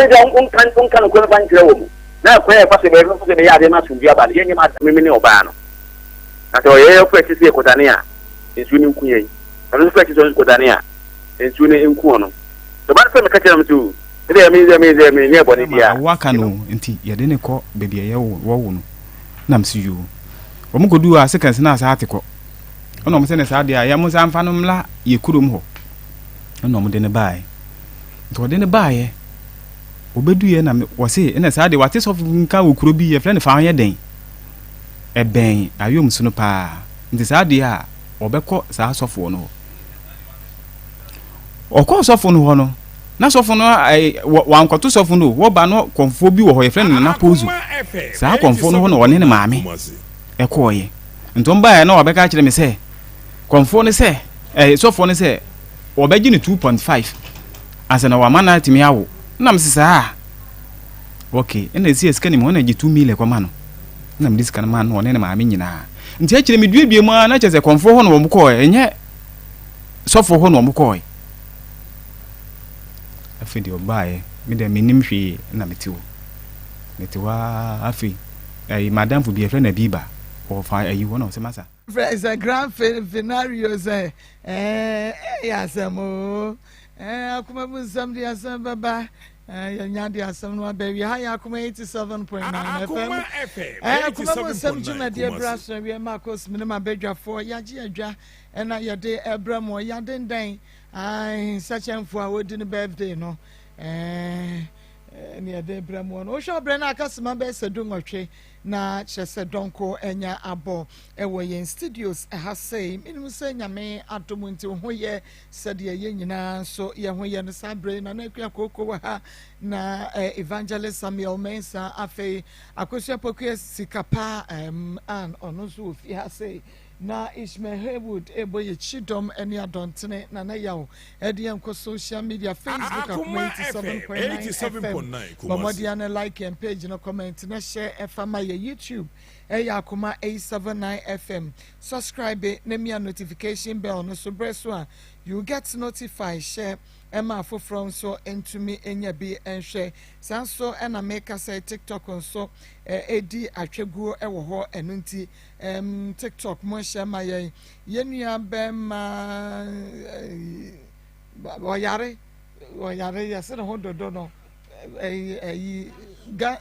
Ade nti a wonka wonka nokorɛ no fa nkyerɛ wɔn? Na ɛkwan a yɛfa so yɛbɛfa so bɛyɛ adeɛ ma asomdwoeɛ aba no, yɛnyɛ ma meme ne ɔbaa no. Na sɛ ɔyɛ yɛn kɔ akyi sɛ yɛkɔdane a, nsuo no nku yɛn. Ɔno nso kɔ akyi sɛ ɔno nso kɔdane a, nsuo no nku ɔno. Sɛ ɔbaa no frɛ me ka kyerɛ me sɛ, O, me deɛ me deɛ me deɛ menyɛɛ bɔne Ama biara. awo aka no nti yɛde no kɔ baabi a yɛwo wɔwo no na mese yoo. Wɔn kɔduu hɔ a seconds na asa ate kɔ. Ɛna wɔn sɛ ne saa deɛ a yɛ mo nsa mfa no mmla yɛ kurom hɔ. Ɛna wɔn de no baeɛ. Nti wɔde no baeɛ wɔbɛduiɛ na wɔse ɛna saa deɛ wate sɔfo nka wɔ kuro bi yɛfrɛ no fa ho yɛ dɛn ɛbɛn ayom so no paa nti saa deɛ a wɔbɛkɔ saa sɔfoɔ no hɔ. Ɔkɔɔ sɔfo no hɔ no, na sɔfo no wankɔto sɔfo no o, wɔba no kɔmfoɔ bi wɔ hɔ yɛfrɛ no Nana Pozo. Saa kɔmfoɔ no hɔ na ɔne ne maame ɛkɔɔyɛ. Nti wɔn baeɛ na wɔbɛka akyerɛ me sɛ kɔmfoɔ no sɛ ɛɛ sɔfoɔ no sɛ wɔbɛgye no 2.5 ansa na wama no atumi awo. Na mese saa okay, ɛna ɛsi sika nim hɔ na gye 2 million kɔma no. Na mede sika no maa no ɔne ne maame nyinaa. Nti akyire meduadua mu ara na kyerɛ sɛ kɔmfoɔ hɔ na wɔn kɔɔɛ, ɛnyɛ sɔfoɔ hɔ na wɔn kɔɔɛ. Afei deɛ ɔbaeɛ, me deɛ mennim hwee na mete hɔ. Mete hɔ ara afei ɛyi madamfo bi yɛfrɛ no Abiba, ɔfa ayi hɔ na ɔsɛ masa. Frɛ sɛ grand finario sɛ ɛɛ ɛyɛ asɛm oo ɛɛ akoma mu nsɛm de asɛm bɛba ɛɛ yɛnya de asɛm no aba awie ha yɛ akoma 87.9 FM ɛɛ akoma mu nsɛm dwumadie berɛ aso awie ma akos mene ma badwafoɔ yɛagye adwa ɛna yɛde ɛbrɛ mo yɛadendɛn ae sɛkyɛmfoɔ a wɔdi ne birthday no ɛɛ ɛne yɛde brɛ mo no wohwɛ ɔbrɛ no aka sema bɛyɛ sɛ du nwɔtwe na kyerɛ sɛ dɔnko anya abɔ ɛwɔ yɛn studios ɛha sei. Menim sɛ Nyame adom nti wo ho yɛ sɛdeɛ yɛn nyinaa nso yɛ ho yɛ no saa berɛ yi. Nana Akua Kooko wɔ ha na Evangelist Samuel Mensah, afei Akosua Pokuɛ Sikapa an ɔno nso wɔ fie ha sei, na Ishmael Haywood ɛbɔ yɛ kyidɔm ne adɔntene. Nana Yaw ɛde yɛn kɔ social media, Facebook Akoma 87.9 FM, bɔ mmɔden no like yɛn page no, comment na share ɛfa ma yɛ. YouTube ɛyɛ Akoma 879 FM, subscribe na mia notification bell no so berɛ so a you get notified. Share ɛma afoforɔ nso ntumi nya bi nhwɛ. Saa nso ɛna meka sɛ TikTok nso ɛdi atwaguo ɛwɔ hɔ, ɛno nti TikTok mo nhyɛ ma yɛn. Yɛn nua bɛrima ɔyare ɔyare yɛsɛ ne ho dodo no ɛyi ɛyi ga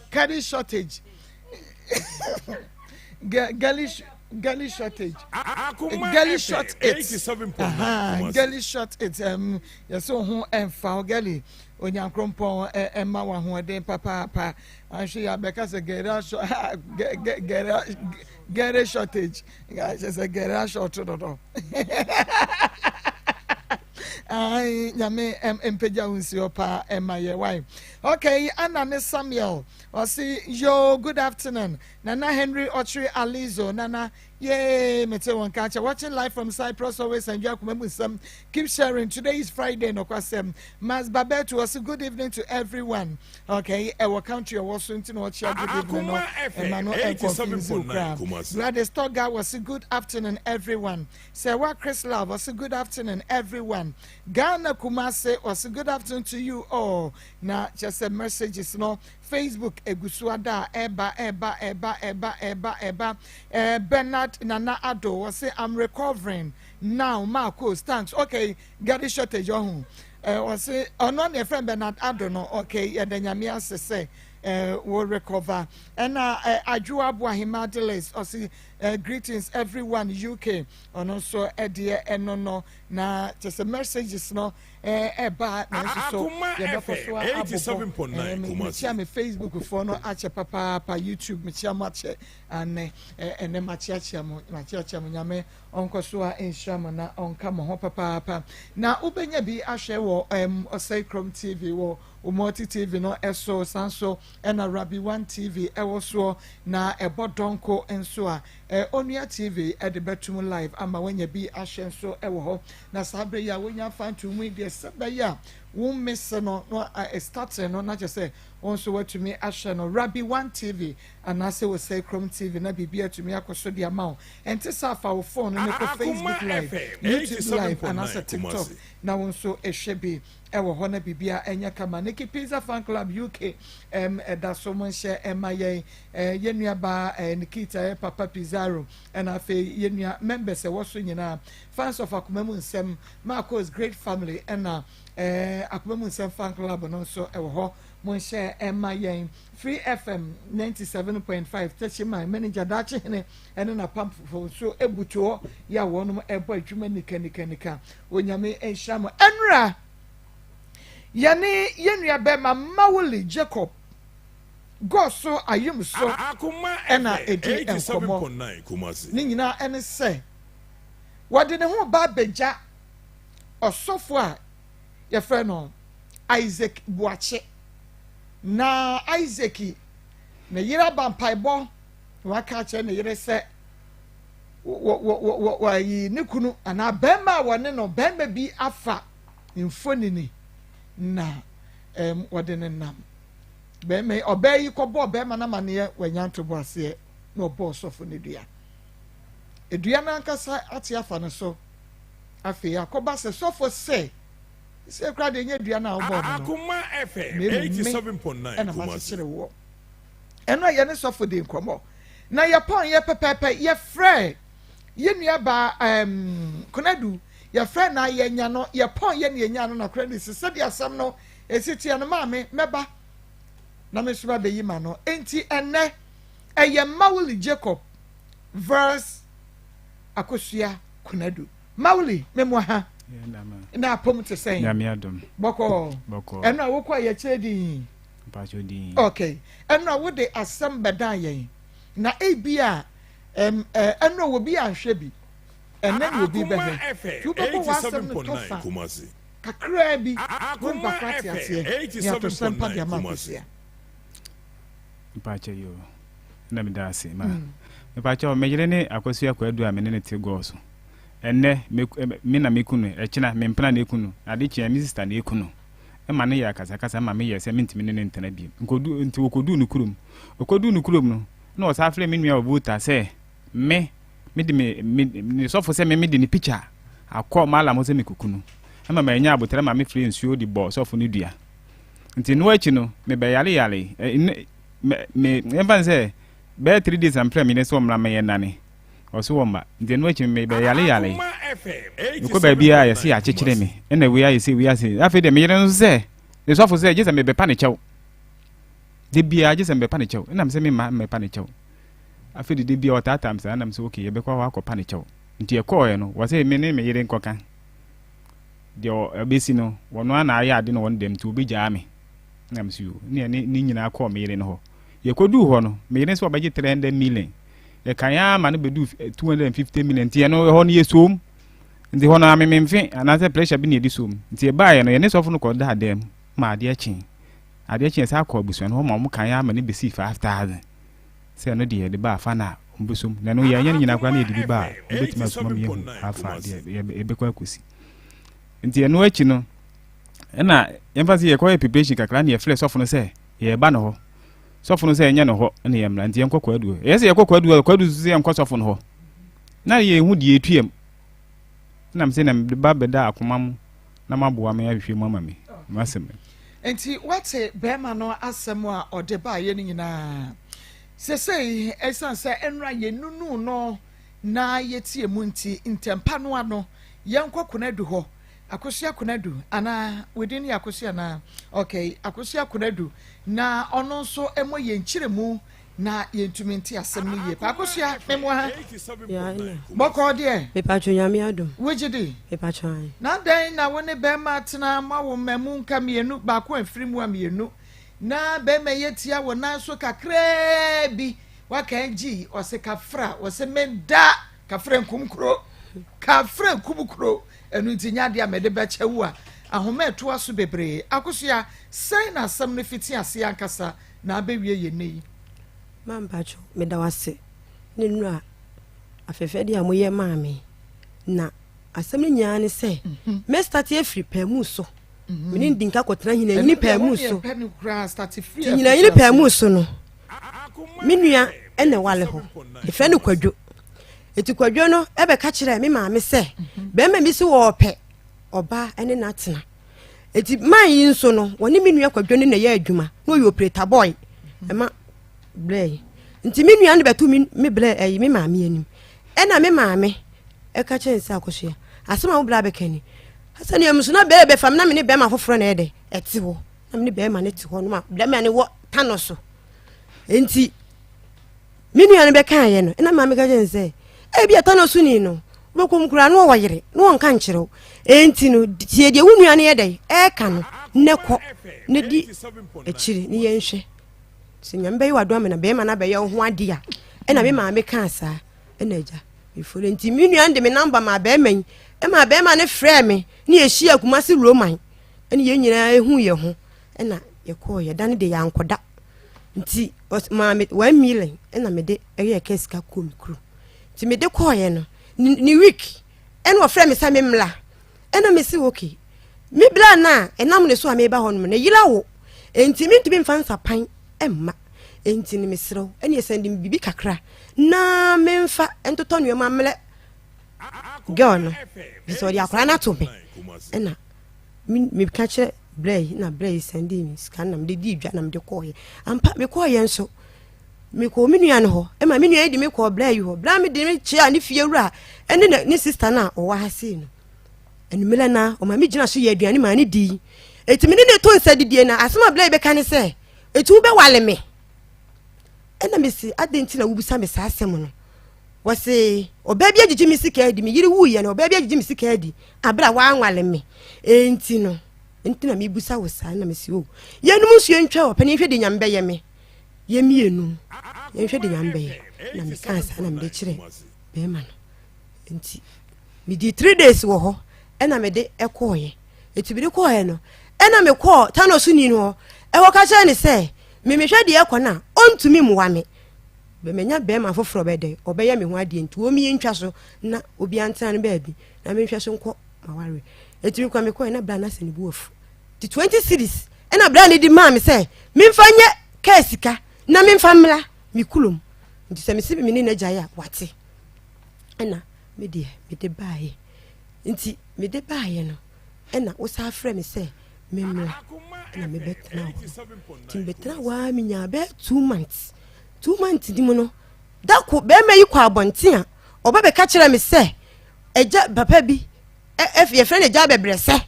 carry shortage, galley galley shortage, galley short it, galley short it. Yɛsɛ ho ɛnfa o galley Onyankrompɔn ɛma wɔ ahoɔden papaapa. Ahwɛ yɛ abɛka sɛ gɛrɛ gɛrɛ gɛrɛ shortage, kyerɛ sɛ gɛrɛ short dodo. Ayi Nyame mpagya wo nsuo paa ɛma yɛ wae. Okay, Anna ne Samuel ɔsi yo, good afternoon Nana Henry Ɔkyere Alizo. Nana yay, mete wɔn ka kyɛ watching live from Cyprus. Always enjoy Akoma mu nsɛm, keep sharing. Today is Friday nokwasɛm. Mas Babetu ɔsi good evening to everyone. Okay, ɛwɔ country ɛwɔ so nti na ɔkyia good evening no, ɛma no ɛnkɔnfuse wo koraa. Gladys Toga wɔsi good afternoon everyone. Sɛwa Chris Love ɔsi good afternoon everyone. Ghana Kumase ɔsi good afternoon to you all. Na kyerɛ sɛ messages no Facebook egu so ada a ɛba ɛba ɛba ɛba ɛba ɛba. Bernard Nana Ado wɔsi I'm recovering now, Marcos, thanks. Okay, gari shortage ɔho wɔsi ɔno na yɛfrɛ Bernard Ado no. Okay, yɛda Nyame ase sɛ wɔ recover. Ɛna Adwoa Aboahema Adelis ɔsi greetings everyone UK. Ɔno nso ɛdeɛ ɛno no na kyerɛ sɛ messages no ɛba nanso so yɛbɛkɔ so abobɔ. Mekyia me Facebook foɔ no akyɛ papaapa, YouTube mekyia mo akyɛ anɛ ɛnɛ makyeakyea mo, makyeakyea mo. Nyame ɔnkɔ so a nhyira mo na ɔnka mo ho papaapa. Na wobɛnya bi ahwɛ wɔ Ɔsɛe Kurom TV wɔ Umoti TV no ɛso, san so ɛna Rabi One TV ɛwɔ soɔ, na ɛbɔ dɔnko nso a Onua TV ɛde bɛtum live ama wanya bi ahwɛ nso ɛwɔ hɔ. Na saa bere yi a wonya afa nto mu yi deɛ, sɛ bɛyɛ a Wo mese no na starting no na kyerɛ sɛ wo nso woatumi ahwɛ no Rabbi One TV anaasɛ Osei Krom TV na biribi atumi akɔ so de ama wo. Ɛnte saa fa wo phone no kɔ Facebook Live, YouTube Live anaasɛ TikTok na wo nso hwɛ bi wɔ hɔ na biribiara ɛnyɛ kama. Nikki Pizza Fan Club UK ɛda so mo nhyɛ ɛma yɛn yɛn nua baa Nikita yɛ Papa Pizarro ɛna afei yɛn nua members ɛwɔ so nyinaa fans of Akoma mu nsɛm Marcos Great Family ɛna Akoma mu nsɛm fan club no nso ɛwɔ hɔ mo nhyɛ ɛma yɛn Free FM 97.5 Techiman manager Daakye Hene ɛne n'apamfo nso ebutu hɔ yɛ a wɔnom ɛbɔ adwuma nika nika nika. Onyame nhyira mo. Ɛnora yɛne yɛn nua bɛrima Mawuli Jacob Gɔso Ayum so ɛna edi nkɔmɔ. Ne nyinaa ɛne sɛ wɔde ne ho ba abɛgya ɔsɔfo a yɛfrɛ no Isaac Boakye. Na Isaac ne yere aba mpaebɔ na waka akyerɛ ne yere sɛ wɔyi ne kunu anaa bɛrima a wɔne no bɛrima bi afa mfonini na wɔde ne nam. Bɛrima yi ɔbaa yi kɔbɔɔ bɛrima no amaneɛ wanya ntoboaseɛ na ɔbɔɔ ɔsɔfo no dua. Dua no ankasa ate afa no so. Afei akɔba sɛ sɔfo sɛ sɛ kura deɛ nyɛ dua no a wobɔɔ me no na mmom me ɛna makyekyere woɔ. Ɛno a yɛne sɔfo di nkɔmmɔ na yɛpɔn yɛ pɛpɛɛpɛ yɛfrɛ yɛ nua baa ɛɛm Konadu yɛfrɛ na yɛnya no yɛpɔn yɛ ne yɛnya no na Konadu sɛ sɛdeɛ asɛm no esi teɛ no maame mɛba na me nso mabɛyi ma no enti ɛnɛ ɛyɛ Mawuli Jacob verse Akosua Konadu Mawuli memu ha na apom te sɛn bɔkɔɔ ɛno a wokɔ a yɛkyerɛ din ok ɛno a wode asɛm bɛdan yɛn na ebi a ɛno a obi anhwɛ bi ɛnɛ na obi bɛhwɛ nti wobɛbɔ w'asɛm no tɔfa kakraa bi wo nipa ko ate aseɛ ne atosɛm pa de ama Akosua. Mpakyɛ yoo na meda ase ma. Mepakyɛw, me yere ne Akosua Kwadu a me ne no te gɔɔ so. Ɛnnɛ, me, me na meku no, ɛkyena, me mpena na eku no, ade kye a, me sista na eku no. Ɛma no yɛ akasakasa ma meyɛɛ sɛ mentumi ne no ntena bio. Nkodu, nti okoduu ne kurom. Okoduu ne kurom no, na ɔsan frɛɛ me nua wɔ Volta sɛ me, mede me, me, ne sɔfo sɛ me mede ne pikya akɔ Mallam hɔ sɛ mekoku no. Ɛma mannya aboterɛ ma mefrɛɛ nsuo de bɔɔ sɔfo no dua. Nti ɛno akyi no, mebɛyareyaree. Ɛ, me, me, yɛmfa no sɛ, Bɛyɛ 3 days na mefrɛ me yere sɛ ɔmmra ma yɛnnane. Ɔse ɔmma. Nti ɛno akyi no mebɛyare yare. Mekɔ baabi a yɛse yɛakyekyere me. Ɛna wei ayɛ sei, wei ayɛ sei. Afei deɛ me yere no nso sɛ, ne sɔfo sɛ gye sɛ mebɛpa ne kyɛw. Da biara gye sɛ mebɛpa ne kyɛw. Ɛna mesɛ memma mmɛpa ne kyɛw. Afei de da biara ɔtaataa me saa. Ɛna mesɛ okay yɛbɛkɔ hɔ akɔpa ne kyɛw. Nti yɛkɔɔɛ no, wɔse me ne me yere nkɔka. Deɛ ɛbɛsi no, wɔno ara na ayɛ ade no wɔ ne dɛm nti wɔbɛgyaa me. Ɛna mese yoo. Ɛna yɛne ne nyinaa kɔɔ me yere no hɔ. Yɛkɔduu hɔ no, me yere sɛ ɔbɛgye 300 million. Yɛkae ara ma no bɛduu 250 million. Nti ɛno ɛhɔ no yɛsoom. Nti hɔ no amememfe anaasɛ pressure bi na yɛde soom. Nti yɛbaeɛ no, yɛne sɔfo no kɔdaa dan mu ma adeɛ kyee. Adeɛ kyee yɛsan kɔɔ abusua no hɔ ma wɔn kae ara ma no bɛsii 5000. Sɛ ɛno deɛ yɛde ba afa no a wɔbɛsom. Na ɛno yɛanyɛ no nyinaa koraa na yɛde bi ba a, wɔbɛtumi asoma ma yɛahu afa deɛ yɛbɛkɔ akɔsi. Nti ɛno akyi no, ɛna yɛmfa sɛ yɛkɔyɛ preparation kakra na yɛfrɛ sɔfo no sɛ yɛreba ne hɔ. Sɔfo no sɛ ɛnyɛ ne hɔ na yɛmmra nti yɛnkɔ kwadu hɔ. Ɛyɛ sɛ yɛkɔ kwadu hɔ, kwadu nso sɛ yɛnkɔ sɔfo no hɔ. Na yɛhu deɛ ɛtuam. Na mesɛ na mede ba bɛda akoma mu na maboa me ahwehwɛ mu ama me. M'asɛm no. Nti woate bɛrima no asɛm a ɔde baeɛ no nyinaa. Sesei ɛsiane sɛ nnora yɛnunuu no na yɛtie mu nti, ntɛmpa no ano yɛnkɔ Konadu hɔ Akosua Konadu anaa? Wo din yɛ Akosua anaa? Ok, Akosua Konadu, na ɔno nso mmɔ yɛn nkyerɛmu na yɛntumi nte asɛm no yie paa. Akosua, memmoa ha. Yeah, ɛna. Bɔkɔɔ deɛ? Mepatwo Nyame adom. Wogye di? Mepatwo ae. Na dɛn na wo ne bɛrima atena moawo mma mu nka mmienu, baako amfiri mu a mmienu, na bɛrima yi atia wo nan so kakraa bi, waka agyi, ɔse kafra, ɔse meda, kafra nkum kuro, kafra nkum kuro. Ɛno nti nyɛ adeɛ a mede bɛkyɛ wo a ahoma a ɛtoa so bebree. Akosua, sɛn na asɛm no fiti aseɛ ankasa na abɛwie yɛn nnɛ yi? Ma mpakyɛw meda wo ase ne nnura afɛfɛdeɛ a moyɛ maa me. Na asɛm no nyinaa ne sɛ, mɛ starte afiri paamu so. Me ne no di nka kɔtena Hinanyini pɛɛ mu so. Nti Hinanyini pɛɛ mu so no, me nua na ɛwale hɔ. Yɛfrɛ no Kwadwo. Nti Kwadwo no bɛka kyerɛɛ me maame sɛ bɛrima bi so wɔɔpɛ ɔbaa ne no atena. Nti man yi nso no, wɔne me nua Kwadwo no na ɛyɛ adwuma. Na ɔyɛ operator boy. Ɛma brɛ yi. Nti me nua no bɛto me me brɛ ɛyi me maame anim. Ɛna me maame ɛka kyerɛ no sɛ Akosua, asɛm a wo bra bɛka ni. Sɛnea mu so na bɛɛ bɛfa me na me ne bɛrima foforɔ na ɛyɛ dɛ ɛte hɔ. Na me ne bɛrima no te hɔ no ma bɛrima no wɔ tano so. Nti me nua no bɛkaeɛ no, ɛna maame ka kyerɛ no sɛ ebi a tano so ni no wobɛkɔ mu koraa na wɔwɔ yere na wɔnka nkyerɛ wo. Enti no tie deɛ wo nua no yɛ dɛ ɛɛka no na kɔ na di akyiri ne yɛnhwɛ. Sɛ Nyame bɛyɛ w'adom ama na bɛrima no abɛyɛ wo ho ade a, ɛna me maame kaa saa, ɛna agya meforo. Nti me nua no de me namba maa bɛrima yi, ɛma bɛrima no frɛɛ me ne yɛhyia Kumasi Roman, ɛne yɛn nyinaa ehu yɛn ho, ɛna yɛkɔɔ yɛda no de yɛankɔda. Nti maa me 1 million ɛna mede ɛyɛ kɛ sika kɔɔ me kuro. Nti mede kɔɔyɛ no, ne week ɛna ɔfrɛ me sɛ me mmla. Ɛna me se okay, me bra no a ɛnam ne so a meba hɔ nom no yera wo, enti mentumi mfa nsapan mma, enti no mesrɛ wo ɛne sɛnde me biribi kakra na memfa ntotɔ nneɛma mmerɛ girl no, sɛ ɔde akwadaa no ato me. Ɛna meka kyerɛ brɛ yi na brɛ yi sɛnde me sika na mede dii dwa na mede kɔɔyɛ. Ampa mekɔɔyɛ nso mekɔɔ me nua no hɔ, ɛma me nua yi de me kɔɔ brɛ yi hɔ. Brɛ me de me kyerɛ ne fie wura ɛne ne sister no a ɔwɔ ha sei no. Anwummerɛ no ara, ɔma megyina so yɛ aduane maa no dii. Enti me ne no to nsa didie na asɛm a Blay bɛka ne sɛ, Enti wobɛwale me? Ɛna mese, adɛn nti na wobisa me saa asɛm no? Wɔse, ɔbaa bi agyegye me sika adi, me yere wuiɛ no, ɔbaa bi agyegye me sika adi, abere a wanwale me. Enti no, nti na mebusa wo saa. Na mese, o, yɛnom nsuo ntwa ɔpɛ na yɛnhwɛ deɛ Nyame bɛyɛ me. Yɛn mmienu, yɛnhwɛ deɛ Nyame bɛyɛ. Na mekaa saa na mede kyerɛ bɛrima no. Nti medii 3 days wɔ hɔ ɛna mede ɛkɔɔyɛ. Nti mede kɔɔyɛ no ɛna mekɔɔ tano so ni no hɔ ɛhɔ ka kyerɛ ne sɛ memehwɛ deɛ ɛkɔ no a ɔntumi mmoa me, manya bɛrima foforɔ bɛdɛ ɔbɛyɛ me ho adeɛ, nti wɔn ntwa so na obi antena no baabi na menhwɛ so nkɔ maware. Nti mekɔ mekɔɛ na bra no asɛ ne bu afu, nti 20 cedis ɛna bra no di maa me sɛ memfa nyɛ kaa sika na memfa mmra me kurom, nti sɛ mese me ne n'agyae a wate. Ɛna me deɛ mede baeɛ, nti mede baeɛ no ɛna wosan frɛ me sɛ memmra, ɛna mebɛtena hɔ. Nti mebɛtena hɔ a menyaa bɛyɛ 2 months. 2 months ni mu no, da ko bɛrima yi kɔ abɔnten a ɔba bɛka kyerɛ me sɛ agya papa bi yɛfrɛ no agya bɛbrɛsɛ,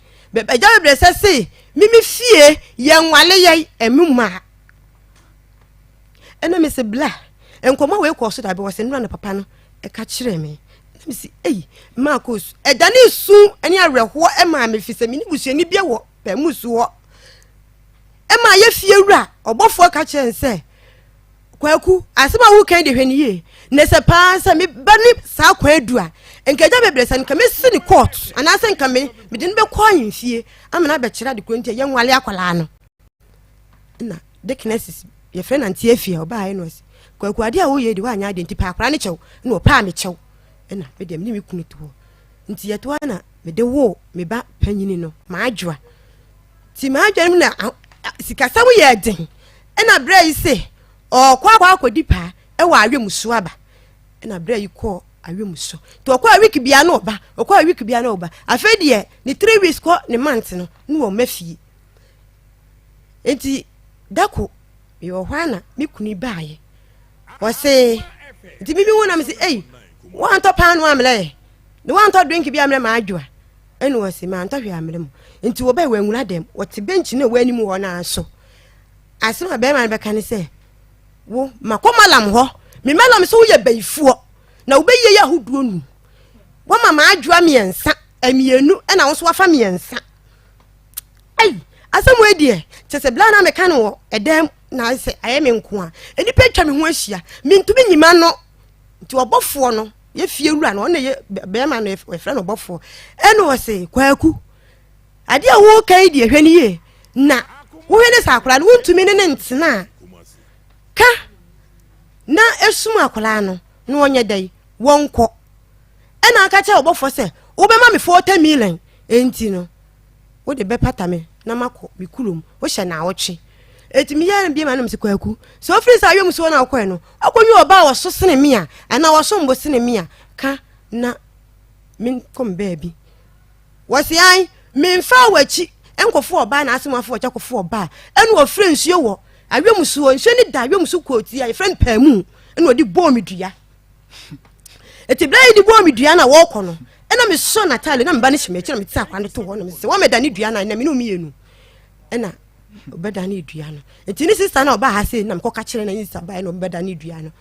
agya bɛbrɛsɛ se mimi fie yɛnwale yɛ ɛmu maa. Ɛna me sɛ bla nkɔmmɔ wei kɔɔ so dabi. Wɔ sɛ nnora na papa no ɛka kyerɛ me na me sɛ ei maa kɔ su ɛda ne su ne awerɛhoɔ ɛmaa me fi sɛ me ne busuani bia wɔ pɛmu su hɔ. Ɛma yɛ fie wura ɔbɔfoɔ ka kyerɛ n sɛ Kwaku, asɛm a wokan de hwɛ no yie, na sɛ paa sɛ meba ne saa kwan adu a nka agya bebree sɛ nka mɛsi ne court anaasɛ nka me mede no bɛkɔ ahemfie ama no abɛkyerɛ ade koro nti a yɛnwale akwadaa no. Na deaconess yɛfrɛ no Auntie Afia ɔbaeɛ no ɔse Kwaku, adeɛ a woyɛ de woanyɛ adeɛ nti paa akwadaa no kyɛw. Na ɔpaa me kyɛw, ɛna medeɛ mene me kunu to hɔ nti yɛto a na mede woo me ba panyini no Maadwoa. Nti Maadwoa no mu na sikasɛm yɛ den, ɛna berɛ yi se ɔkɔ akɔ akɔdi paa ɛwɔ awɛmuso aba, ɛna berɛ yi kɔɔ awɛmuso nti ɔkɔ a week bia na ɔba, ɔkɔ a week bia na ɔba. Afei deɛ ne 3 weeks kɔ ne month no na wɔma fie. Nti dako mewɔ hɔ a na me kunu baayɛ, wɔse nti mimi hu na mese ei woantɔ paano ammerɛ yɛ na woantɔ drink bi ammerɛ Maadwoa? Ɛna wɔse mantɔ hwee ammerɛ mu. Nti wɔbɛɛ wɔanwura dɛm, wɔte bench no a ɛwɔ anim hɔ no so. Asɛm a bɛrima no bɛka ne sɛ wo makɔ malam hɔ, me malam sɛ woyɛ bayifoɔ na wobɛyie yɛ ahodoɔ nu wama Maadwoa mmiɛnsa mmienu ɛna wo nso wafa mmiɛnsa. Ei, asɛm wei deɛ kyɛ sɛ bla na meka no wɔ ɛdɛm na sɛ ayɛ me nko a nnipa atwa me ho ahyia mentumi nyima no. Nti ɔbɔfoɔ no yɛ fie wura no, ɔno yɛ bɛrima no yɛfrɛ no ɔbɔfoɔ, ɛna ɔse Kwaku, adeɛ a woka yi deɛ hwɛ no yie, na wohwɛ ne sɛ akwadaa no wontumi ne ne ntena a ka na esum akwadaa no na ɔnyɛ dɛ wɔnkɔ. Ɛna aka kyerɛ ɔbɔfoɔ sɛ wobɛma me 40 million, enti no. Wode bɛpata me na makɔ me kurom. Wohyɛ naawɔtwe. Enti meyɛɛ no bio ma na mese Kwaku, sɛ wofiri sɛ awia mu soɔ na wokɔɛ no, woakɔnya ɔbaa a ɔso sene me a, anaa ɔsom bo sene me a, ka na menkɔ me baabi. Wɔse an, memfaa w'akyi nkɔfo ɔbaa na asem afo w'akyi akɔfo ɔbaa. Ɛna ɔfrɛ nsuo wɔ awia mu soɔ, nsuo no da awia mu so kɔɔ ti a yɛfrɛ no paamu, ɛna ɔde bɔɔ me dua. Eti berɛ yi de bɔɔ me dua na wɔrekɔ no, ɛna mesɔ n'ataade na me ba no hyɛ m'akyi na mete akwa no to hɔ na mesɛ wɔmɛda ne dua no na me ne mmienu ɛna ɔbɛda ne dua no. Eti ne sista na ɔbaa ha sei na mekɔka kyerɛ na ne sista baeɛ na ɔbɛda ne dua no.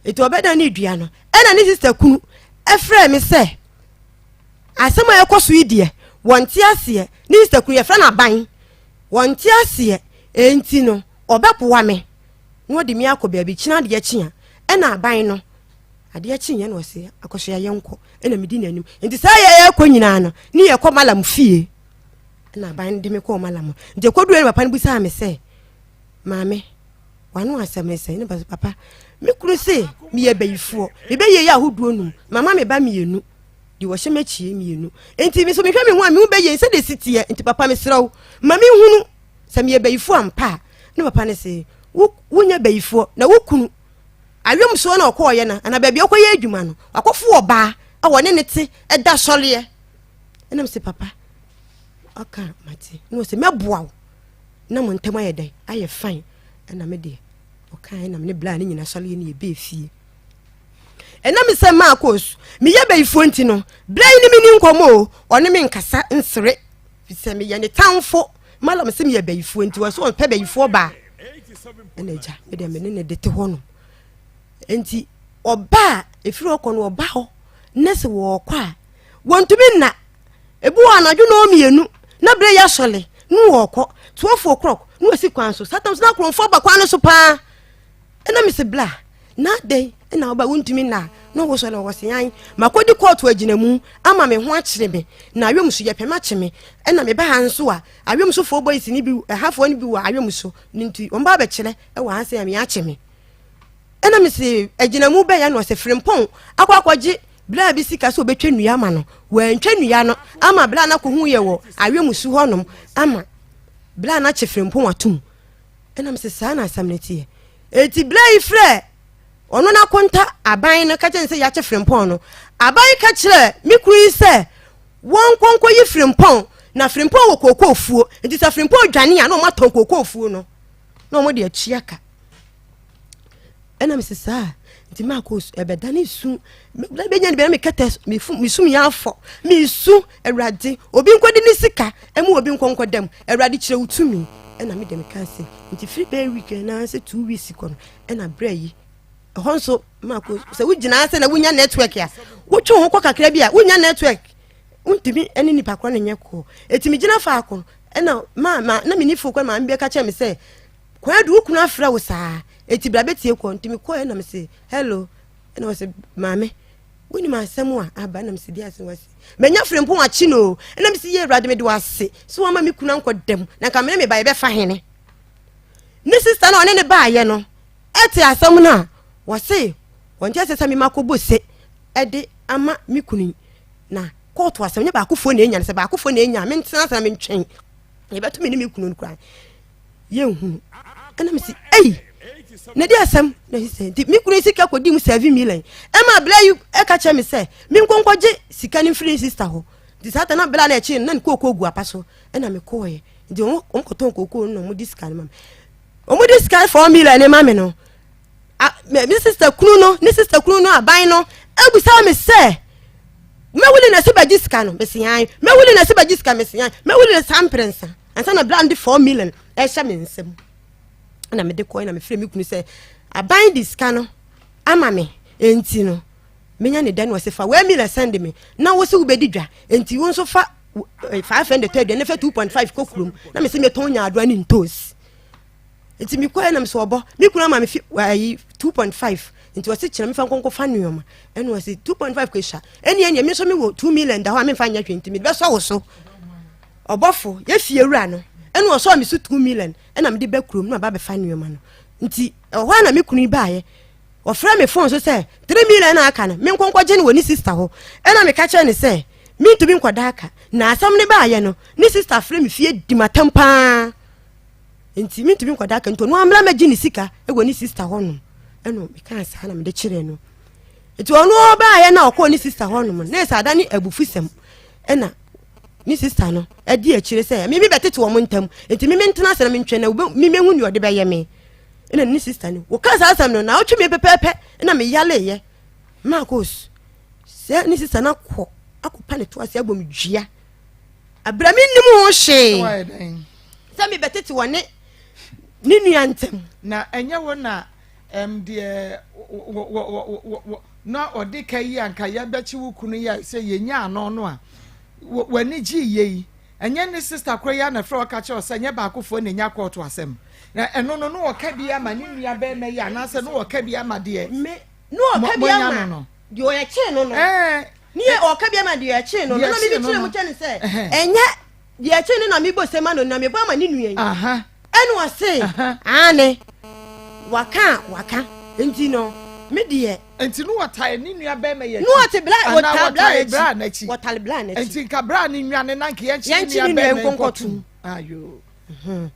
Eti ɔbɛda ne dua no ɛna ne sista kunu ɛfrɛ me sɛ asɛm a ɛkɔ so yi deɛ wɔnte aseɛ. Ne sista kunu yɛfrɛ no aban, wɔnte aseɛ enti no ɔbɛboa me na ɔde me akɔ baabi kyena adeɛ kye a ɛna aban no adeɛ kye yɛ na ɔse akɔsoa yɛnkɔ ɛna medi n'anim nti saa yɛ yɛkɔ nyinaa no ne yɛkɔ malam fie ɛna aban no de me kɔɔ malam nti ɛkɔduru ɛna papa no bisaa me sɛ maame wano asɛm ne sɛ ne papa me kunu se meyɛ bayifoɔ mebɛyɛ yɛ ahodoɔ num mama me ba mmienu deɛ wɔhyɛ m'akyie mmienu nti me so mehwɛ me ho a mehu bɛyɛ sɛdeɛ si teɛ nti papa mesrɛ wo ma menhunu sɛ meyɛ bayifoɔ ampa a. Ne papa no se wo wonyɛ bayifoɔ na wo kunu awemsoɔ na ɔkɔɔyɛ no anaa baabi ɔkɔyɛ adwuma no wakɔfo ɔbaa a wɔne ne te ɛda sɔreɛ. Ɛna mese papa ɔka mate na ɔse mɛboa wo na mo ntam ayɛ dɛn ayɛ fine. Ɛna me deɛ ɔka ɛna me ne bla ne nyina sɔreɛ ne yɛbɛɛ fie. Ɛna me sɛ Marcos meyɛ bayifoɔ nti no bla yi ne me ni nkɔmmɔ o ɔne me nkasa nsere sɛ meyɛ ne tamfo. Malam sɛ meyɛ bayifoɔ nti wɔ sɛ ɔpɛ bayifoɔ baa ɛna agya medeɛ me ne ne de te hɔ no nti ɔba a ɛfiri hɔ kɔ no ɔba hɔ ne sɛ wɔɔkɔ a wɔntumi nna ebi wɔ anadwo na ɔmmienu na berɛ yɛ asɔle ne wɔɔkɔ 12 o'clock ne wɔsi kwan so satam so na akorɔmfoɔ ba kwan no so paa Ɛna mese bla na adɛn na woba wontumi nna a na wosɔ na wɔse an makɔdi kɔɔto agyinamu ama me ho akyere me na awem so yɛpɛ makye me ɛna meba ha nso a awem so foɔ boys no bi ɛhafoɔ no bi wɔ awem so no nti wɔn ba bɛkyerɛ ɛwɔ ha sɛ me akye me ɛna mese agyinamu bɛyɛ na ɔsɛ frimpɔn akɔ akɔgye bla bi sika sɛ ɔbɛtwa nnua ama no wɔantwa nnua no ama bla no akɔhu yɛ wɔ awem so hɔnom ama bla no akye frimpɔn atom. Ɛna mese saa na asɛm no teɛ. Enti berɛ yi frɛ ɔno n'akonta aban no ka kyerɛ no sɛ yɛakye Frimpɔn no. Aban ka kyerɛ me kunu yi sɛ wɔnkɔ nkɔyi Frimpɔn na Frimpɔn wɔ kookoofuo nti sɛ Frimpɔn dwane a na wɔatɔn kookoofuo no na wɔde atua ka. Ɛna mese saa nti maakɔ ɛbɛdane su bɛnya ne bɛna mekɛtɛ mesum yɛ afɔ mesu awurade obi nkɔdi ne sika ɛmu obi nkɔ nkɔda mu awurade kyerɛ wo tumi ɛna mede meka sɛ nti firi bɛyɛ week na sɛ 2 weeks kɔ no ɛna berɛ yi ɛhɔ nso maakɔ sɛ wogyina sɛ na wonya network a wotwe ho kɔ kakra bi a wonya network wontumi ɛne nipa korɔ no nyɛ kɔɔ ɛti megyina faako ɛna ma ma na menni fo kɔ maame bi ka kyerɛ me sɛ Kwadu wo kunu afrɛ wo saa eti bra bɛtie kɔ nti mekɔɛ na mese hello ɛna wɔse maame wonim asɛm a aba ɛna mese di asɛm wase manya frɛmpo akyi no ɛna mese yɛ awurade mede wase so wama me kunu ankɔ dam na nka mene me ba yɛbɛfa hene ne sista na ɔne ne baayɛ no ɛte asɛm no a wɔse wɔnte asɛ sɛ mema kɔbɔ se ɛde ama me kunu na kɔɔto asɛm nyɛ baakofoɔ na ɛnya no sɛ baakofoɔ na ɛnya mentena asɛm mentwɛn yɛbɛto me ne me kunu no koraa yɛnhunu ɛna mese ei na di asɛm na sɛ nti me kunu sika kɔdi mu 7 million ɛma bla yi ɛka kyerɛ me sɛ menkɔnkɔgye sika no mfiri ne sister hɔ. Nti saa ta na bla na ɛkyi no na ne kookoo gu apa so ɛna mekɔɔyɛ nti wɔn kɔtɔn kookoo no na wɔn di sika no ma me. Wɔn di sika 4 million ne ma me no, me sister kunu no ne sister kunu no aban no ebusa me sɛ mɛwuli na si bɛgye sika no. Mesi yan mɛwuli na si bɛgye sika. Mesi yan mɛwuli na saa mprɛnsa ansa na bla no de 4 million ɛhyɛ me nsam ɛna mede kɔɛ na mefrɛ me kunu sɛ aban de sika no ama me enti no menya ne dɛ no ɔsɛ fa 1 million send me na wo sɛ wobɛdi dwa enti wo nso fa 500 tɔ aduane fa 2.5 kɔ kurom na mesɛ metɔn nyaadoa ne ntoos. Nti mekɔɛ na mesɛ ɔbɔ me kunu ama me fi ayi 2.5 nti ɔse kyerɛ mefa nkɔnkɔ fa nneɛma ɛna ɔse 2.5 kɔsua ɛne ɛneɛ me nso mewɔ 2 million da hɔ a memfa nyɛ hwee nti mede bɛsɔ wo so ɔbɔfo yɛfie wura no ɛna ɔsɔɔ me so 2 million ɛna mede bɛ kurom na ɔba bɛfa nneɛma no. Nti ɛwɔ hɔ a na me kunu yi baeɛ ɔfrɛ me phone so sɛ 3 million na aka no menkɔnkɔgye no wɔ ne sister hɔ ɛna meka kyerɛ ne sɛ Mentumi nkɔda aka. Na asɛm no baayɛ no, ne sista frɛ me fie di m'atam paa. Nti mentumi nkɔda aka. Nti ɔno ara mmra mɛgye ne sika wɔ ne sista hɔnom. Ɛna mekaa saa na mede kyerɛɛ no. Nti ɔno ɔbaayɛ na ɔkɔɔ ne sista hɔnom no, na ɛsɛ ada ne abufusɛm. Ɛna ne sista no adi akyire sɛ me mebɛtete wɔn ntam. Nti me mentena ase na mentwɛn na mehu nea ɔde bɛyɛ me. Ɛna ne sista no, wɔkaa saa asɛm no, na ɔtwe me pɛpɛɛpɛ na meyaleeɛ. Marcos, sɛ ne sista no akɔ akɔpa ne to ase abɔ me dua abira me nnim ho hwee sɛ mebɛtete wɔ ne ne nua ntam. Na ɛnyɛ wo na ɛm deɛ na ɔde ka yi anka yɛbɛkye wo kunu yi a sɛ yɛnya ano no a w'ani gye yie yi ɛnyɛ ne sista korɔ yi a na frɛ ɔka kyerɛ sɛ ɛnyɛ baakofoɔ na ɛnya kɔɔto asɛm na ɛno no na ɔka bi ama ne nua bɛrima yi anaasɛ na ɔka bi ama deɛ me na ɔka bi ama deɛ ɔyɛkyee no no ne yɛ ɔka bi ama deɛ ɔyɛkyee no no na mimi kyerɛ mu kyɛ ne sɛ ɛnyɛ deɛ ɛkyee no na mebɔ sɛm ano na mebɔ ama ne nua yi ɛna ɔse aane waka waka nti no me deɛ nti no wɔtae ne nua bɛrima yɛ no wɔte bla wɔtae bla n'akyi wɔtale bla n'akyi nti nka bla ne nua ne nanka yɛnkye ne nua bɛrima nkɔtum ayo mhm.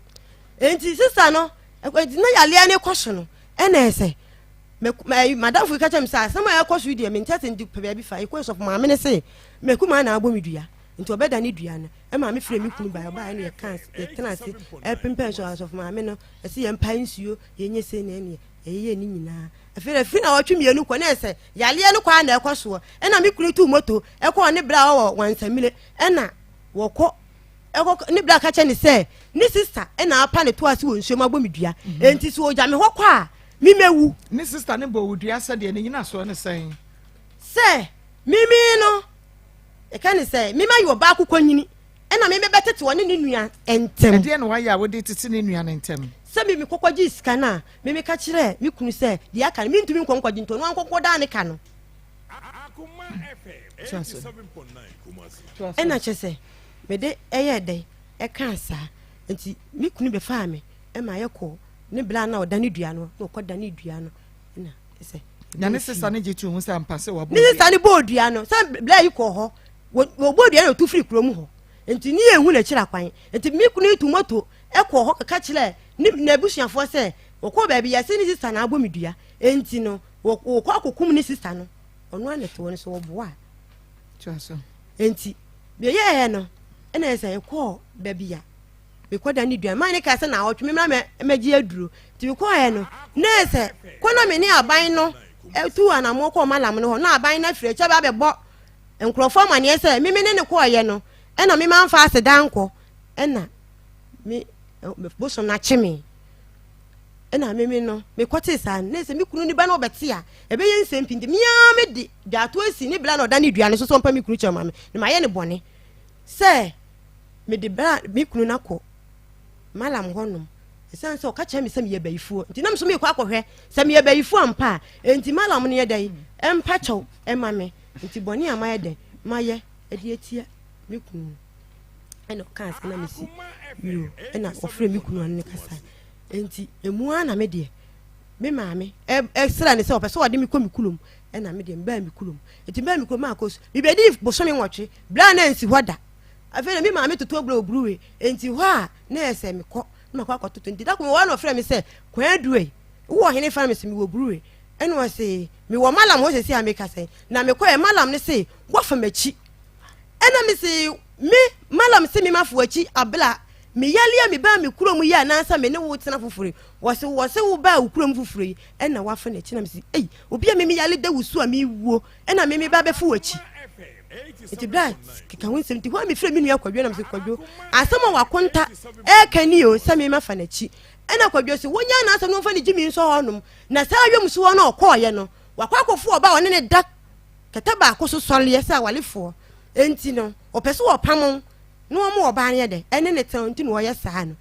nti sista no nti na yaleɛ ne kɔ so no ɛna ɛsɛ madamfo yi ka kyerɛ me sɛ asɛm a ɛkɔ so yi deɛ mente ase nti pɛ baabi fa ɛkɔ sɔfo maame no se maku maa na abɔ me dua nti ɔbɛda ne dua no ɛma me frɛ me kunu bae ɔbaeɛ no yɛka yɛtena ase ɛpempɛn so asɔfo maame no ɛsɛ yɛn mpae nsuo yɛnyɛ sei na ɛneɛ ɛyɛyɛ ne nyinaa afei na firi na wɔtwe mmienu kɔ na ɛsɛ yaleɛ no kɔ a na ɛkɔ soɔ ɛna me kunu tu moto ɛkɔɔ ne berɛ a ɔwɔ wansamire ɛna wɔkɔ ɛkɔ ne bra ka kyɛ ne sɛ ne sista ɛna apa ne to ase wɔ nsuo mu abɔ me dua mhm. enti sɛ ɔgya me hɔ kɔ a me mɛwu. Ne sista no bɔ wo dua sɛdeɛ ne nyinasoɔ ne sɛn? Sɛ mimi no ɛka ne sɛ mema yɛ ɔbaa kokɔnyini ɛna me mebɛtete ɔne ne nua ntɛm. Ɛdeɛ na wayɛ a wode tete ne nua no ntɛm? Sɛ me mekɔkɔgye sika no a me meka kyerɛ me kunu sɛ deɛ aka no mentumi nkɔ nkɔgye nti ɔno ankɔkɔ daa ne ka no. Ɛna kyɛ sɛ mede ɛyɛɛ dɛn ɛkaa saa nti me kunu bɛfaa me ɛma yɛkɔɔ ne bla na ɔdane dua no na ɔkɔ dane dua no na sɛ. Na ne sista no gye to mu sɛ ampa sɛ wabɔ ne sista no bɔɔ dua no sɛ bla yi kɔɔ hɔ wɔbɔɔ dua no ɔtu firi kurom hɔ nti ne yɛ hu n'akyiri akwan nti me kunu tu moto ɛkɔɔ hɔ kaka kyerɛ ne n'abusuafoɔ sɛ wɔkɔɔ baabi yɛse ne sista na abɔ me dua nti no wɔkɔ akɔkum ne sista no ɔno ana te hɔ no sɛ wɔboa nti deɛ yɛyɛ no ɛna ɛsɛ yɛkɔɔ baabi a mekɔda ne dua maa ne kaa sɛ na awɔtwe me mmra mɛgye aduro nti mekɔɔɛ no na ɛsɛ kɔ na me ne aban no tu anamoɔ kɔɔ malam no hɔ na aban no afiri akyɛ ba bɛbɔ nkurɔfoɔ amaneɛ sɛ meme ne ne kɔɔyɛ no ɛna me mamfa aseda nkɔ ɛna me bosom no akye me ɛna meme no mekɔtee saa no na ɛsɛ me kunu ne ba no ɔbɛte a ɛbɛyɛ nsɛm pii nti mea mede dwato asi ne bla na ɔda ne dua no so sɛ ɔmpa me kunu kyɛw ma me na mayɛ ne bɔne sɛ mede bra me kunu no akɔ malam hɔnom ɛsiane sɛ ɔka kyerɛ me sɛ meyɛ bayifoɔ nti na me so mekɔ akɔhwɛ sɛ meyɛ bayifoɔ ampa a enti malam no yɛ dɛn ɛmpa kyɛw ɛma me nti bɔne a mayɛ dɛn mayɛ ɛde atia me kunu ɛna ɔkaa sɛ na mesi yo ɛna ɔfrɛ me kunu ano ne kasa nti emu ara na me deɛ me maame ɛsrɛ ne sɛ ɔpɛ sɛ ɔde me kɔ me kurom ɛna me deɛ mbaa me kurom nti mbaa me kurom akɔ so mebɛdi bosome nwɔtwe bla na nsi hɔ da Afei na me maame toto aburo wɔ brewery, enti hɔ a na ɛyɛ sɛ mekɔ na makɔ akɔtoto. Nti da koro mewɔ hɔ na ɔfrɛ me sɛ, Kwadu ei, wowɔ hene fa? Na mese mewɔ brewery. Ɛna ɔse, mewɔ Mallam hɔ seesei a mekasa yi. Na mekɔɛ, Mallam no se, woafa m'akyi. Ɛna mese, me, Mallam se me mafa w'akyi abla meyale a mebaa me kurom yi anaasɛ me ne wo tena foforɔ yi? Wɔse, wɔse wobaa wo kurom foforɔ yi ɛna wafa n'akyi. Na mese, ei, obi a me meyale da wo su a mewuo ɛna me meba bɛfa w'akyi. Nti berɛ a keka ho nsɛm nti hɔ a mefrɛ me nua Kwadwo na mese Kwadwo asɛm a wakonta ɛreka ni o sɛ mema fa n'akyi ɛna Kwadwo sɛ wɔnya n'asɛm no mfa ne gyimi nsɔ hɔ nom na saa awia mu so hɔ no ɔkɔɔyɛ no wakɔ akɔfo ɔba a ɔne ne da kɛtɛ baako so sɔreɛ sɛ awalefoɔ nti no ɔpɛ sɛ ɔpamo na wɔn ɔbaa no yɛ dɛ ɛne ne tɛn nti na ɔyɛ saa no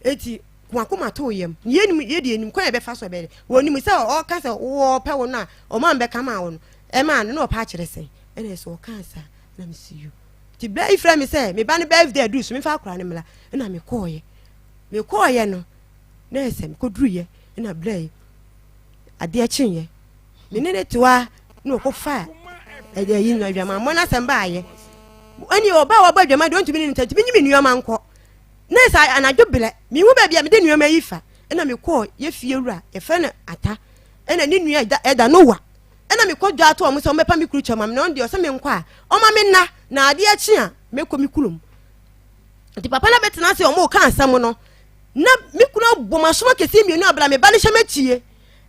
eti wakoma too yam ne yɛnim yɛde anim kwan yɛbɛfa so ɛbɛyɛ wɔnim sɛ ɔka sɛ wɔpɛ wo no a ɔma mbɛka ma wo no Ɛmaa no na ɔpɛ akyerɛ sɛn? Ɛna ɛsɛ ɔkaa saa na me si yo. Nti bra yi frɛ me sɛ me ba no birthday aduru so memfa akora no mmra. Ɛna mekɔɔyɛ. Mekɔɔyɛ no na ɛsɛ mekɔduruyɛ ɛna bra yi adeɛ kyeeɛ. Me ne ne toa na ɔkɔfa ɛyɛ yi no adwamammɔ no asɛm baayɛ. Ɛne ɔbaa a wabɔ adwaman deɛ ɔntumi ne no ntra nti menyi me nneɛma nkɔ. Na sɛ anadwo berɛ mehu baabi a mede nneɛma yi fa ɛna mekɔɔ yɛ fie wura yɛfrɛ no Ata ɛna ne nua ɛda ɛda Noa ɛna mekɔ dwa ato wɔn sɛ wɔbɛpa me kuru kyɛ ma me na ɔno deɛ ɔsɛ menkɔ a ɔma me nna na adeɛ kye a mɛkɔ me kurom. Nti papa no bɛtena ase wɔn reka asɛm no na me kunu abɔ m'asom akɛseɛ mmienu abla me ba no hyɛ m'akyie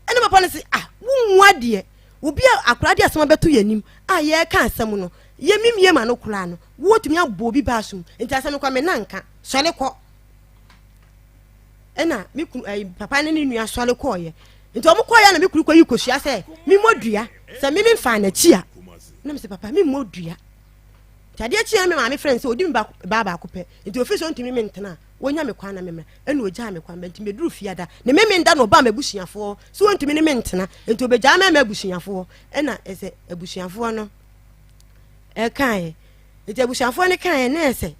ɛna papa no sɛ ah wonwu adeɛ obi a akwadaa de asɛm abɛto yɛn anim a yɛreka asɛm no yɛ mimie ma no koraa no wotumi abɔ obi ba asom nti asɛm no kɔ me na nka sɔre kɔ ɛna me kunu ɛyi papa ne ne nua sɔre kɔɔyɛ nti wɔn kɔɔyɛ na me kunu kɔ yi kosua sɛ me mmɔ dua sɛ me me nfa n'akyi a na me sɛ papa me mmɔ dua. Nti adeɛ kyeeɛ no me maame frɛ no sɛ ɔdi me baa baako pɛ nti ɔfiri sɛ ɔntumi me ntena a wɔnya me kwan na me mmra ɛna ɔgyaa me kwan ba nti meduru fiada ne me menda na ɔbaa m'abusuafoɔ sɛ ɔntumi ne me ntena nti ɔbɛgyaa me ama abusuafoɔ ɛna ɛsɛ abusuafoɔ no ɛkaeɛ nti abusuafoɔ no kaeɛ na ɛsɛ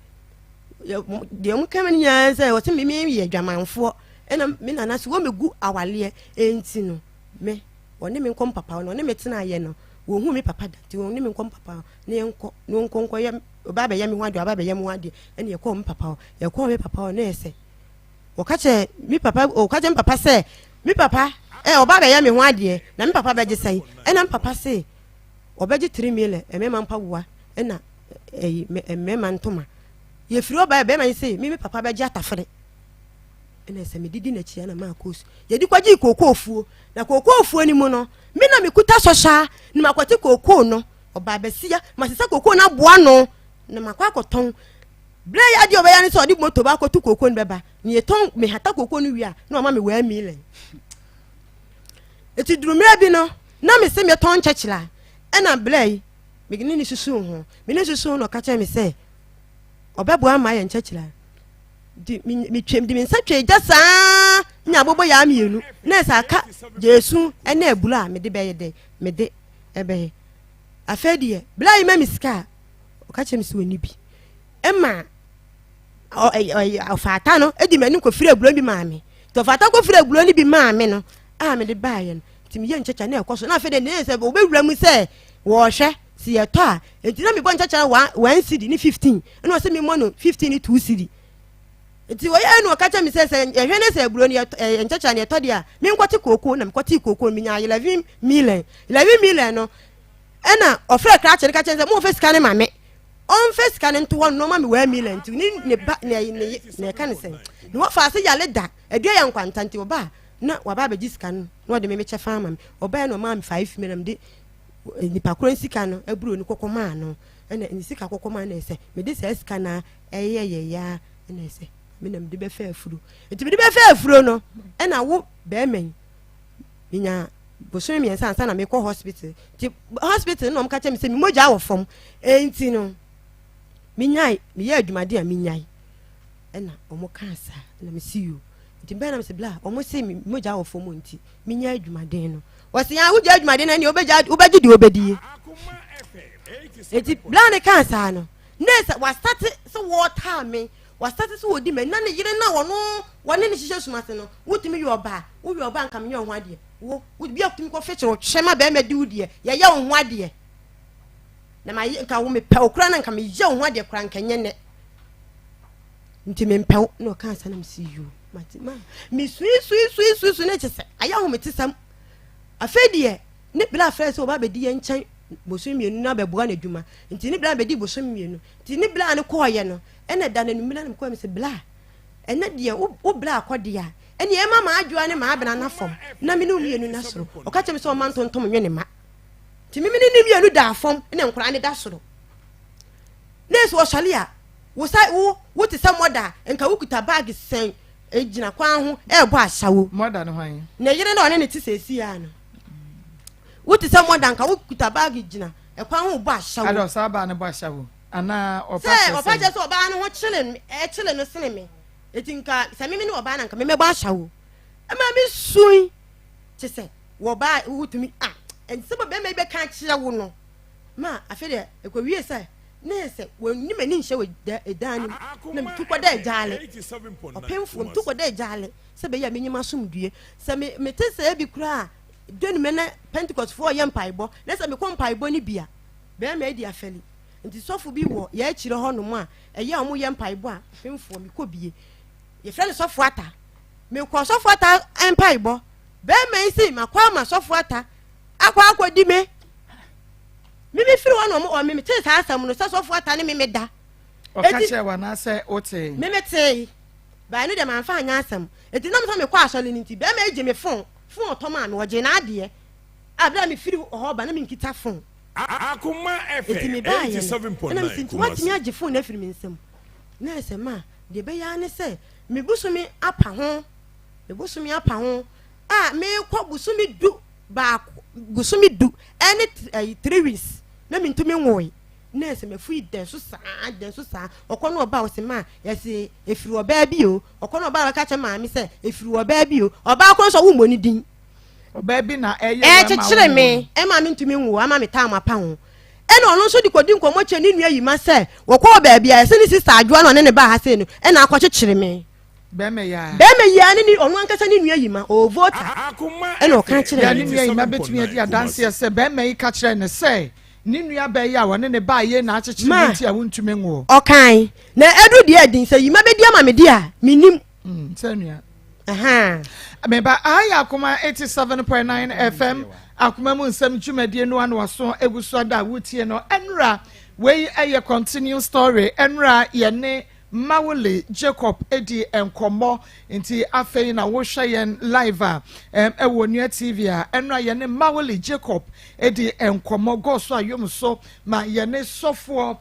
deɛ ɔmo ka me no nyinaa sɛ ɔsɛ me meyɛ adwamanfoɔ ɛna me nana sɛ wɔmɛgu awaleɛ ɛnti no me ɔne me nkɔ mpapa no ɔne me tenaeɛ no wɔhu me papa da nti ɔne me nkɔ mpapa na yɛnkɔ na ɔnkɔ nkɔyɛ ɔba abɛyɛ me ho adeɛ ɔba abɛyɛ me ho adeɛ ɛna yɛkɔɔ me papa hɔ yɛkɔɔ me papa hɔ na yɛ sɛ wɔka kyerɛ me papa ɔka kyerɛ me papa sɛ me papa ɛ ɔba abɛyɛ me ho adeɛ na me papa bɛgye sɛn ɛna me papa se ɔbɛgye three million mmarima mpaboa ɛna ɛyi mmarima ntoma yɛfiri ɔba bɛrima yi se me me papa bɛgye atafere ɛna sɛ medidi n'akyi ɛna maa koosu yɛde kɔgye kookoofuo na kookoofuo no mu no me na mekuta sɔhyɛ na makɔte kookoo no Ɔbaa basia, masesa kookoo no aboa ano na makɔ akɔtɔn. Berɛ yi adeɛ ɔbɛyɛ ne sɛ ɔde moto ba akɔto kookoo no bɛba. Na yɛtɔn, mehata kookoo no wie a, na wama me one million. Eti duru mmerɛ bi no, na mese metɔn nkyɛkyerɛ a, ɛna berɛ yi, me ne ne susuu ho. Me ne susuu ho na ɔka kyerɛ me sɛ, ɔbɛboa ma ayɛ nkyɛkyerɛ a. Nti metwam de me nsa twa gya saa nya aboboyaa mmienu na ɛsɛ aka gyeesu ne aburo a mede bɛyɛ dɛ mede ɛbɛyɛ. Afei deɛ, berɛ a yɛma me sika a, ɔka kyerɛ me sɛ ɔnni bi. Ɛma ɔfaata no di m'anim kɔfiri aburo bi maa me. Nti ɔfaata kɔfiri aburo no bi maa me no a mede baeɛ no, nti meyɛ nkyɛkyɛ na ɛkɔ so. Na afei deɛ, ne sɛ wɔbɛwura mu sɛ wɔrehwɛ sɛ yɛtɔ a, nti na mebɔ nkyɛkyɛ no one cedi ne 15, ɛna ɔsɛ memmɔ no 15 ne 2 cedi. Nti wɔyɛɛ no ɔka kyerɛ me sɛ sɛ yɛhwɛ ne sɛ aburo no yɛtɔ ɛɛ nkyɛkyɛ no yɛtɔ deɛ a menkɔte kooko na mekɔtee kooko no menyaa 11 million 11 million no ɛna ɔfrɛ krakye no ka kyerɛ sɛ mo ɔfɛ sika no ma me ɔmfɛ sika no nto hɔ no ɔma me 1 million nti ne ne ba ne ne ne ɛka ne sɛ ne wɔfa ase yale da adua yɛ nkwanta nti ɔba a na waba abɛgye sika no na ɔde me mekyɛ fa ama me ɔbɛyɛ na ɔmaa me 5 million mede eh, nipa korɔ sika no aburo no kɔkɔ maa no ɛna ne sika kɔkɔ maa no sɛ mede saa sika no ɛyɛ yɛ ya ɛna ɛsɛ me na mede bɛfɛ afuro nti mede bɛfɛ afuro no ɛna wo bɛrima yi menya bosome mmiɛnsa ansa na mekɔ hospital nti hospital na ɔmka kyerɛ me sɛ me mogya wɔ fam ɛnti no menyae meyɛ adwumaden a menyae ɛna ɔmo kaa saa ɛna mesi yo nti bɛn na mesɛ bla ɔmo se me mogya wɔ fam nti menya adwumaden no wɔsi ya wogya adwumaden no ɛne wobɛgya wobɛgye deɛ wobɛdie nti bla ne kaa saa no Ne sɛ wasate sɛ wɔtaa me, wasate sɛ wɔdi m'ani, na ne yere no a wɔno wɔne no hyehyɛ sum ase no, wotumi yɛ ɔbaa, woyɛ ɔbaa nka menyɛ wo ho adeɛ, wo, wo bi a wotumi kɔ fekyere wo twɛ ma bɛrima di wo deɛ, yɛyɛ wo ho adeɛ, na ma nka wo mepɛ wo koraa na nka meyɛ wo ho adeɛ koraa nka nyɛ nɛ, nti mempɛ wo, na ɔka asa na mesi yoo, mate ma, mesui sui sui sui sui na kyɛ sɛ ayɛ ahometesɛm, afei deɛ Ne bra frɛɛ sɛ ɔba abɛdi yɛn nkyɛn bosome mmienu na abɛboa no adwuma. Nti ne bra bɛdi bosome mmienu. Nti ne bra no kɔɔyɛ no, ɛna da no anwummerɛ na mekɔɛ me sɛ bra, ɛnɛ deɛ wo bra akɔ deɛ a, ɛne ɛma m'adwoa ne m'abena no afam na me ne wo mmienu na soro. Ɔka kyerɛ me sɛ ɔma ntontom nwe ne ma. Nti me ne ne mmienu da fam na nkwadaa no da soro. Na ɛsɛ ɔsɔre a, wo sa wo wo te sɛ mɔda a nka wokuta baage sɛn gyina kwan ho ɛrebɔ asawo. Mɔda no hwan? Ne yere na ɔne ne te sɛ esi ya no. Wote sɛ mɔda nka wokuta baage gyina ɛkwan ho bɔ ahyɛwo. Ada ɔsaa baa no bɔ ahyɛwo anaa ɔpa kyerɛ sɛ. Sɛ ɔpa kyerɛ sɛ ɔbaa no ho kyele ɛkyele no sene me eti nka sɛ meme ne ɔbaa na nka meme bɔ ahyɛwo. Ɛma me sui te sɛ wɔbaa wotumi a ɛnsɛm a bɛrima yi bɛka akyerɛ wo no ma afei deɛ ɛkɔwie sɛ ne yɛ sɛ wɔnni m'ani nhyɛ wɔ ɛdan no mu na metu kɔda agyaale ɔpemfoɔ metu kɔda agyaale sɛ bɛyɛ a menye m'asomdue. Sɛ me mete sɛ ebi koraa a, dwanumɛ na Pentecostfoɔ yɛ mpaebɔ, na sɛ mekɔ mpaebɔ no bi a, Bɛrima adi afɛli. Nti sɔfo bi wɔ yɛn akyire hɔ nom a ɛyɛ a wɔyɛ mpaebɔ a femfoɔ mekɔ bie. Yɛfrɛ no sɔfo Ata. Mekɔ sɔfo Ata mpaebɔ. Bɛrima yi se makɔ ama sɔfo Ata akɔ akɔdi me. Me me firi hɔ na ɔmo ɔme metee saa asɛm no sɛ sɔfo Ata ne me meda. Ɔka kyerɛ wo anaasɛ wotee? Me metee. Bae no deɛ mamfa anyɛ asɛm. Enti nam sɛ mekɔ asɔre no nti, bɛrima yi gye me fon, fon ɔtɔ maa me, ɔgyee n'adeɛ. A berɛ a mefiri hɔ ba na menkita fon. Enti mebaeɛ no, ɛna mese nti woatumi agye fon no afiri me nsam? Na ɛsɛ ma deɛ ɛbɛyɛ ara ne sɛ me bosome apa ho, me bosome apa ho a merekɔ bosome du baako, bosome du ɛne 3 weeks na mentumi nwoe. Na ɛsɛ mafui dɛn so saa, dɛn so saa. Ɔkɔ no ɔba ɔse ma yɛse ɛfiri ɔbaa bi o. Ɔkɔ no ɔba ɔbɛka kyerɛ maame sɛ ɛfiri ɔbaa bi o. Ɔbaa koro nso ɔwo mmɔ ne din. Ɔbaa bi na ɛyɛ wɔ ɛma Ɛkyekyere me ɛma me ntumi nwo ama me taa mapa ho. Ɛna ɔno nso de kɔdi nkɔmmɔ kyerɛ ne nua Yima sɛ wɔkɔɔ baabi a ɛsɛ ne sista Adwoa na ɔne ne baa ha sei no ɛna akɔkyekyere me. Bɛrima yi ara. Bɛrima yi ara ne ne ɔno ankasa ne nua Yima, ɔwɔ Volta, ɛna ɔka kyerɛɛ Deɛ ne nua Yima bɛtumi adi adanseɛ sɛ bɛrima yi ka kyerɛɛ no sɛ ne nua baa yi a ɔne ne baa yei na akyekyere Ma ne nti a wontumi nwoɔ. ɔkae, na aduru deɛ ɛden sɛ Yima bɛdi ama me deɛ a, mennim. Mm, sɛ nua. Meba aha yɛ Akoma 87.9 FM akoma mu nsɛm dwumadie no ano aso egu so ada a wotie no ɛnora wei ɛyɛ continue story ɛnora yɛne Mawuli Jacob edi nkɔmmɔ nti afei na wohwɛ yɛn live a ɛwɔ Nua TV a ɛnora yɛne Mawuli Jacob edi nkɔmmɔ gɔɔ so ayom so ma yɛne sɔfoɔ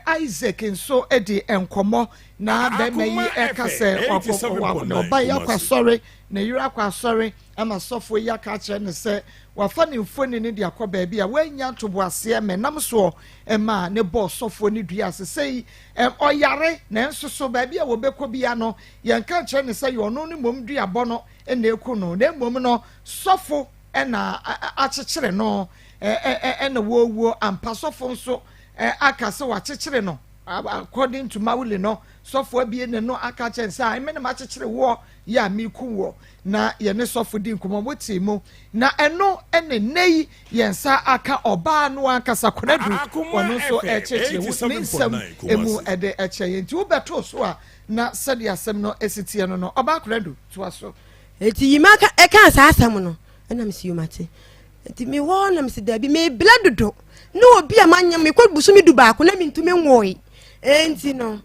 Isaac nso edi nkɔmmɔ Na bɛrima yi ɛka sɛ wakɔ ne ɔba yi akɔ asɔre, ne yere akɔ asɔre, ama sɔfoɔ yi aka akyerɛ no sɛ wafa ne mfoni no de akɔ baabi a wannya ntoboaseɛ ma ɛnam soɔ ma ne bɔɔ sɔfoɔ no dua ase sɛ ɔyare nanso so baabi a wɔbɛkɔ bia no yɛnka nkyerɛ no sɛ yɛ ɔno no mmom duabɔ no na ɛku no na mmom no sɔfo na akyekyere no na wɔwuo ampa sɔfo nso aka sɛ wakyekyere no According to Mawuli no, sɔfo abie ne no aka akyerɛ no sɛ, "Ae, me na makyekyere woɔ yɛ a mereku woɔ." Na yɛne sɔfo di nkɔmmɔ, wotee mu. Na ɛno ne nnɛ yi yɛn nsa aka ɔbaa no ankasa, Konadu, ɔno nso rekyerɛkyerɛ wo ne nsɛm mu de kyerɛ yɛn. Nti wobɛtoo so a, na sɛdeɛ asɛm no si teɛ no no. Ɔbaa Konadu, toa so. Enti Yima kaa saa asɛm no, ɛna mese, Yo, mate. Nti mewɔ hɔ na mese daabi mebrɛ dodo ne obi a manyɛ mekɔ bosome du baako na mentumi nwoe enti no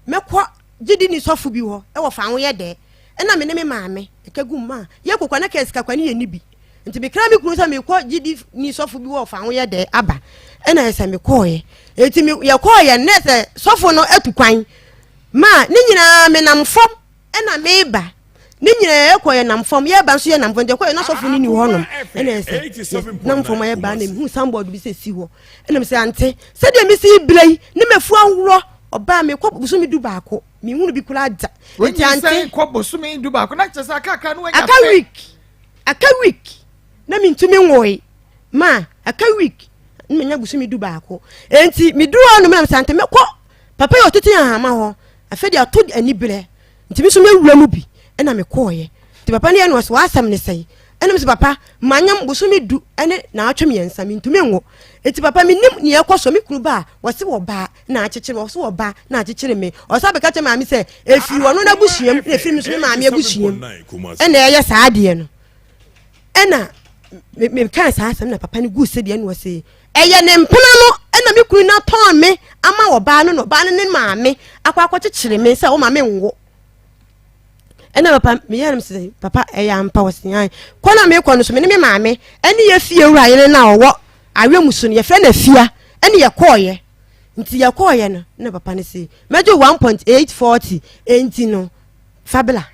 mɛkɔ gyidi ni sɔfo bi hɔ ɛwɔ fa ho yɛ dɛ ɛna me ne me maame ɛka gu mu a yɛ kokwa na kɛ sika kwa ne yɛ ni bi nti mekra me kunu sɛ mekɔ gyidi ni sɔfo bi hɔ fa ho yɛ dɛ aba ɛna ɛsɛ mekɔɔyɛ enti yɛkɔɔyɛ na ɛsɛ sɔfo no atu kwan ma ne nyinaa menam fam Ɛna meba. Ne nyinaa yɛkɔ yɛ nam fam yɛba nso yɛ nam fam nti ɛkɔ yɛ na sɔfo no ni hɔ nom ɛna ɛsɛ nam fam ayɛ baa na mehu sanbɔɔd bi sɛ si hɔ ɛna mesɛ ante sɛdeɛ mesi bere yi ne mafu aworɔ ɔbaa mekɔ bosome du baako mehunu bi koraa da nti ante kɔ bosome du baako na kyerɛ sɛ aka akra no wanya aka week aka week na mentumi nwoe ma aka week na manya bosome du baako nti meduru hɔ nom na mesɛ ante mɛkɔ papa yɛ ɔtete ahama hɔ Afei deɛ ato aniberɛ nti me nso mɛwura mu bi ɛna mekɔɔeɛ nti papa no yɛ no ɔsɛ w'asɛm ne sɛe ɛna mesɛ papa manyam bosome du ɛne naatwe mmiɛnsa mentumi nwo nti papa menim nea ɛkɔ so me kunu ba a wɔse wɔbaa na akyekyere me wɔse wɔbaa na akyekyere me ɔsa bɛka kyerɛ maame sɛ ɛfiri ɔno n'abusuam na ɛfiri me nso me maame abusuam ɛna ɛyɛ saa adeɛ no ɛna mekaa saa asɛm na papa no guu sɛdeɛ na ɔse ɛyɛ ne mpena no ɛna me kunu no atɔn me ama ɔbaa no na ɔbaa no ne maame akɔ akɔkyekyere me sɛ ɔma me nwo ɛna papa meyɛ no sɛ papa ɛyɛ ampa wɔ se kɔ na mekɔ no so me ne me maame ɛne yɛ fie wura yere no a ɔwɔ awɛ mu so no yɛfrɛ no afia ɛne yɛkɔɔyɛ nti yɛkɔɔyɛ no na papa no se mɛgye 1.840 enti no fabla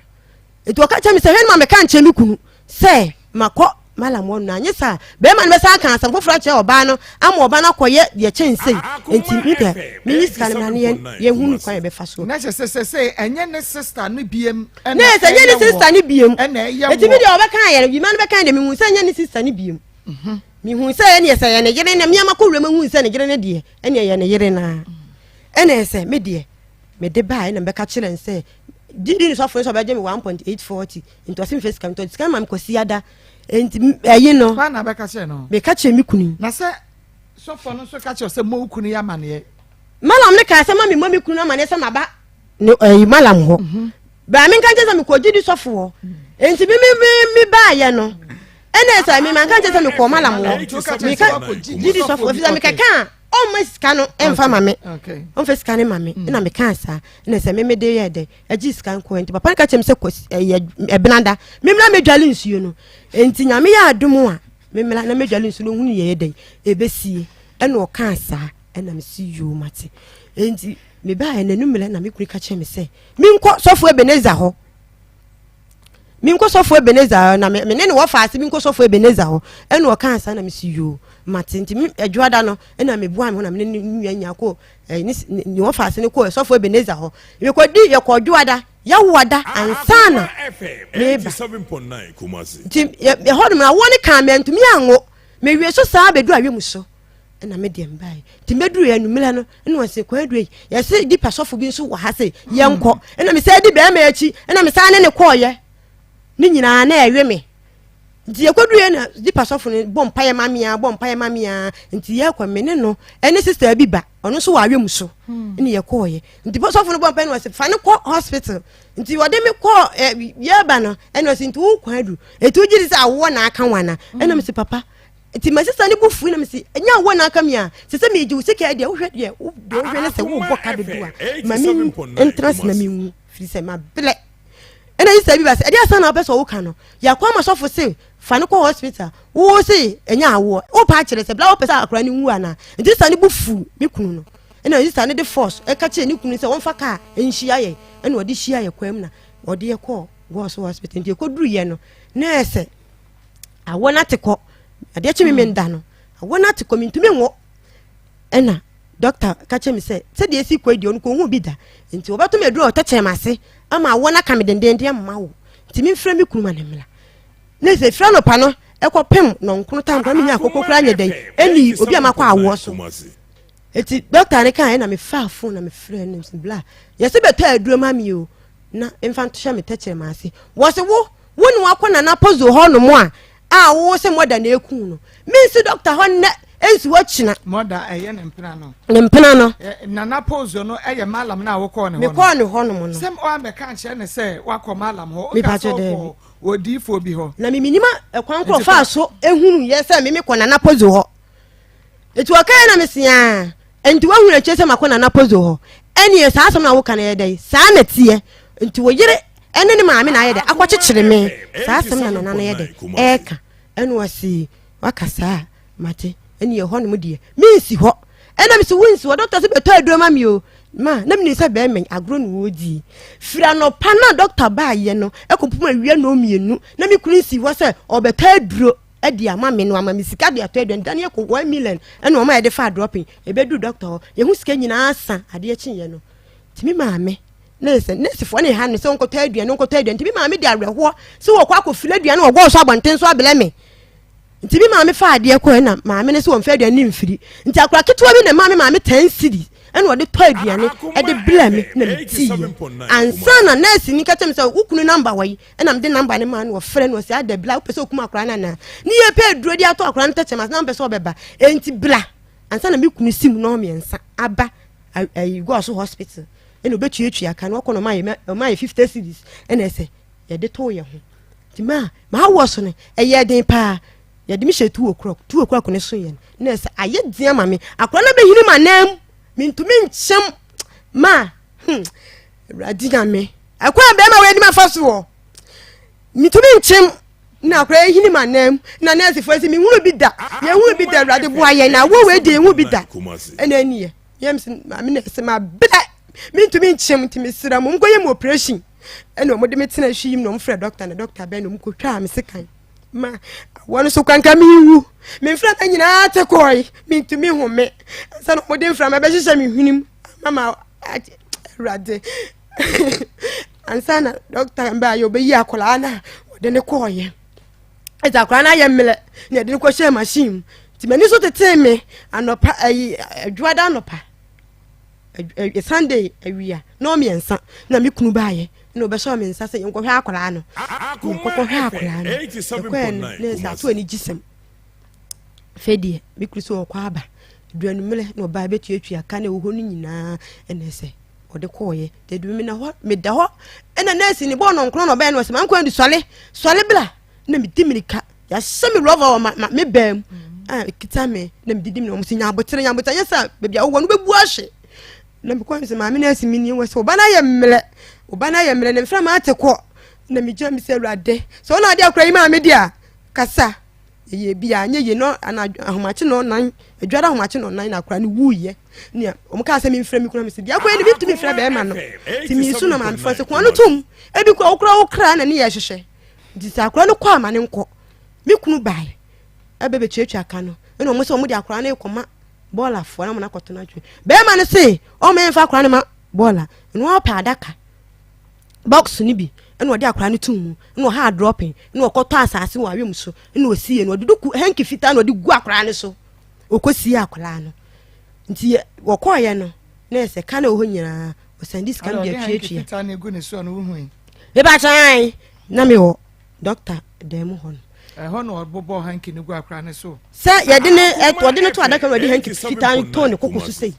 Enti ɔka kyerɛ me sɛ, hwɛ no ma meka nkyerɛ me kunu sɛ makɔ malam hɔ no, anyɛ saa bɛrima no bɛsan aka asɛm foforɔ akyerɛ ɔbaa no ama ɔbaa no akɔyɛ deɛ kyɛn sei. Enti me deɛ menyi sika no mmra na yɛnhunu kwan yɛbɛfa so. Na kyerɛ sɛ sɛsɛ ɛnyɛ ne sista no biem ɛna ɛyɛ wɔ. Ɛnyɛ ne sista no biem. Ɛna ɛyɛ wɔ. Enti me deɛ ɔbɛka yɛ no, yima no bɛka deɛ mehu sɛ ɛnyɛ ne sista no biem. Mhm. Mehu sɛ ɛneɛ sɛ ɛyɛ ne yere na meama kɔ wura mu hu sɛ ne yere no deɛ ɛneɛ ɛyɛ ne yere naa. Ɛna ɛsɛ me deɛ mede baeɛ na mebɛka kyerɛ no sɛ gyidi ne sɔfo no sɛ ɔbɛgye me 1.840 nti ɔse mfa sika nti ɔde sika no ma me kwasi ada nti ɛyi no Hwan na bɛka kyerɛ no? Meka kyerɛ me kunu. Na sɛ Sɔfoɔ no nso ka kyerɛ sɛ mmɔ wo kunu yi amaneɛ. Malam no kaa sɛ ma memmɔ me kunu no amaneɛ sɛ maba ne ɛyi malam hɔ. Mhm. Baa menka nkyɛ sɛ mekɔ gyidi sɔfo hɔ. Nti me me me me baayɛ no ɛna sɛ me manka nkyɛ sɛ mekɔ malam hɔ. Meka gyidi sɔfo efisɛ mekɛka a ɔmma sika no ɛmfa ma me. Ɔmfa sika no ma me. Mm. Ɛna mekaa saa ɛna sɛ me me de yɛ dɛ agye sika nko nti papa no ka kyerɛ me sɛ kɔ ɛyɛ ɛbenada memmra mɛdwale nsuo no. Nti nyame yɛ adom a Memmra na mɛdwale nsu no hunu yɛyɛ dɛn ɛbɛsie ɛna ɔkaa saa ɛna mesi yoo mate enti mebaeɛ n'anummerɛ na me kunu ka kyerɛ me sɛ menkɔ sɔfo Ebenezer hɔ menkɔ sɔfo Ebenezer hɔ na me ne ne wɔfa ase menkɔ sɔfo Ebenezer hɔ ɛna ɔkaa saa na mesi yoo mate nti me adwoada no ɛna meboa me ho na me ne ne nua nya kɔ ne ne wɔfa ase no kɔ sɔfo Ebenezer hɔ yɛkɔdi yɛkɔ adwoada Yɛwoa da ansa na mereba. Nti ɛhɔ nom na awoɔ no kaa me antumi anwo. Mewie so saa bɛduru awia mu so ɛna me deɛ mbaeɛ. Nti mɛduru yɛ anummerɛ no ɛna wɔse kwan aduru yi yɛse dipa sɔfo bi nso wɔ ha se yɛnkɔ. Ɛna mesan di bɛrima akyi ɛna mesan ne ne kɔɔyɛ. Ne nyinaa na ɛwe me. Nti yɛkɔduru yɛ na dipa sɔfo no bɔ mpaeɛ ma me a bɔ mpaeɛ ma me a nti yɛkɔ me ne no ɛne sista bi ba ɔno nso wɔ awia mu so ɛna yɛkɔɔyɛ. Nti sɔfo no bɔ mpae na ɔse fa no kɔ hospital. Nti wɔde me kɔ ɛ yɛba no ɛna ɔse nti wo kwan adu. Eti wogye di sɛ awoɔ na aka wo ana? Ɛna mese papa nti ma sista no bu fui na mese ɛnyɛ awoɔ na aka mi a sɛ sɛ megye wo sika deɛ wohwɛ deɛ deɛ wohwɛ ne sɛ wobɔ ka dodo a ma me ntena ase na menwu firi sɛ mabrɛ. Ɛna sista bi ba sɛ ɛdeɛ asa na wopɛ sɛ woka no yɛakɔ ama sɔfo se fa no kɔ hospital wo se ɛnyɛ awoɔ wopɛ akyerɛ sɛ bla wopɛ sɛ akora no wu anaa nti sista no bu fu me kunu no ɛna sista no de force ɛka kyerɛ ne kunu sɛ wɔmfa kaa nhyia yɛ ɛna ɔde hyia yɛ kwan mu na ɔde yɛ kɔɔ gɔɔso hospital nti ɛkɔduru yɛ no na ɛsɛ awoɔ no ate kɔ adeɛ kye me menda no awoɔ no ate kɔ mentumi nwo ɛna dɔkta ka kyerɛ me sɛ sɛdeɛ ɛsi kɔ yi deɛ ɔno kɔhu bi da nti wɔbɛto me aduru a ɔtɛkyerɛ m'ase ama awoɔ no aka me dendenden ama wo nti memfrɛ me kunu ma ne mmra ne sɛ fira nɔpa no ɛkɔpem nɔnkono tam kora menya akɔkɔ kora nyɛ dɛn ɛni obi a makɔ awoɔ so Eti dɔkta no kaeɛ na mefaa fon na mefrɛ no sɛ bla yɛsɛ bɛtɔ aduro ma me o na mfa ntohyɛ me tɛkyerɛma ase wɔse wo wo ne wakɔ nana pozo hɔ nom a a wo sɛ mɔda na eku no mensi dɔkta hɔ nnɛ ɛnsi hɔ kyina mɔda ɛyɛ ne mpena no ne mpena no nana pozo no ɛyɛ malam no a wokɔɔ ne hɔ no mekɔɔ ne hɔ nom no sɛ ɔamɛka nkyerɛ ne sɛ wakɔ malam hɔ mepatwɛ dɛ odiifoɔ bi hɔ na memenim ɛkwan korɔ faa so ehunu yɛ sɛ me mekɔ nana pozo hɔ Enti ɔkaeɛ na mese aa, enti woahunu akyire sɛ makɔ Nana Pozo hɔ? Ɛneɛ saa asɛm no a woka no ɛyɛ dɛn? Saa na ɛteɛ. Enti wo yere ɛne ne maame na ayɛ dɛn? Akɔkyekyere me. Saa asɛm na Nana no yɛ dɛn? Ɛreka. Ɛna ɔse waka saa a, mate. Ɛneɛ ɛhɔ nom deɛ, mensi hɔ. Ɛna mese wonsi hɔ, dɔkta se bɛtɔ aduro ma me o. Ma, na menim sɛ bɛrima yi, agorɔ na ɔredi. Firi anɔpa no a dɔkta baeɛ no, ɛkɔpem awia nnɔnmienu, na me kunu nsi hɔ sɛ ɔrebɛtɔ aduro. de ama me no ama me sika de atɔ aduane da no yɛkɔ 1 million ɛna ɔma yɛde fa dropping ɛbɛduru doctor hɔ yɛhu sika nyinaa sa adeɛ kyeeɛ no nti me maame ne sɛ nɛɛsefoɔ ne ha no sɛ wɔnkɔtɔ aduane wɔnkɔtɔ aduane nti me maame de awerɛhoɔ sɛ wɔkɔ akɔfili aduane wɔ gɔɔ so abɔnten so abrɛ me nti me maame fa adeɛ kɔ ɛna maame no sɛ wɔmfa aduane no mfiri nti akora ketewa bi na ɛmaa me maame 10 cedis ɛna ɔde tɔ aduane ɛde brɛ me na metiiɛ ansa na nɛɛse ni ka kyerɛ me sɛ wo kunu namba wɔ yi Ɛna mede number no maa no wɔfrɛ no ɔsɛ ada bla wopɛ sɛ okum akwaraa no anaa ne yɛ pɛ aduro de ato akwaraa no tɛkyɛm ase na mpɛ sɛ ɔbɛba enti bla ansa na me kunu sim no mmiɛnsa aba ayi gɔɔso hospital ɛna obetuatua ka no ɔkɔ no ɔma yɛ ɔma yɛ 50 cedis ɛna ɛsɛ yɛde too yɛ ho nti maa maa wɔ so no ɛyɛ den paa yɛde me hyɛ 2 o'clock 2 o'clock ne so yɛ no na ɛsɛ ayɛ den ama me akwaraa no bɛhini ma nan mu mentumi nkyɛm maa Awurade nyame ɛkwan a bɛrima wei anim afa so wɔ metumi nkyem na akora ehini ma nan na nɛɛsefoɔ sɛ mehunu bi da yɛhunu bi da Awurade boa yɛn na awo wei deɛ yɛhunu bi da ɛna ɛni yɛ yɛm sɛ maame nɛɛse ma brɛ mentumi nkyem nti mesrɛ mo nkɔyɛ mu operation ɛna wɔde me tena hwi yim na wɔn frɛ dɔkta na dɔkta bɛn na wɔn kɔtwaa me sekan ma wɔn nso kwanka mewu me mframa nyinaa te kɔe mentumi home ansa na wɔde mframa bɛhyehyɛ me hwenem ama ma awurade ansa na dɔkta mbaa yɛ ɔbɛyi akwadaa no a wɔde ne kɔɔyɛ ɛdze akwadaa no ayɛ mmerɛ na yɛde no kɔhyɛɛ machine mu nti m'ani so tetee me anɔpa ayi adwoada anɔpa sunday awia na ɔmmiɛnsa na me kunu baayɛ na ɔbɛhyɛ me nsa sɛ yɛnkɔhwɛ akwadaa no yɛnkɔkɔhwɛ akwadaa no yɛkɔɛ no na ɛsɛ ato ani gye sɛm afei deɛ me kunu sɛ ɔkɔ aba. Ɛduru anwummerɛ na ɔbaa bɛtuatua ka na ɛwɔ hɔ no nyinaa ɛna ɛsɛ ɔde kɔɔyɛ. Nti ɛduru mena hɔ meda hɔ ɛna nɛɛse ne bɔɔ nɔnkron na ɔbɛyɛ no ɔsɛ mankɔ adu sɔle sɔle bla na medi mirika yɛahyɛ me rɔba wɔ ma, ma me baa mu a ɛkita me na medidi me na wɔn sɛ nyabotere nyabotere nyɛ sɛ baabi a wowɔ no wobɛbu ahwe na mekɔ sɛ maame no asi me nie wɔ sɛ ɔba no ayɛ mmerɛ ɔba no ayɛ mmerɛ ne mframa ate kɔ na megyina me sɛ awurade sɛ ɔna ade akora yi maa me de a kasa ɛyɛ bi a nyɛ yie no anadwo ahomakye na ɔnan adwara ahomakye na ɔnan na akora no wuyɛ nea wɔn kaa sɛ memfrɛ me kura me sɛ deɛ akɔyɛ no mentumi mfrɛ bɛrima no nti mesu na maame fɔ sɛ kɔn no tom ebi kura wokura wo kra na ne yɛ hyehyɛ nti sɛ akora no kɔ ama ne nkɔ me kunu bae ɛbɛ bɛtuatua ka no ɛna wɔn sɛ wɔn de akora no rekɔma bɔɔlafoɔ na wɔn akɔto no atwe bɛrima no se wɔn mfa akora no ma bɔɔla ɛna wɔpɛ adaka box no bi ɛna ɔde akora no tum mu ɛna ɔha dropping ɛna ɔkɔtɔ asase wɔ awem so ɛna ɔsie no ɔde duku hanky fitaa na ɔde gu akora no so ɔkɔsie akora no nti wɔkɔɔyɛ no na ɛsɛ ka na ɛwɔ hɔ nyinaa ɔsan de sika no de atuatua mebakyɛn na mewɔ dɔkta dan mu hɔ no ɛhɔ na ɔbobɔ hanky no gu akora no so sɛ yɛde ne ɔde no to adaka na ɔde hanky fitaa no too ne koko so sei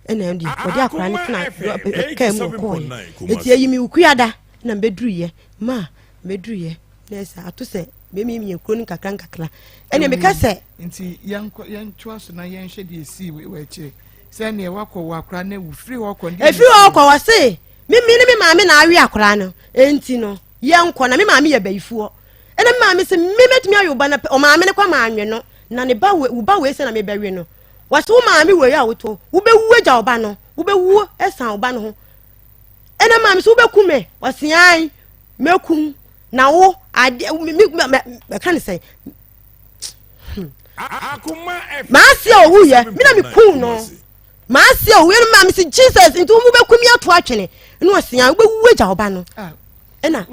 ɛna ɛno deɛ ɔde akora no tena kaa mu ɔkɔɔyɛ eti eyi mi wukuada na mbɛduruyɛ ma mbɛduruyɛ na ɛsɛ ato sɛ mɛmiamia kuro no nkakra nkakra ɛna meka sɛ. Nti yɛnkɔ yɛntoa so na yɛnhwɛ deɛ esii wɔ akyire sɛ neɛ wakɔ wɔ akora no awu firi hɔ kɔ. Efiri hɔ kɔ wɔ se me me ne me maame na awe akora no enti no yɛnkɔ na me maame yɛ bayifoɔ ɛna me maame se me mɛtumi awe wo ba na ɔmaame no kɔ ama anwe no na ne ba wo ba wei sɛ na mebɛwe no wɔse wo maame wei a wotɔ wobɛwu agya wo ba no wobɛwu ɛsan wo ba no ho ɛna maame sɛ wobɛku me ɔse an mɛkum na wo adeɛ me me mɛka ne sɛ hmm. maase a ɔwuyɛ me na mekum no maase a ɔwuyɛ no maa me sɛ jesus nti wo bɛkum me ato atwene ɛna ɔse an wobɛwu agya wo ba no ah. ɛna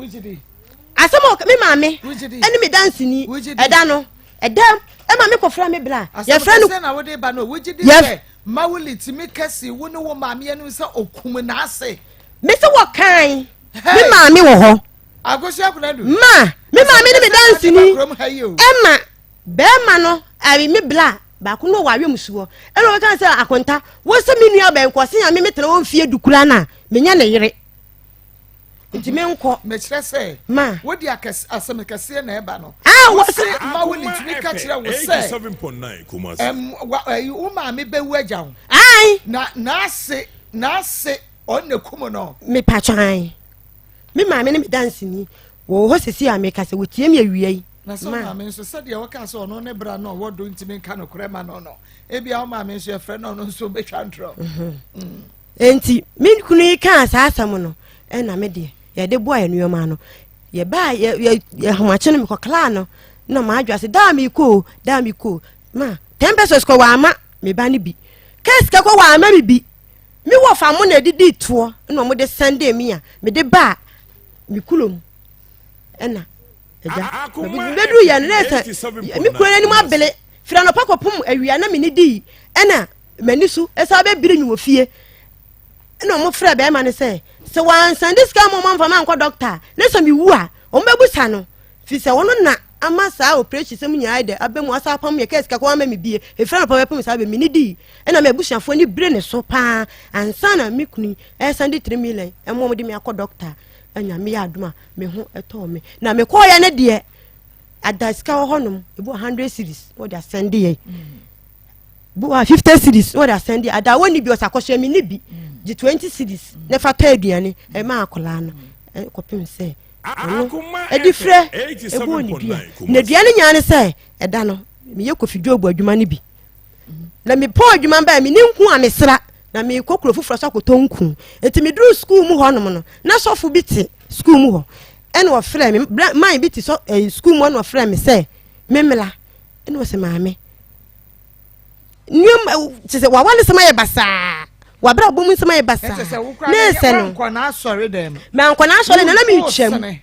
asɛm a me maame ɛne me danseni ɛda no ɛdam ɛma me kɔfra me bla yɛfrɛ no na wode ba no wogye di sɛ mawuli tumi kɛse wo ne wo maame anim sɛ okum n'ase me sɛ wɔkan me maame wɔ hɔ ma me maame ne me danseni ɛma bɛrima no ɛyi me bla baako no wɔ awɛm suɔ ɛna wɔka sɛ akonta wɔsɛ me nua bɛn kɔ se nyame metena wɔn fie dukura no a menya ne yere nti me nkɔ. Mekyerɛ sɛ. Ma. Wode akɛse asɛm kɛseɛ na ɛba no. Ah, wɔ sɛ. Ma wo ne tumi ka kyerɛ wo sɛ. Ɛm wa ɛyi wo maame bɛwu agya wo. Ayi. Na n'ase n'ase ɔno na kum no. Mepatwa ayi. Me maame ne me danseni wɔ hɔ sisi a meka sɛ wɔtie me awia yi. Na sɛ maame nso sɛdeɛ wɔka sɛ ɔno ne bra no ɔwɔ do ntumi nka nokorɛ ma no no ebia wo maame nso yɛfrɛ no ɔno nso bɛtwa ntorɔ. Mhm. Mm. Enti me kunu yi kaa saa asɛm no, ɛna me deɛ yɛde boa yɛ nneɛma ano. Yɛbaa yɛ yɛ yɛhomakye no mekɔklaa no na maadwa ase daa mekɔ o daa mekɔ o ma ten pesos kɔ wɔama me ba no bi kaa sika kɔ wɔama me bi me wɔ fa mo na ɛdidi toɔ na wɔde sɛnde me a mede baa me kurom ɛna agya bɛduru yɛ no na sɛ me kuro no anim abele firi anɔpa kɔpem awia na mene dii ɛna m'ani so ɛsan bɛbiri me wɔ fie ɛna wɔn frɛ bɛrima no sɛ sɛ wɔansan de sika ma wɔn amfa ma nkɔ dɔkta ne sɛ mewu a wɔn bɛbusa no fi sɛ wɔn na ama saa operation sɛm nyinaa dɛ abɛ mu asa apam yɛ kɛ sika kɔ ama me bie efiri anɔpa bɛpem saa bɛ me ne dii ɛna mɛ abusuafoɔ ne bere ne so paa ansa na me kunu ɛsan de 3 million ɛmo wɔn de me akɔ dɔkta ɛnya me yɛ adoma me ho ɛtɔɔ me na mekɔɔyɛ ne deɛ ada sika wɔ hɔnom ebi wɔ 100 series wɔde asɛnde yɛ mm. bi wɔ ha 50 cedis na wɔde asɛn de ada wɔnni bi ɔsɛ akɔhyɛ mi ni bi gye 20 cedis na fa tɔ aduane ɛma akwadaa no kɔpem sɛ ɔno ɛde frɛ ɛbɔɔ ne dua na dua no nyaa ne sɛ ɛda no meyɛ kofi dwobo adwuma no bi na mepɔn adwuma bɛɛ me ne nku a mesra na mekɔ kuro foforɔ so akɔtɔ nku nti meduru sukuu mu hɔnom no na sɔfo bi te sukuu mu hɔ ɛna ɔfrɛ me man bi te sɔ ɛɛ sukuu mu ɛna ɔfrɛ me sɛ memela ɛna ɔsɛ maame nneɛma kyerɛ sɛ wawa ne nsɛm ayɛ basaa wabrabɔ mu nsɛm ayɛ basaa ne nsɛ no mankɔ n'asɔre dɛm mankɔ n'asɔre na na mi twɛm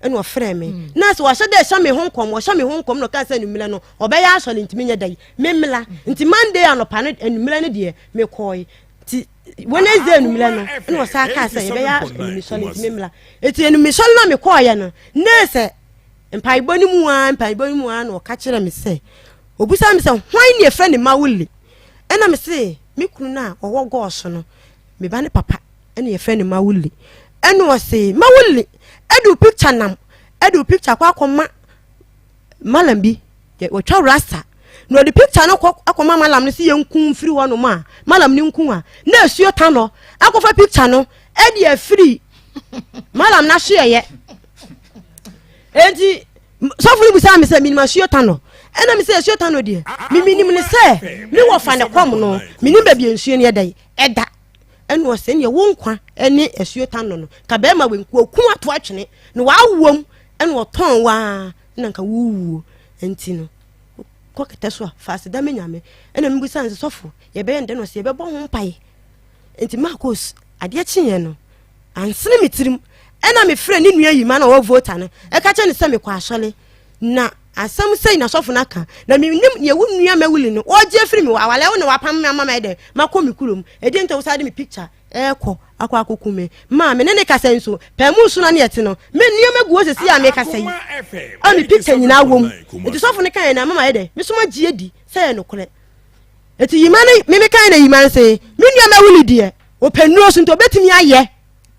ɛna ɔfrɛ me hmm. na sɛ wahyɛ dɛ ɛhyɛ me ho nkɔm ɔhyɛ me ho nkɔm na ɔka sɛ anummerɛ no ɔbɛyɛ asɔre ntumi nyɛ da yi memmla hmm. nti monday anɔpa no anummerɛ no deɛ mekɔe nti wednesday anummerɛ no ɛna ɔsan kaa sɛ yɛbɛyɛ anumisɔre nti memmla nti anumisɔre no a mekɔɔyɛ no ne sɛ mpaebɔ no mu a mpaebɔ no mu a na ɔka kyerɛ me sɛ Ɔbisaa me sɛ, Hwan ne yɛfrɛ no Mawuli? Ɛna me se me kunu no a ɔwɔ gɔɔso no, me ba ne papa ɛna yɛfrɛ no Mawuli. Ɛna ɔse Mawuli ɛde wo picture nam, ɛde wo picture kɔ akɔma malam bi, wɔtwa rasta. Na ɔde picture no kɔ akɔma malam no sɛ yɛnku mfiri hɔ nom a, malam no nku a, na asuo tanɔ akɔfa picture no ɛde afiri malam no ahyeɛyɛ. Enti sɔfo no bisaa me sɛ menim asuo tanɔ. Ɛna me sɛ asuo tanɔ deɛ, me menim ne sɛ me wɔfa ne kɔm no, menim baabi nsuo no yɛ dɛn ɛda. Ɛna ɔsɛ neɛ wo nkwa ne asuo tanɔ no, ka bɛrima wei nka ɔku ato atwene na wawom ɛna ɔtɔn waa na nka wowuo. Nti no kɔ kɛtɛ so a fa aseda ma Nyame. Ɛna mebusaa no sɛ sɔfo yɛbɛyɛ no dɛn? Na ɔsɛ yɛbɛbɔ ho mpaeɛ. Nti Marcos adeɛ kyeeɛ no ansene me tirim. Ɛna mefrɛ ne nua Yima na ɔwɔ Volta no ɛka kyerɛ no sɛ mekɔ asɔre na asɛm sɛi na sɔfo no aka na menim neɛ wo nua Mawuli no ɔgye afiri me hɔ awale wo na wapam me ama mayɛ dɛ makɔ me kurom ɛdeɛ nti a wosan de me picture ɛrekɔ akɔ akɔku me ma me ne ne kasa nso pɛɛ mu nso na ne ɛte no me nneɛma gu hɔ sɛsi a mekasa yi a me picture nyinaa wɔ mu nti sɔfo no kaeɛ na ama mayɛ dɛ me so magye adi sɛ ɛyɛ nokorɛ nti yima no me mekae na yima no se me nua Mawuli deɛ ɔpɛ nnuro so nti ɔbɛtumi ayɛ.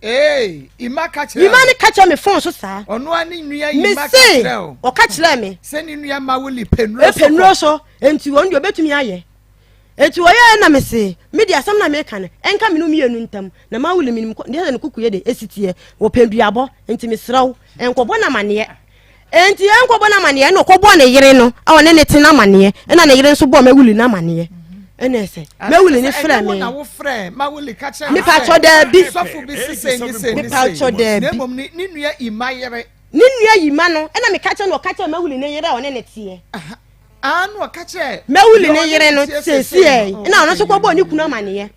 Ee, Ima ka kyerɛ Yima no ka kyerɛ me fon so saa. Ɔno ara ne nua Yima ka kyerɛ o. Ɔka kyerɛ me. Sɛ ne nua Mawuli pɛ nnuro so. Pɛ nnuro so, nti wɔn deɛ ɔbɛtumi ayɛ. Nti wɔyɛɛ na me se, me deɛ asɛm na meka no, ɛnka me no mmienu ntam. Na Mawuli menim deɛ sɛ ne kuku yɛ de esi teɛ, wɔpɛ duabɔ, nti mesrɛ wo, nkɔbɔ no amaneɛ. Enti ɛnkɔbɔ no amaneɛ ɛna ɔkɔbɔɔ ne yere no a ɔne ne te no amaneɛ ɛna ne yere nso bɔɔ Mawuli no amaneɛ ɛna ɛsɛ Mawuli ne frɛ me mepatwɔ daabi mepatwɔ daabi ne nua yima no ɛna meka kyerɛ no ɔka kyerɛ Mawuli ne yere a ɔne ne teɛ Mawuli ne yere no sɛsiɛ ɛna ɔno nso kɔbɔɔ ne kunu amaneɛ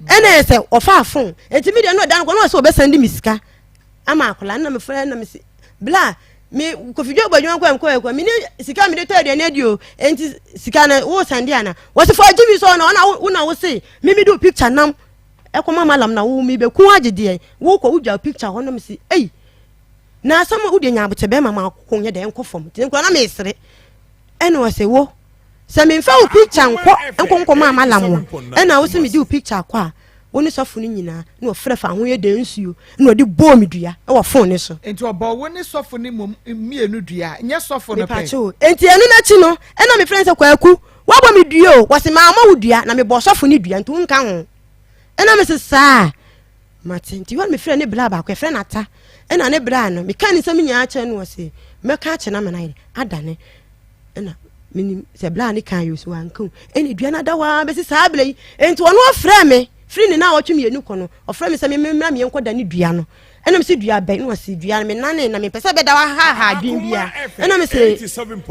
ɛna ɛsɛ ɔfaa fon enti mi deɛ no ɔda no kɔ na ɔsɛ ɔbɛsan de me sika ama akwadaa no na mefrɛ na mese bla me kofidwa bɔ adwuma kɔ nkɔ ɛkɔ me ne sika mede tɔ aduane adi o enti sika no wo sɛnde ana wɔse fɔ agye mi sɛ ɔna ɔna wo na wo se me mede wo picture nam ɛkɔma malam na wo mebɛku agye deɛ wokɔ wodwa picture hɔ na mese ei na asɛm wo deɛ nya abotɛ bɛrima ma akoko nyɛ dɛ nkɔ fam nti nkora na mesere Ɛna ɔse wo sɛ memfa wo picture nkɔ nkɔ nkɔma amalam a ɛna wo se mede wo picture kɔ a wo ne sɔfo no nyinaa na ɔfrɛ fa ho yɛ dɛn nsuo na ɔde bɔɔ me dua wɔ phone no so. Nti ɔbɔɔ wo ne sɔfo no mmom mmienu dua nyɛ sɔfo no pɛ. Mepatwo o. Nti ɛno no akyi no ɛna mefrɛ no sɛ Kwaku woabɔ me dua o wɔse mammɔ wo dua na mebɔɔ sɔfo no dua nti wonka ho ɛna mese saa Mate. Nti hɔ no mefrɛɛ ne bra baako, yɛfrɛ no Ata. Ɛna ne bra no, mekaa ne nsɛm nyinaa kyerɛ no, ɔse mɛka akyerɛ no ama no ayɛ adane. Ɛna menim sɛ bra ne kan yɛ so wanka o. Ɛna dua no ada hɔ ara bɛsi saa berɛ yi. Nti ɔno ɔfrɛɛ me firi ne naawɔtwe mmienu kɔ no, ɔfrɛ me sɛ memmra meɛnkɔ da ne dua no. Ɛna mese dua bɛn? Na ɔse dua no menane na mempɛ sɛ bɛda hɔ ahaahaa adwene biara. Ɛna mese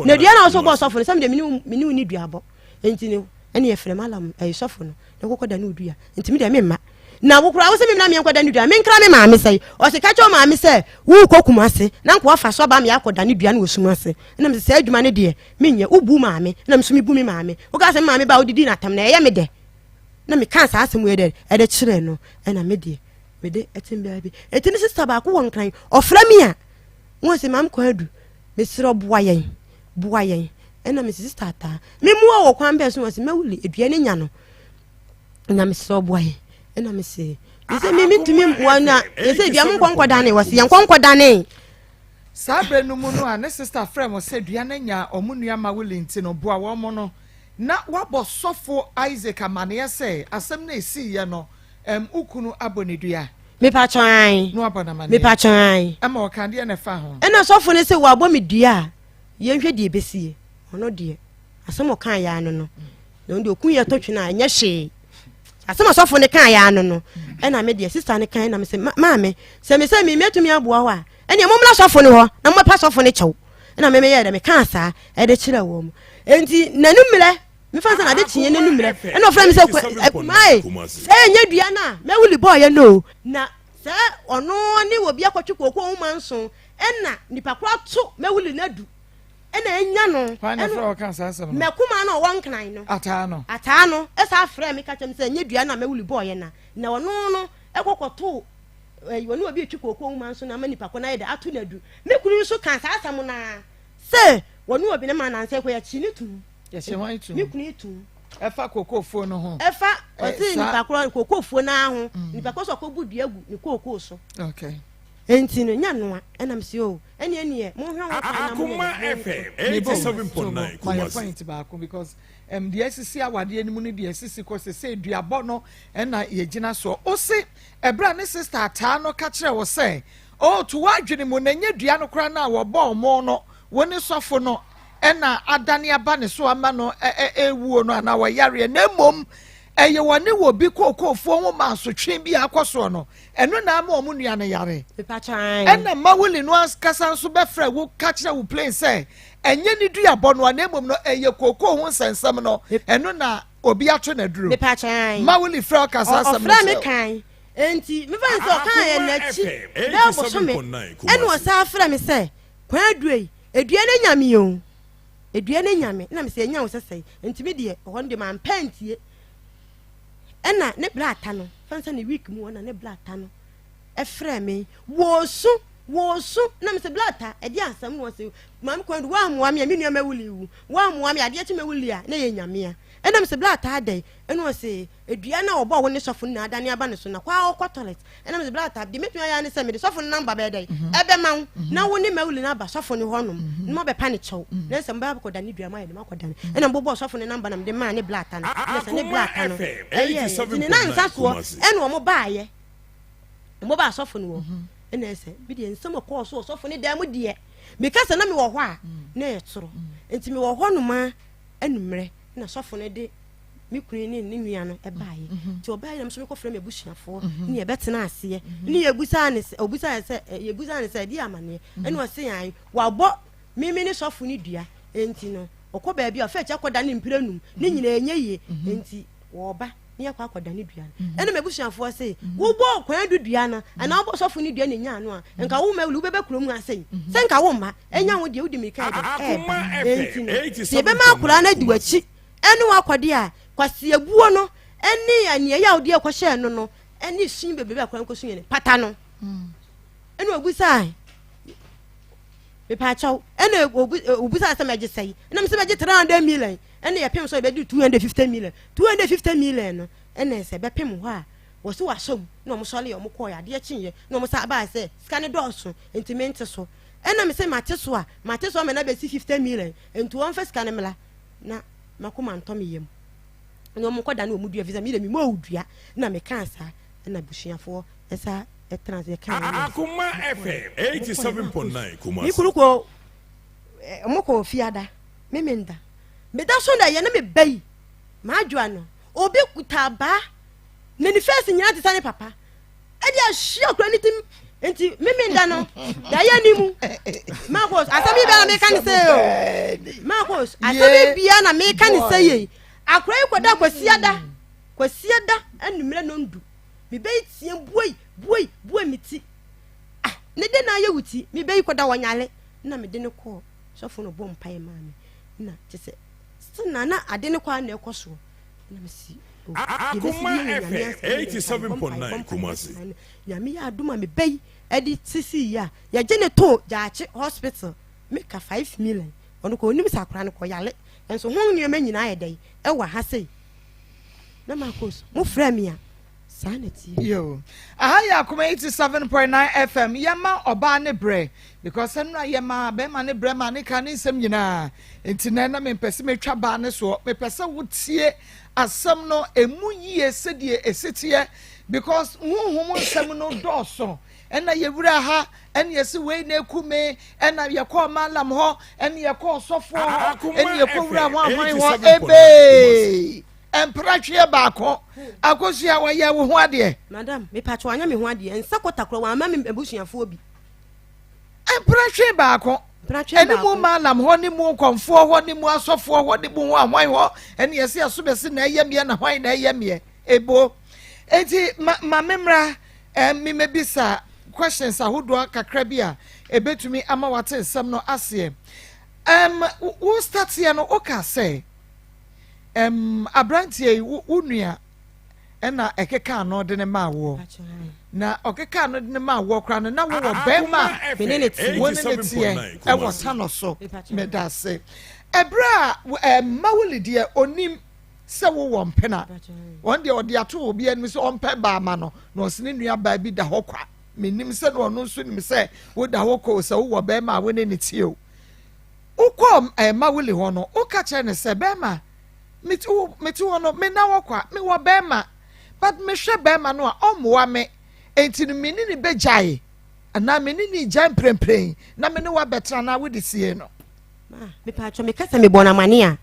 na dua no a wɔsɛ wobɔɔ sɔfo no sɛ medeɛ mene wo ne dua bɔ. Nti no ɛne yɛfrɛ malam ɛyɛ sɔfo no na kɔkɔ da ne odua. Nti medeɛ memma. Na wo koraa wo se memmra meɛnkɔda ne dua, menkra me maame sɛe? Ɔse ka kyerɛ wo maame sɛ worekɔ Kumase na nka wafa so aba me akɔda ne dua no wɔ sum ase. Ɛna mese saa adwuma no deɛ menyɛ, wobu maame na me nso mebu me maame. Wokaa sɛ me maame ba a wodidi no atɛm na ɛyɛ me dɛ. Na mekaa saa asɛm wei dɛ ɛde kyerɛɛ no ɛna me deɛ mede ɛtem baabi. Enti ne sista baako wɔ Nkran ɔfrɛ me a wɔn se maame Kwadu mesrɛ boa yɛn boa yɛn. Ɛna mese sista ataa memmoa wɔ kwan bɛn so? Wɔn se mawuli dua no nya no. Na mesrɛ ɔboa yɛn. Ɛna mese sɛ me mentumi mmoa no a ɛsɛ dua mo nkɔ nkɔdane wɔ se yɛnkɔ nkɔdane. Saa berɛ no mu no a ne sista frɛɛ mo sɛ dua no anya wɔn nua Mawuli nti no boa wɔn no, na wabɔ sɔfo Isaac amaneɛ sɛ asɛm no a ɛsiiɛ no ɛm wo kunu abɔ ne dua. Mepakyɛ ae. Na wabɔ no amaneɛ. Mepakyɛ ae. Ɛma ɔka deɛ na ɛfa ho. Ɛna sɔfo no se wabɔ me dua a yɛnhwɛ deɛ ɛbɛsie. Ɔno deɛ asɛm ɔkaa yɛ ano no. Na ɔno deɛ ɔku yɛ tɔ twene a ɛnyɛ hwee. Asɛm ɔsɔfo no kaa yɛ ano no ɛna me deɛ sista no kan na me sɛ maame sɛ me sɛ me mɛtumi aboa hɔ a ɛneɛ mommra sɔfo no hɔ na mommɛpa sɔfo no kyɛw. Ɛna me meyɛɛ dɛ mekaa saa ɛde kyerɛ wɔn mu. Enti n'anummerɛ mefa sɛ n'ade kyeeɛ n'anummerɛ ɛna ɔfrɛ me sɛ akumae sɛ ɛnyɛ dua no a mɛwuli bɔɔyɛ no o. Na sɛ ɔno ne obi akɔtwe kooko nwoma nson ɛna nipa koro ato mɛwuli no adu ɛna anya no. Hwan na ɛfrɛ ɔka saa asɛm no? Mɛkumaa no a ɔwɔ Nkran no. Ataa no. Ataa no ɛsan frɛɛ me ka kyerɛ me sɛ ɛnyɛ dua no a mɛwuli bɔɔyɛ na na ɔno no ɛkɔ kɔtoo ɛyi ɔne obi retwi kooko nwoma nso na ama nipa ko no ayɛ dɛ ato no adu. Me kunu nso kaa saa asɛm no ara sɛ ɔne obi no ma nansa kɔ yɛkye no tum. Yɛkye hwan tum? Me kunu yi tum. Ɛfa kookoofuo no ho. Ɛfa ɔse nipa korɔ kookoofuo no ara ho. Mm. Nipa korɔ sɛ ɔkɔbu dua gu ne kookoo so. Okay. Enti no nya noa ɛna mese o ɛne ɛneɛ monhwɛ ho kwan na mo Akoma FM 87.9 Kumasi. Point baako because um, deɛ asisi awadeɛ no mu no deɛ asisi kɔ sɛ sɛ duabɔ no ɛna yɛgyina soɔ. Ose ɛberɛ a ne sister ataa no ka kyerɛ wo sɛ oh to w'adwene mu na ɛnyɛ dua no koraa no a wɔbɔɔ mo no wo ne sɔfo no na adane aba ne so ama no ɛwuo no anaa wɔyareɛ na mmom ɛyɛ wɔne wɔ bi kookoofoɔ ho mansotwe bi a akɔ soɔ no ɛno na ama wɔn nua no yare ɛna mawuli no ankasa nso bɛfrɛ wo ka kyerɛ wo plane sɛ ɛnyɛ ne duabɔ no a na mmom no ɛyɛ kookoo ho nsɛnsɛm no ɛno na obi ato na duro mawuli frɛ ɔka saa asɛm no kyerɛ Enti mefa no sɛ ɔkaa yɛn n'akyi bɛyɛ bosome ɛna ɔsan frɛ me sɛ kwan aduro yi Edua no anya me o, edua no anya me, na mesɛ anya wo sɛ sɛe, nti me deɛ ɛhɔ no deɛ mampɛ antie. Ɛna ne brata no, fɛn sɛ ne week mu hɔ na ne brata no ɛfrɛ me, wɔɔsu, wɔɔsu, na mesɛ brata, ɛde asɛm na ɔsɛ, maame kwan do, woammoa me a, me nua mɛwuli wu, woammoa me adeɛ kye mɛwuli a, na ɛyɛ nyamea. Ɛna mesɛ brata adɛn, ɛna ɔsɛ, Dua no a wɔbɔɔ wo ne sɔfo no na adane aba ne so na kɔ ara kɔ toilet. Ɛna mese bra tab deɛ mɛtumi ayɛ ara ne sɛ mede sɔfo no namba bɛyɛ dɛn mhm. ɛbɛma wo mhm. na wo ne Mawuli no aba sɔfo no hɔnom mhm. na mabɛpa ne kyɛw na sɛ mobɛba akɔdane dua moayɛ de makɔdane ɛna mobɔɔ sɔfo no namba na mede maa ne bra ta no na sɛ ne bra ta no ɛyɛ nti ne nansa soɔ ɛna ɔmo baayɛ ɔmo baa sɔfo no wɔ ɛna ɛsɛ bi deɛ nsɛm ɔkɔɔ so ɔsɔfo ne dan mu deɛ meka sɛ na mewɔ hɔ a na ɛyɛ toro nti mewɔ hɔ noma anummerɛ na sɔfo no de me kunu ne ne nua no baeɛ mhm. nti ɔbaeɛ na nso mekɔfrɛ me abusuafoɔ mhm. ne yɛbɛtena aseɛ mhm. ne yɛbusaa ne sɛ ɔbusaa sɛ yɛbusaa ne sɛ ɛde amaneɛ ɛna ɔse an wabɔ meme ne sɔfo ne dua nti no ɔkɔ baabi a ɔfɛ akyi akɔda ne mpira num ne nyinaa ɛnyɛ yie nti wɔba ne yɛkɔ akɔda ne dua no ɛna m'abusuafoɔ se wobɔ kwan du dua no anaa wobɔ sɔfo ne dua ne nya ano a nka wo ma wuli wobɛbɛ kurom asɛi sɛ nka wo mma ɛnya wo deɛ wodi mirika ɛdɛ ɛɛba enti no sɛ yɛbɛma akwadaa no adi w'akyi ɛne w'akɔdeɛ a kwaseabuo no ɛne aniɛyɛ a wode ɛkɔhyɛɛ no no ɛne su bebrebe akwadaa no kɔsu yɛ no pata no ɛna obusaa mepaakyɛw ɛna obusaa sɛ mɛgye sɛi ɛna mesɛ mɛgye 300 million ɛna yɛpem sɛ yɛbɛgye 250 million 250 million no ɛna sɛ bɛpem hɔ a wɔsi wasɔ mu na wɔn sɔre yɛ wɔn kɔɔ yɛ adeɛ kyeeɛ na wɔn sa baa sɛ sika no dɔɔso nti mente so ɛna mesɛ mate so a mate so ama no abɛsi 50 million nti wɔn fa sika no mmla na makoma ntɔ me yam na wɔn kɔ da ne wɔn dua fisɛ mi de mi mɔ dua na mi kaa saa ɛna busuafoɔ ɛsa ɛtena ase ɛka wɔn Akoma FM 87.9 Kumasi. Mi kuru kɔ wɔn kɔ fiada mi mi nda mi da so na yɛ ne mi bɛ yi maa dwa no obi kuta abaa na ne fɛs nyinaa te sɛ ne papa. ɛde ahyia akora ne tim nti meme da no dayɛ ni mu marcos asɛm yi bia na meka ne sɛ o marcos asɛm yi bia na meka ne sɛ yei akora yi kɔda kwasiada kwasiada anummerɛ nondu mebɛyi tie buei buei buei me ti ah ne de na ayɛ wo ti mebɛyi kɔda wɔnyale na mede ne kɔɔ sɔfo no bɔ mpae maa me na kyɛ sɛ sɛ na na ade ne kɔ a na ɛkɔ soɔ Akoma FM 87.9 Kumasi. Nyame yɛ adom a meba yi ɛde sisi yi a yɛgye ne too gyaakye hospital meka 5 million ɔno kɔ onim sɛ akora no kɔ yale nso ho nneɛma nyinaa yɛ dɛn ɛwɔ ha sei na Marcos mo frɛ me a saa na tie. Yo. Aha yɛ Akoma 87.9 FM. Yɛma ɔbaa ne brɛ because ɛno a yɛma bɛrima ne brɛ ma ne ka ne nsɛm nyinaa. Nti nɛ na mempɛ sɛ metwa baa ne soɔ. Mepɛ sɛ wotie asɛm no emu yie sɛdeɛ ɛsi teɛ because honhom nsɛm no dɔɔso. Ɛna yɛwura ha ɛne yɛsi wei na eku me ɛna yɛkɔɔ malam hɔ ɛne yɛkɔɔ sɔfoɔ hɔ ɛne yɛkɔ wura hɔ ahwan hɔ ebee. Mpratweɛ baako. Akosua wɔyɛ wo ho adeɛ. Madam, mepatwo wanyɛ me ho adeɛ. Nsa kɔta korɔ wamma me abusuafoɔ bi. Mpratwe baako. Ɛne mu malam hɔ ne mu nkɔmfoɔ hɔ ne mu asɔfoɔ hɔ ne mu ho ahwan hɔ ɛne yɛse asomɛse na ɛyɛ meɛ na hwan na ɛyɛ meɛ ebo. Enti ma ma me mmra eh, me mɛbisa questions ahodoɔ kakra bi a ɛbɛtumi ama wate nsɛm no aseɛ. Um, wo starteɛ no woka sɛ Ɛm, aberanteɛ yi, wo, wo nua ɛna ɛkeka ano de ne maa woɔ. Na ɔkeka ano de ne maa woɔ koraa no, na wowɔ bɛrima a Me ne ne teɛ. wo ne ne teɛ ɛwɔ tanɔ so. Meda ase. Ɛberɛ a ɛm, Mawuli deɛ onim. sɛ wowɔ mpena. Ɔno deɛ ɔde ato obi anim sɛ ɔmpɛ baa ma no, na ɔse ne nua baa bi da hɔ kwa. Mennim sɛ na ɔno nso nim sɛ woda hɔ kwa o, sɛ wowɔ bɛrima a wo ne no te o. Wokɔɔ eh, Mawuli hɔ no, woka kyerɛ no sɛ, bɛrima, mete wo mete hɔ no, menna hɔ kwa, mewɔ bɛrima, but mehwɛ bɛrima no a, ɔmmoa me, enti no me ne no bɛgyae, anaa me ne no regyae mprempren na me ne wo abɛtena anaa wode sie no. Ma, mepatwɔ meka sɛ mebɔ no amane a,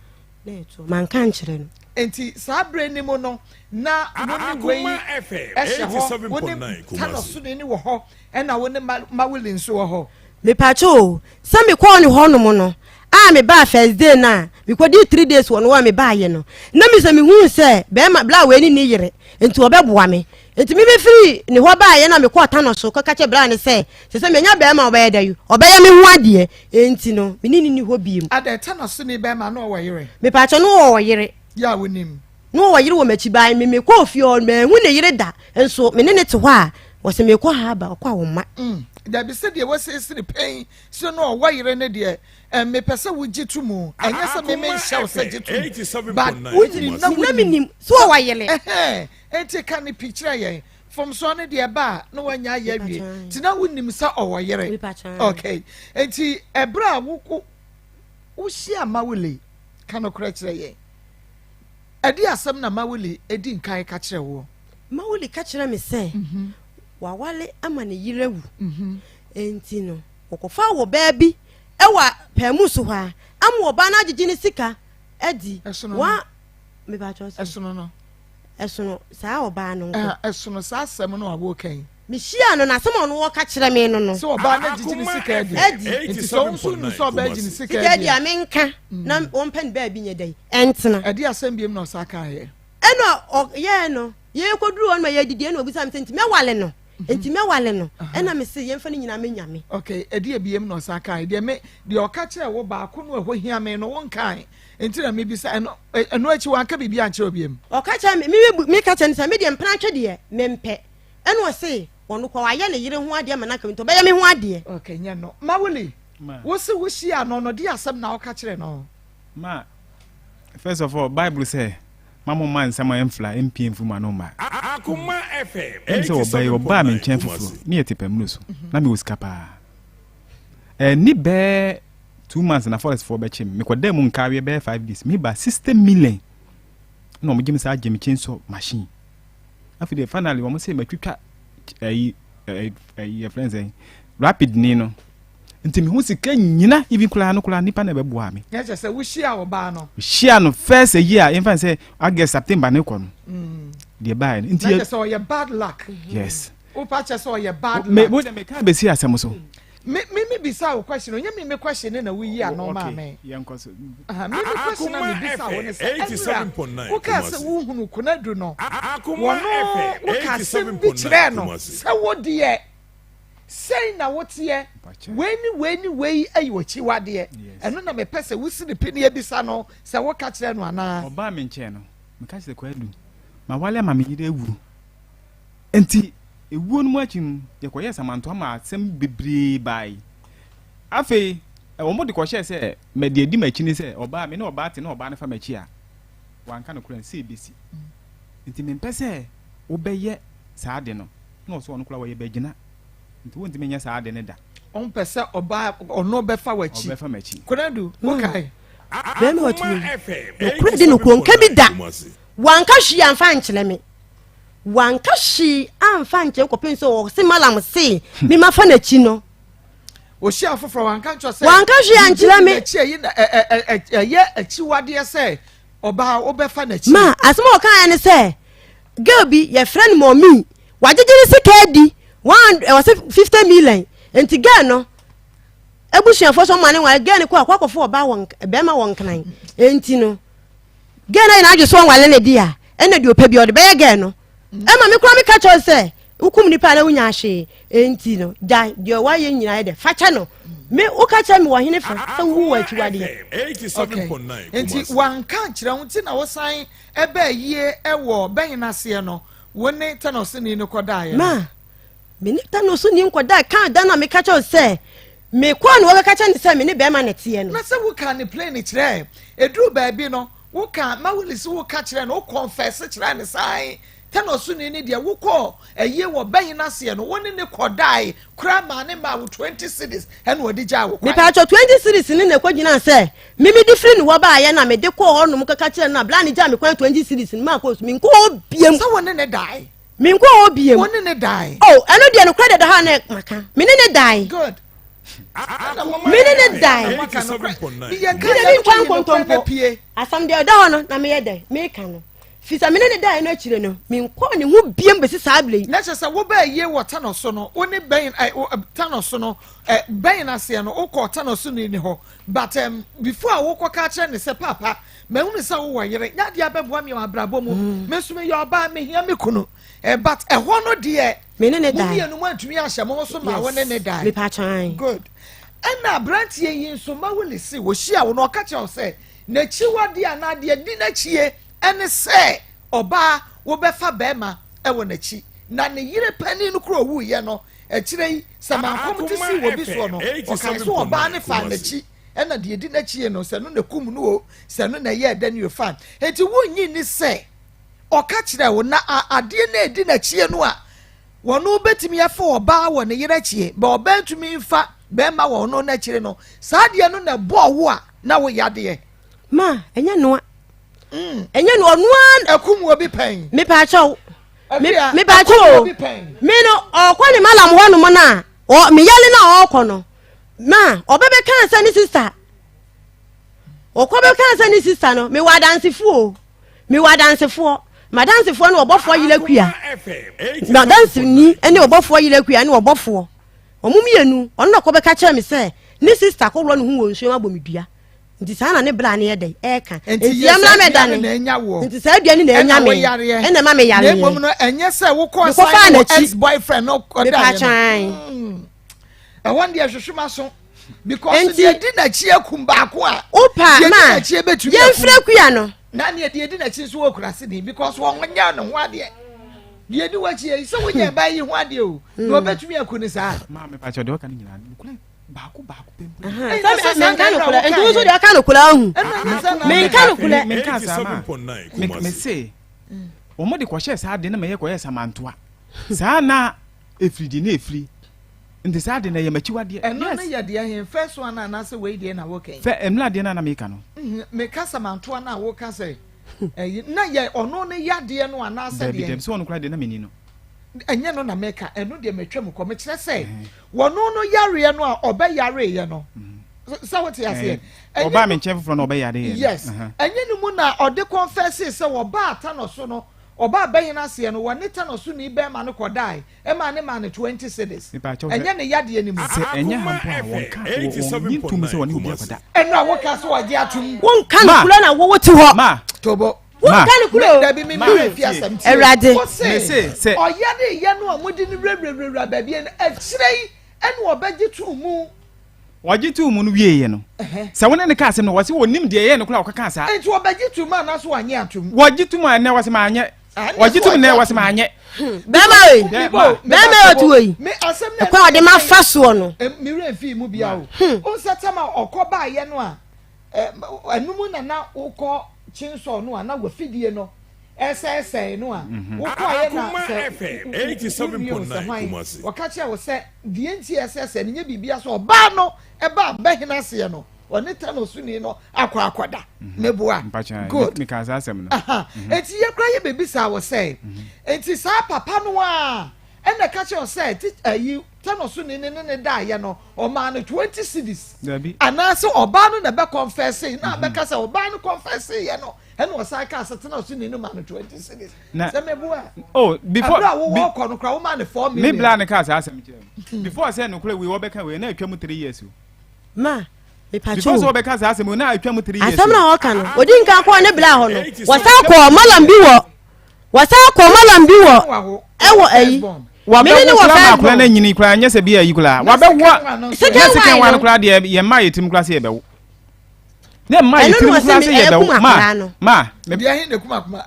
na ɛto, manka ankyerɛ no. Enti saa berɛ no mu no, na wo ne wei hyɛ hɔ, wo ne Tanosoni no wɔ hɔ, ɛna wo ne Mawuli nso wɔ hɔ. Mepatwɔ o, sɛ mekɔɔ ne hɔ nom no, a mebaa first day no a, mekɔdii three days wɔ no hɔ a mebaeɛ no, na me sɛ mehuu sɛ bɛrima, bla wei ne ne yere, nti ɔbɛboa me. Nti me mefiri ne hɔ baeɛ na mekɔɔ Tano so kɔka kyerɛ bra no sɛ, sɛ sɛ manya bɛrima a ɔbɛyɛ dɛ yi, ɔbɛyɛ me ho adeɛ, enti no me ne no nni hɔ biom. Adɛn, Tano so ni bɛrima na ɔwɔ yere? Mepaakyɛw, no ɔwɔ yere. Yɛ a wonim? No ɔwɔ yere wɔ m'akyi, bae me mekɔɔ fie hɔ no manhu ne yere da, nso me ne no te hɔ a, ɔse mekɔ ha aba, ɔkɔ a ɔmma. Mm, dabi, sɛdeɛ wasiesie pɛn sɛ no ɔwɔ yere no deɛ, eh, mepɛ sɛ wogye to mu, ɛnyɛ sɛ me menhyɛ wo sɛ gye to mu, but wonim na wonim. Na menim sɛ ɔwɔ yere. Ɛhɛn, Enti ka no pi kyerɛ yɛn. Mfomsoɔ no deɛ ɛba a na wanya ayɛ awie. Nti na wonim sɛ ɔwɔ yere. Okay. Enti ɛberɛ a wo wohyia Mawuli, ka nokorɛ kyerɛ yɛn. Ɛde asɛm na Mawuli di nkan ka kyerɛ woɔ? Mawuli ka kyerɛ me sɛ mhm. wawale ama ne yere awu. Mhm. Enti no, wɔkɔfaa wɔ baa bi ɛwɔ pɛɛmu so hɔ a, ama ɔbaa no agyegye ne sika adi. Ɛsono no. Ɛsono saa ɔbaa no nko. Ɛsono saa asɛm no a woreka yi. Mehyiaa no na asɛm a ɔno ɔka kyerɛ me no no. Sɛ ɔbaa no agyegye ne sika adi. Adi. Nti sɛ wo nso nim sɛ ɔbaa agye ne sika adi a. Sika adi a menka na ɔmpɛ ne baabi nyɛ dɛn ɛntena. Ɛde asɛm biom na ɔsan kaeɛ. Ɛna ɔyɛɛ no yɛkɔduru hɔ no ma yɛdidi ɛna ɔbisa me sɛ nti mɛwale no. Nti mɛwale no. Ɛna mese yɛmfa ne nyinaa mɛ Nyame. Okay, ɛdeɛ biom na ɔsan kaeɛ. Deɛ me deɛ ɔka kyerɛɛ wo baako no a ɛhɔ hia me no wonkae. Nti na mebisa, ɛno, ɛno akyi wanka biribi ankyerɛ obiam? Ɔka kyerɛ me, me, meka kyerɛ no sɛ, me deɛ mpenatwe deɛ, mempɛ. Ɛna ɔse, ɔno kɔ, wayɛ ne yere ho adeɛ ama no aka me, nti ɔbɛyɛ me ho adeɛ. Okay, nyɛ no. Mawuli, wo se wo hyia no no, deɛ asɛm na woka kyerɛ no? Ma, first of all, Bible sɛ, ma mo mma nsɛm a ɛmfla ɛmpie mfiri mo ano mma. Ɛm sɛ ɔbaa yi, ɔbaa me nkyɛn foforɔ, ne yɛ te pɛmino so, na mewɔ sika paa. Ɛni bɛɛ 2 months na forest foɔ bɛkye me. Mekɔdaa mu nkaweɛ bɛyɛ 5 days. Meba 60 million na wɔn gye me saa, gye me chainsaw machine. Afei deɛ, finally wɔn sɛ matwitwa ɛyi ɛyi ɛyi yɛfrɛ no sɛ rapid ni no, nti mehu sika nyina even koraa no koraa nipa na ɛbɛboa me. Yɛ kyɛ sɛ wohyia ɔbaa no. Hyia no first ayi a yɛmfa sɛ August, September ne kɔ no deɛ baeɛ no nti. Na kyɛ sɛ ɔyɛ bad luck. Yes. Wopa kyɛ sɛ ɔyɛ bad luck. Me wo de meka bɛsi asɛm so. Me bisa wo question, onye me me question na wo yi ano ma me. Yɛnkɔ so. Aha, me me question na me bisa wo ne sɛ, ɛnura wo ka sɛ wo hunu Konadu no, wɔno wo ka asɛm bi kyerɛ no sɛ wo deɛ sɛn na woteɛ, wei ne wei ne wei ayi w'akyiwadeɛ. Ɛno na mepɛ sɛ wosi ne pi ne ebisa no sɛ woka kyerɛ no anaa. Ɔbaa me nkyɛn no, meka kyerɛ Kwadu, ma wale ama me yere awu. Nti ewuo no mu akyi no, yɛkɔyɛɛ samantoa ma asɛm bebree bae. Afei wɔn de kɔhyɛɛ sɛ mɛ deɛ di m'akyi ne sɛ ɔbaa me ne ɔbaa te na ɔbaa no fa m'akyi a, wanka no koraa sɛ ebesi. Nti mempɛ sɛ wobɛyɛ saa ade no. Na ɔsɛ ɔno koraa wɔyɛ bɛgyina. Nti wontumi nyɛ saa ade no da. Ɔmpɛ sɛ ɔbaa ɔno bɛfa w'akyi. Ɔbɛfa m'akyi. Konadu, wokae? Bɛrima ɔtumi nokorɛ di nokorɛ nka bi da. Wanka hwee amfa ankyerɛ me. Wanka hwee amfa ankyerɛ kɔpem sɛ ɔse malam se me ma fa n'akyi no. Ohyia foforɔ wanka nkyerɛ sɛ. Wanka hwee ankyerɛ me. N'akyi ayi na ɛyɛ akyiwadeɛ sɛ ɔbaa wobɛfa n'akyi. Ma asɛm a ɔkaeɛ ne sɛ girl bi yɛfrɛ no mɔmi wagyegye ne sika adi one ɛwɔ sɛ 50 million, nti girl no abusuafoɔ sɛ ɔma ne nware girl no kɔ akɔ akɔfo ɔbaa wɔ bɛrima wɔ Nkran, nti no girl no ayɛ n'adwe so ɔnwale ne di a, ɛna deɛ ɔpɛ bi ɔde bɛyɛ girl no. Ɛma me koraa meka kyerɛ sɛ wokum nipa a na wonya ahwee, nti no gya deɛ wayɛ nyinaa yɛ dɛ fakyɛ no. Me woka kyerɛ me wɔ hene fa sɛ wowu wɔ akyiwadeɛ. Okay, nti wanka nkyerɛ wo nti na wosan ɛbɛɛ yie ɛwɔ bɛn n'aseɛ no, wo ne tɛnɔseni no kɔdaeɛ no? Ma me ne tɛnɔseni nkɔdae ka da no a meka kyerɛ wo sɛ mekɔɔ ne wɔkɛka kyerɛ ne sɛ me ne bɛrima na ɛteɛ no. Na sɛ woka ne plane kyerɛ ɛduru baabi no. Woka ma Willis woka kyerɛ no, wo confess kyerɛ no saa Tɛnɔsoni no deɛ wokɔɔ ayie wɔ bɛn no aseɛ no wo ne ne kɔdae koraa maa ne maa wo 20 cedis ɛna ɔde gyaa wo kwan. Mepatwɔ 20 cedis no na ɛkɔgyinaa sɛ me mede firi ne hɔ baeɛ na mede kɔɔ hɔ nom kɔka kyerɛɛ no na bra no gyaa me kwan 20 cedis no maakɔ so menkɔɔ hɔ biam. Sɛ wo ne ne dae. Menkɔɔ hɔ biam. Wo ne ne dae. Oh ɛno deɛ nokorɛ deda hɔ a na maka me ne ne dae. Good. Me ne ne dae. Me deɛ mentwa nkontompo. Asɛm deɛ ɛda hɔ no na meyɛ dɛn meka no. Firi sɛ me ne no daeɛ no akyire no, menkɔɔ ne ho biom bɛsi saa berɛ yi. Na kyerɛ sɛ wobaa yie wɔ Tano so no, wo ne bɛn ɛ wo Tano so no ɛ bɛn aseɛ no wokɔɔ Tano so ni ne hɔ but um, before a wokɔka akyerɛ ne sɛ paapa mahunu sɛ wowɔ yere nyɛ adeɛ abɛboa me wɔ abrabɔ mu mm. me nso meyɛ ɔbaa mehia me kunu eh, but ɛhɔ no deɛ me ne ne mo mmienu mo antumi ahyɛ mo ho so ma wo ne ne dae good ɛna aberanteɛ yi nso ma wo ne se wɔhyia wo na ɔka kyerɛ wo sɛ n'akyiwadeɛ anaa deɛ di n'akyie Ɛne sɛ ɔbaa wobɛfa bɛɛma wɔ n'akyi na ne yere panin no koro owuiɛ no akyire yi sɛ mankɔm te sii wɔ bi soɔ no ɔkae sɛ ɔbaa no faa n'akyi ɛna deɛ ɛdi n'akyie no sɛ no na kum no o sɛ no na ɛyɛɛ dɛn o fine enti wonnye nni sɛ ɔka kyerɛɛ wo na adeɛ no a ɛdi n'akyie no a wɔn bɛtumi afa ɔbaa wɔ ne yere akyie bɛ ɔbaa ntumi mfa bɛɛma wɔ ɔno n'akyire no saa adeɛ no na ɛbɔɔ wo a na woyɛ adeɛ. Ma ɛnyɛ noa Mm. Ɛnyɛ no ɔno ara. Ɛkum wɔ bi pɛn. Mepaakyɛw. Mepaakyɛw o. Me no ɔkɔ ne malam hɔ nom na ɔ me yale na ɔkɔ no ma ɔbɛbɛ kan sɛ ne sista. Ɔkɔ bɛ kan sɛ ne sista no mewɔ adansefo o. Mewɔ adansefoɔ. Madansefoɔ ne ɔbɔfoɔ yere akua. Madanseni ne ɔbɔfoɔ yere akua ne ɔbɔfoɔ. Wɔn mmienu ɔno na ɔkɔ bɛka kyerɛ me sɛ ne sista kɔworɔ ne ho wɔ nsuo mu abɔ me dua. Nti saa na ne bra no yɛ dɛn? Ɛka. Nti Nti yɛ yɛmmra saa mɛda aduane ne. na anya woɔ. Nti saa aduane na anya Ɛna me. woyareɛ. Ɛna ɛma me Na yareɛ. mmom no ɛnyɛ sɛ wokɔɔ Mekɔfaa san ne wo n'akyi. ex boyfriend no kɔdaeɛ no. Mepatwan. Ɛhɔ no deɛ hwehwe m'aso. Because Nti- deɛ di n'akyi akum baako a. Wopa Deɛ di ma n'akyi bɛtumi akum. yɛmfrɛ kua no. Na nea deɛ di n'akyi nso wɔ kurase ni because wɔn nyɛ ne ho adeɛ. Deɛ di w'akyi yi sɛ wonyɛ ɛbaa yi ho adeɛ o. Na ɔbɛtumi aku ne saa. Maa mepakyɛ deɛ ɔka no nyinaa nokorɛ baako baako pɛ mpo. Sɛ menka nokorɛ nti wo nso deɛ ɔka nokorɛ ahu menka nokorɛ. Menka saa ma mese wɔn de kɔhyɛ saa de na mɛyɛ kɔyɛ samantoa saa na efiri de na efiri nti saa de na ɛyɛ m'akyiwadeɛ. Ɛno no yɛ deɛ he first one anaasɛ wei deɛ na woka yi. Fɛ ɛmla deɛ na na meka no. Meka samantoa no a woka sɛ ɛyi na yɛ ɔno ne yadeɛ no anaasɛ deɛ. Dabi dabi sɛ ɔno koraa deɛ na menni no. Ɛnyɛ no na meka, ɛno deɛ matwa mu kɔ. Mekyerɛ sɛ, wɔno no yareɛ no a ɔbɛyareeɛ no, sɛ wote aseɛ. Ɔbaa me nkyɛn foforɔ na ɔbɛyareeɛ no. Yes, ɛnyɛ no mu na ɔde kɔnfɛsee sɛ wɔbaa Tanɔ so no, ɔbaa bɛyene aseɛ no, wɔne Tanɔ so ni bɛrima no kɔdae, ɛmaa ne maa no 20 cedis. Ɛnyɛ ne yadeɛ no mu. Sɛ ɛnyɛ ha mpo a, wɔnka, wɔnnye ntom sɛ wɔne obi akɔda. Ɛno a woka sɛ wɔgye atom. Wonka nokorɛ na wote hɔ. Ma. Tobo. Wonka no kuro. Dabi mi mi fi asɛm tie. Awurade. Wose ɔyɛ ne yɛ no a mode no wurawurawura baabi no akyire yi ɛna ɔbɛgye too mu. Ɔgye too mu no wieeɛ no, sɛ wo ne no ka asɛm no, wɔse wɔnim deɛ ɛyɛɛ no koraa a ɔkɔkaa saa. Nti ɔbɛgye too mu anaasɛ wanyɛ atom? Wɔgye to mu a ɛnnɛ wɔse manyɛ. Wɔgye to mu nnɛ wɔse manyɛ. Bɛrima wei, bɛrima yi ɔte hɔ yi, ɛkwan a ɔde ma fa soɔ no. Me werɛ mfii mu bia o. Wo sɛ tam a ɔkɔ baayɛ no a, Ɛno mu na na wokɔ chainsaw no a na wafidie no ɛsɛesɛe no a mhm. wokɔeɛ na sɛ wowie wo sɛ hwan wɔka kyerɛ wo sɛ deɛ nti ɛsɛesɛe no nyɛ biribia sɛ ɔbaa no ɛba bɛhena aseɛ no ɔne tano soni no akɔ akɔda mhm. meboa good mhm. enti yɛkora yɛ baabi saa wɔ sɛ enti saa papa no a ɛna ɛka kyerɛ sɛ ti ayi tano so ne ne ne ne daayɛ no ɔmaa no 20 cedis anaasɛ ɔbaa no na ɛbɛ kɔnfɛse na mhm. abɛka sɛ ɔbaa no kɔnfɛse yɛ no ɛna ɔsan kaa sɛ tena so ne no ma no 20 cedis sɛ meboa oh before abira wo wɔ kɔ no kora wo ma no 4 million me bla ne kaa saa asɛm kyerɛ me before sɛ no kora wei wɔbɛka wei na atwa mu 3 years o ma before sɛ wɔbɛka saa asɛm na atwa mu 3 years asɛm na ɔka no odi nka kɔɔ ne bla hɔ no wɔsan kɔɔ malam bi wɔ Wɔsan kɔ malam bi wɔ ɛwɔ ayi. Wabɛwo koraa ma akora no anyini koraa nyɛ sɛ bi ayi koraa wabɛwo second second one koraa deɛ yɛn mma yɛ tirim koraa sɛ yɛbɛwo ne mma yɛ tirim koraa sɛ yɛbɛwo ma ma.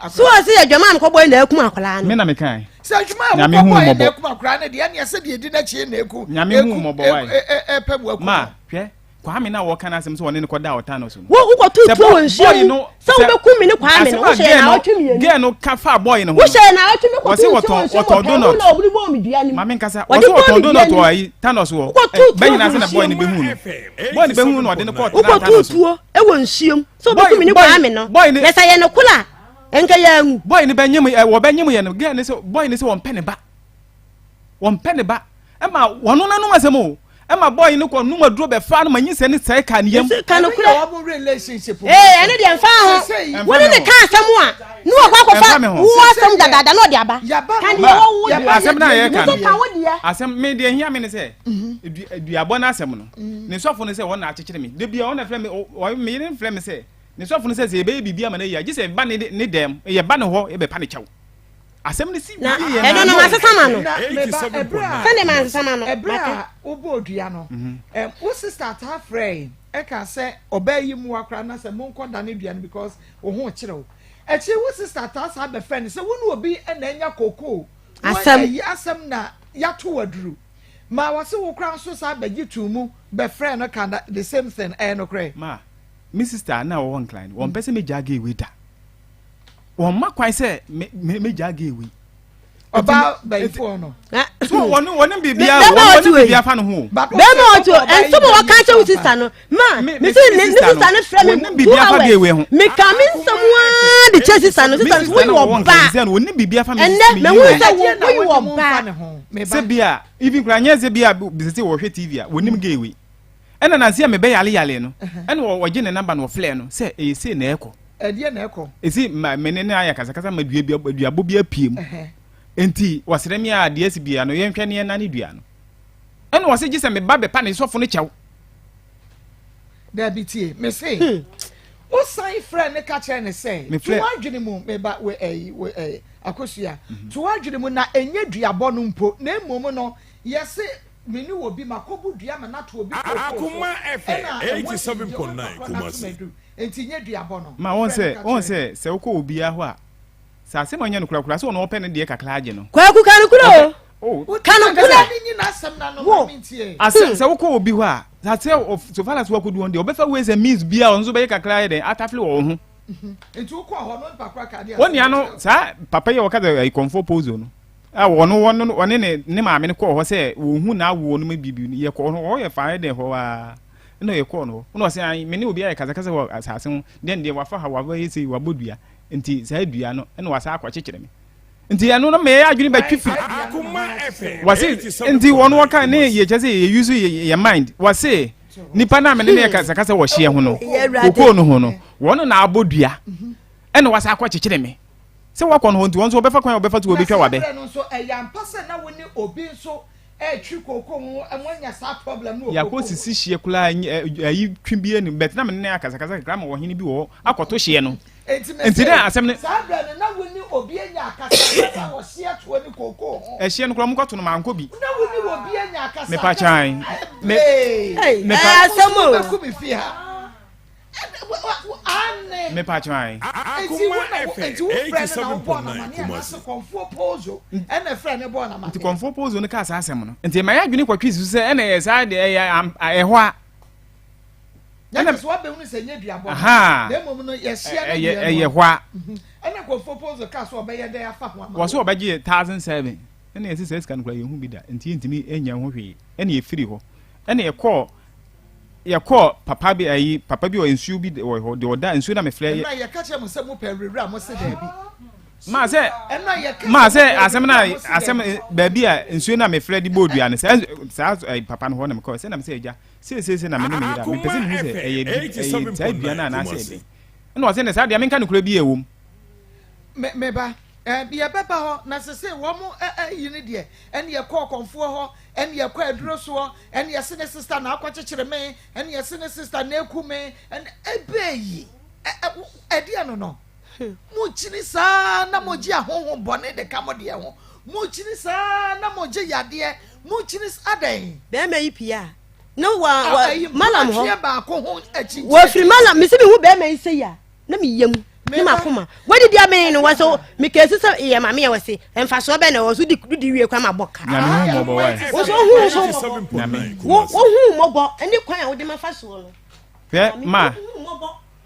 So wɔ sɛ yɛ dwama nkɔbɔ yi na ekum akwaraa no. Me na me kan. Sɛ adwuma a wokɔbɔ yi na ekum akwaraa no deɛ ɛne ɛsɛ deɛ edi n'akyi na eku. Nyame hu mɔbɔ wa yi. Ma hwɛ. Kwame na wɔka n'asɛm sɛ ɔne no kɔda ɔtan no so no. Wo wokɔto Sɛ tuo wɔ boy nsuo boy mu no sɛ sɛ wobɛkum me ne Kwame no asɛm a wohyɛ yɛn girl no naawɔtwe mmienu. girl no ka faa boy no ho no Wohyɛ yɛn naawɔtwe me wɔse kɔto nsuo wɔ wɔtɔn nsuo mu wɔtɔn ɔpɛ mu donut na ɔbere bɔɔ me dua no mu. maame nkasa Wɔde wɔse bɔɔ wɔtɔn me dua donut no wɔ mu. ayi Thanos wɔ Wokɔto ɛ tuo bɛnyina gu ase na nsuo boy no mu. bɛhu no boy no bɛhu no na ɔde no kɔɔ tenaa Wokɔto Thanos so tuo wɔ nsuo mu sɛ boy wobɛkum me ne boy Kwame no. boy no Na sɛ yɛ no koro a nka yɛanwu. boy no bɛnyem ɛ wɔbɛnyem yɛ no girl no sɛ boy no sɛ wɔmpɛ ne ba Wɔmpɛ ne ba. Ɛma wɔno n'anom asɛm o. Ɛma boy no kɔ nom aduro bɛfa no ma nyinsɛn no sɛe kaa ne yam. Mese ka Ɛno nokorɛ. yɛ wɔn relationship mu Ee, asɛm. ɛno deɛ mfa ho. Sesei Ɛmfa Wo ne me ne ho. ka asɛm a, ne wakɔ akɔfa Ɛmfa me ho. wo Sesei asɛm deɛ dadaada na ɔde aba. yaba Ka no deɛ Ma, ɛwɔ wo yaba deɛ. yɛ asɛm no a deɛ yɛreka nim no, Mese ka wo deɛ. asɛm, me deɛ ɛhia me ne sɛ, duabɔ no asɛm no, ne sɔfo no sɛ wɔn na akyekyere me. Da biara wɔn na frɛ me, ɔ, me yere frɛ me sɛ, ne sɔfo no sɛ sɛ yɛbɛyɛ biribi ama no ayi a, gye sɛ yɛba ne, ne dɛm, yɛba ne hɔ yɛbɛpa ne kyɛw. Asɛm no si Na wie yɛ ɛno na no ano. masesa ma no. Na meba ɛberɛ a Sɛdeɛ mansesa ma no, ɛberɛ mate. a wobɔɔ dua no, ɛm, wo sister taa frɛe ɛka sɛ ɔbaa yi mmoa koraa na sɛ monkɔ dane dua no because wo ho kyerɛ wo. Akyire wo sister taa saa bɛfrɛ no sɛ wo ne obi na anya kookoo ho Asɛm. ayi asɛm na yɛato wo aduru. Ma wɔse wo koraa nso saa bɛgye too mu bɛfrɛɛ no ka the same thing. Ɛyɛ nokorɛ? Ma, me sister na ɔwɔ Nkran no, wɔmpɛ sɛ megyaa gay wei da. Wɔmma kwan sɛ me me megyaa gay wei. Ɔbaa bɛyifoɔ no. So wɔne wɔne biribiara wɔne biribiara fa ne ho o. Bɛrima ɔte o ɛnso ma wɔka kyɛ wo sista no ma me si ne sista no frɛ me 2 hours me ka me nsɛm waa de kyɛ sista no sista no so woyɛ ɔbaa ɛnɛ mɛ hu sɛ woyɛ ɔbaa. Sɛ bi a even kura nyɛ sɛ bi a sɛ wɔhwɛ TV a wɔnim gay wei. Ɛna nansi a mebɛ yale yale no ɛna ɔgye ne namba na ɔflɛ no sɛ ɛyɛ sei na ɛkɔ. Ɛdeɛ na ɛkɔ. Esi ma me ne ne ayɛ kasakasa ma dua bi duabɔ bi apue mu. Nti wɔsrɛ me a deɛ asi bia no yɛnhwɛ ne yɛnane dua no. Ɛna ɔse gye sɛ meba bɛpa ne sɔfo no kyɛw. Dabi tie me se hmm. Wosan frɛ ne ka kyerɛ ne sɛ to w'adwene mu meba wɔ ɛyi wɔ ɛyi akosua mhm. to w'adwene mu na ɛnyɛ duabɔ no mpo na mmom no yɛse Me ne obi makɔbu dua ma no ato obi kookoo so, Akoma FM ɛna ɛho akyinnyegyeɛ onipa 87.9 korɔ no ato me Kumasi. adu, enti nyɛ duabɔ no. Ma wɔn Frɛ no sɛ, ka wɔn kyerɛ sɛ, sɛ wokɔ obiara hɔ a, sɛ asɛm a ɔnyɛ no korakora, sɛ ɔno ɔpɛ ne deɛ kakra agye no. Kwaku ka no korɛ Ɔpɛ, o. oh, Wo Ka no ankasa korɛ. ne nyi n'asɛm no ano ma Wo. mentie. Asɛ, sɛ wokɔ obi hɔ a, sɛ asɛ, ɔf, so far as woakɔdu hɔ no deɛ, ɔbɛfa ways and means biara a ɔno nso bɛyɛ kakra ayɛ dɛn, atafle wɔ wo ho. Nti wokɔɔ hɔ no onipa korɔ kaa deɛ Wo asɛm nua no, kyerɛ wo. saa papa yi a wɔka sɛ ɛyɛ kɔmfoɔ pozo no, a wɔn wɔn wɔne ne ne maame no kɔɔ hɔ sɛ wɔhu n'awoɔ no mu biribi no, yɛkɔɔ no hɔ yɛ fa yɛ dɛn hɔ aa ɛna yɛkɔɔ no hɔ ɛna ɔsɛ ayi me ne obi ayɛ kasakasa wɔ asase ho deɛ deɛ wafa ha wabɛyɛ sei wabɔ dua nti saa dua no ɛna wasa akɔkyekyere me nti ɛno no mɛyɛ adwene bɛtwe firi wɔse nti wɔn wɔka ne yɛ kyɛ sɛ yɛ use yɛ mind wɔse nipa no a mene ne yɛ kasakasa wɔ hyeɛ ho no kokoo no ho no wɔn na abɔ dua ɛna wasa akɔkyekyere me Sɛ woakɔ no hɔ nti, wɔn nso wɔbɛfa kwan a wɔbɛfa so wɔbɛtwa Na w'abɛ. saa berɛ no nso, ɛyɛ ampa sɛ na wo ne obi nso retwe kooko ho, moanya saa problem no wɔ kooko ho? Yɛakɔsisi hyeɛ koraa, ayi twe biara nnim, but na me ne no akasakasa kakra ama ɔhene bi wɔ hɔ akɔto hyeɛ no. Enti Nti mese, na asɛm no. saa berɛ no na wo ne obi anya akasakasa wɔ hyeɛ toɔ ne kooko ho? Ɛhyeɛ no koraa wɔkɔto no, mankɔ bi. Na wo ne obi anya akasakasa? Mepa kyan. Me, Ebee! mepa. Ɛyɛ asɛm o. Wobɛku me fie ha. Mepa kyɛw ae. Akoma FM 87.9 Kumasi. Nti kɔmfoɔ pozo no kaa saa asɛm no. Nti ɛma yɛ adwene kɔtwe si so sɛ ɛna ɛyɛ saa deɛ ɛyɛ ɛhɔ a. Ɛna sɛ wabɛhunu sɛ nyɛ duabɔ no na mmom no yɛhyia no deɛ ɛyɛ hɔ a. Ɛna kɔmfoɔ pozo kaa sɛ ɔbɛyɛ dɛn afa ho ama wɔ so ɔbɛgye 1007 ɛna yɛsɛ sɛ sika no koraa yɛhu bi da nti yɛntumi nyɛ ho hwee ɛna yɛfiri hɔ ɛna yɛkɔɔ Yɛkɔɔ papa bi ayi papa bi wɔ nsuo bi wɔ hɔ deɛ ɔda nsuo na mefrɛ yɛ. Ɛnna yɛka kyerɛ mo sɛ mo pɛ awurawura mo se daabi. Maa sɛ maa sɛ asɛm na asɛm baabi a nsuo na mefrɛ de bɔ dua no sɛ saa papa no hɔ na mekɔ sɛ na mesɛ agya seeseese na me ne me yere a mepɛ sɛ mehu sɛ ɛyɛ ɛyɛ saa dua no anaasɛ ɛdɛn ɛna ɔsɛ ne saa deɛ menka nokorɛ bi a ɛwɔ mu. Me me ba ɛɛ yɛbɛba hɔ na sese wɔn ɛyi no deɛ ɛne yɛkɔ ɔkɔmfoɔ hɔ ɛne yɛkɔ aduro soɔ ɛne yɛse ne sista na akɔkyekyere me ɛne yɛse ne sista na eku me ɛne ebe yi ɛdeɛ no no mo kyini saa na mo gye ahohom bɔne de ka mo deɛ ho mo kyini saa na mo gye yadeɛ mo kyini adɛn. Bɛrima yi pii a na wa wa malam hɔ baako ho akyi wɔfiri malam mesi mi hu bɛrima yi sɛ yi a na mi yam. Ne makoma wadidi amee no wɔ so mekɛsi sɛ yɛ ma meyɛ wɔ se mfasoɔ bɛ na wɔ so di di wie kora ma bɔ ka wo so wohu so mmɔbɔ wohu mmɔbɔ ɛne kwan a wode ma fa soɔ no hwɛ ma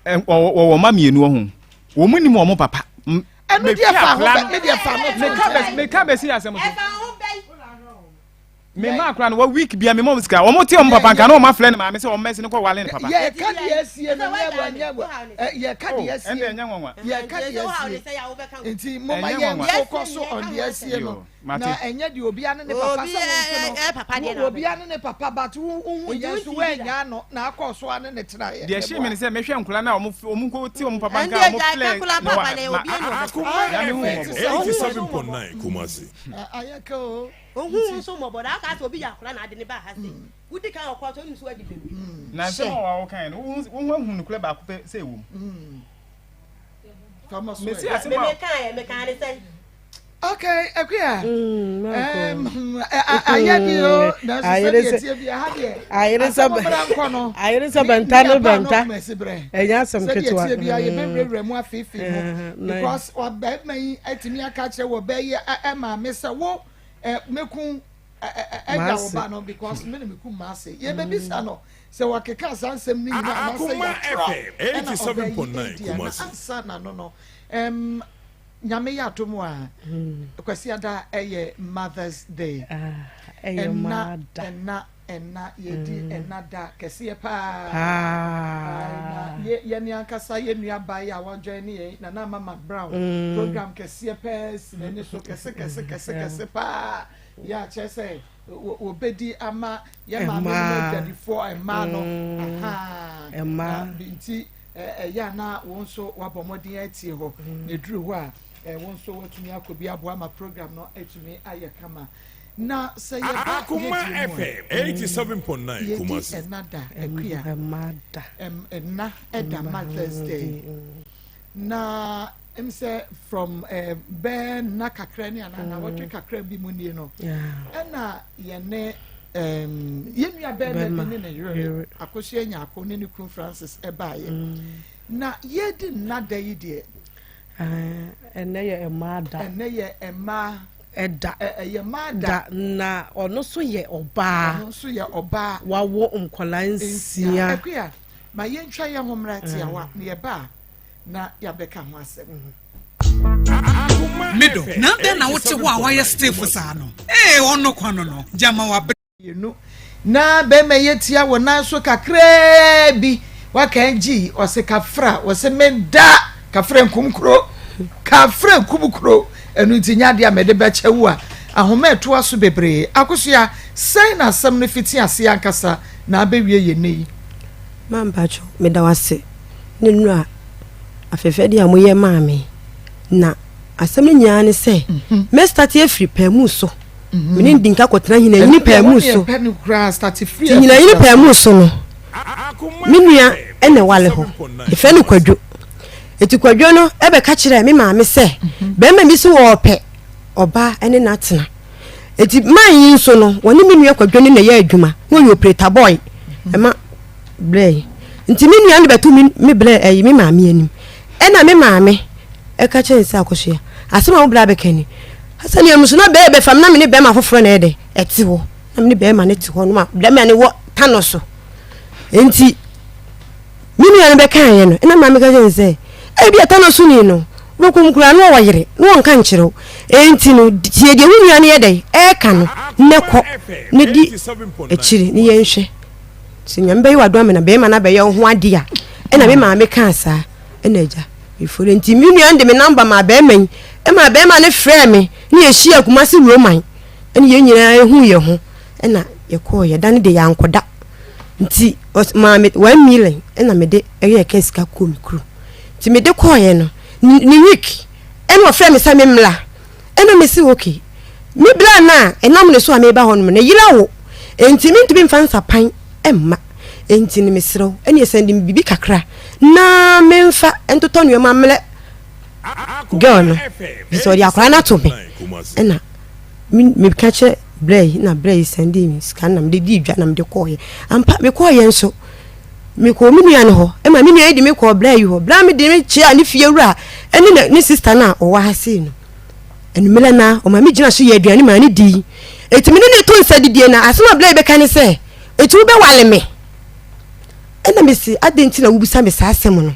wɔwɔ ma mmienu wɔ ho wɔn mu nim wɔn papa ɛno deɛ fa ho bɛ me deɛ fa no to nkyɛn meka bɛsi asɛm so Me mma akora no wɔ week bia me mom sika wɔn te wɔn papa nka na wɔn afrɛ ne maame sɛ wɔn mɛsi no kɔ wale ne papa. Yɛ ka deɛ asie no nyɛ wɔ nyɛ wɔ yɛ ka deɛ asie ɛnna ɛnyɛ nwanwa yɛ ka deɛ asie nti mo ma yɛn focus on deɛ asie no na ɛnyɛ deɛ obiara ne ne papa sɛ wɔn nso no obiara ne ne papa but wo hu yɛn so wɔn ano na akɔ so ano ne tena yɛ. Deɛ ɛhyɛ mi ni sɛ mehwɛ nkora na wɔn wɔn nko te wɔn papa nka wɔn flɛ na wa ma nyame hu mɔbɔ. 87.9 Kumasi. Ayɛ ka o. Ohuu wo nso mmɔbɔ na aka sɛ obi yɛ akwadaa na ade ne baa ha sei. Wodi kan ɔkɔ so wonim sɛ wadi bem. Na nsɛm a wɔn kan no, wo ho ahu nokorɛ baako pɛ sɛ ɛwɔ mu. Mesi asɛm a. Me kan yɛ, me kan ne sɛn. Okay, Akuya. Um, ayɛ bi o, nanso sɛ deɛ tie bi aha deɛ. Ayere sɛ mmra nkɔ no. Ayere sɛ bɛnta ne bɛnta. Ɛnyɛ asɛm ketewa. Sɛ deɛ tie bi a yɛbɛwurawura mu afeefee mu. Because ɔbɛrima yi atumi aka kyerɛ wɔ bɛyɛ ɛmaame sɛ wo mɛku ɛda wo ba no because me na meku maase yɛbɛbisa no sɛ wɔkeka saa nsɛm no nyinaa anaasɛ yɛatorɔ ɛna ɔbɛ yi adi ana ansa na no no um, nyame yɛ atom a kwasi ada ɛyɛ mothers day ɛna ɛna Ɛna yɛdi ɛna da kɛseɛ paa. Paa. Na yɛ yɛne ankasa yɛ nua baa yi a wajoin ne yɛn Nana Ama McBrown program kɛseɛ paa si n'ani so kɛse kɛse kɛse kɛse paa yɛ a kyerɛ sɛ wɔbɛdi ama yɛ maame nom adwadifoɔ mmaa no ahaa na nti ɛyɛ a na wɔn nso wabɔ mmɔden atie hɔ na ɛduru hɔ a wɔn nso watumi akɔ bi aboa ma program no atumi ayɛ kama. Na sɛ yɛba Akoma yɛdie mu a, FM 87.9 yɛdi Kumasi. ɛna da, Akua. Ɛma da. Ɛm, ɛna ɛda Mother's Day. Na m sɛ from eh, bɛɛ nna kakra ni anaa nnawɔtwe kakra bi mu nie no, ɛna yɛne um, yɛn nua bɛrima bi ne ne yere Akosua Nyarko ne ne kunu Francis ɛbaeɛ. Na yɛdi nna da yi deɛ, Ɛnɛ yɛ mmaa da. Ɛnɛ yɛ mmaa da. Ɛyɛ mmaa da. Da na ɔno nso yɛ ɔbaa. Ɔno nso yɛ ɔbaa. Wawo nkwadaa nsia. Akuya, ma yɛntwa yɛn ho mmra tiawa na yɛba a na yɛabɛka ho asɛm. Me dɔ, na adɛn na wote hɔ a woayɛ stiff saa no? Ee, ɔno kwa no no, gyama wabrɛ. Yenu na bɛɛma yi atia wo nan so kakraa bi waka gyi ɔse kafra ɔse meda kafra nkum kuro kafra nkum kuro ɛno nti nyɛ adeɛ a mede bɛkyɛ wo a ahoma ɛtoa so bebree akosua sɛn na asɛm no fiti aseɛ ankasa na abɛwie yɛ nnɛ yi. Ma mpakyɛw meda wo ase ne nnura afɛfɛdeɛ a moyɛ maa me na asɛm no nyinaa ne sɛ mɛ starte afiri paamu so. Me ne no di nka kɔtena Hinayini paamu so. Nti Hinayini paamu so no, me nua na ɛwale hɔ. Yɛfrɛ no Kwadwo. Nti Kwadwo no bɛka kyerɛɛ me maame sɛ bɛrima bi so wɔɔpɛ ɔbaa ne no atena. Nti man yi nso no, wɔne me nua Kwadwo no na ɛyɛ adwuma. Na ɔyɛ operator boy ɛma brɛ yi. Nti me nua no bɛto me me brɛ ɛyi me maame anim. Ɛna me maame ɛka kyerɛ no sɛ Akosua, asɛm a wo bra bɛka ni. Sɛdeɛ nso na bɛɛ bɛfa me na me ne bɛrima foforɔ na ɛyɛ dɛ ɛte hɔ na me ne bɛrima no te hɔ no ma bɛrima no wɔ ta no so nti me nua no bɛkaeɛ no ɛna maame ka kyerɛ no sɛ ebi ɛta no so ni no wobɛkɔ mu koraa na ɔwɔ yere na wɔnka nkyerɛ wo enti no tie deɛ wo nua no yɛ dɛ ɛɛka no na kɔ na di akyiri ne yɛnhwɛ sɛ nyame bɛyɛ w'adom ama na bɛrima no abɛyɛ wo ho adeɛ a ɛna me maame kaa saa ɛna agya meforo nti me nua no de me namba maa bɛrima yi ɛma bɛrima no frɛɛ me ne yɛhyia Kumasi Roman ɛne yɛn nyinaa ehu yɛn ho ɛna yɛkɔɔ yɛda no de yɛankɔda nti maa me 1 million ɛna mede ɛyɛ ɛka sika kɔɔ me kuro nti mede kɔɔyɛ no ne week ɛna ɔfrɛ me sɛ me mmla ɛna me si okay me bla no a ɛnam ne so a meba hɔ nom no yera wo nti mentumi mfa nsapan mma nti no mesrɛ wo ɛne ɛsɛn de me biribi kakra na memfa ntotɔ nneɛma mmerɛ girl no sɛ ɔde akwadaa no ato me ɛna meka kyerɛ brɛ yi na brɛ yi sɛn de me sika na mede di dwa na mede kɔɔyɛ ampa mekɔɔyɛ nso. Mekɔɔ me nua no hɔ ma me nua yi de me kɔɔ bra yi hɔ. Bra me de me kyeaa ne fie wura ne ne ne sista no a ɔwɔ ha sei no. Anwummerɛ no ara, ɔma me gyina so yɛ aduane maa no dii. Enti me ne no to nsa didie na asɛm a bra yi bɛka ne sɛ, Enti wobɛwale me? Ɛna mese, adɛn nti na wobisa me saa asɛm no?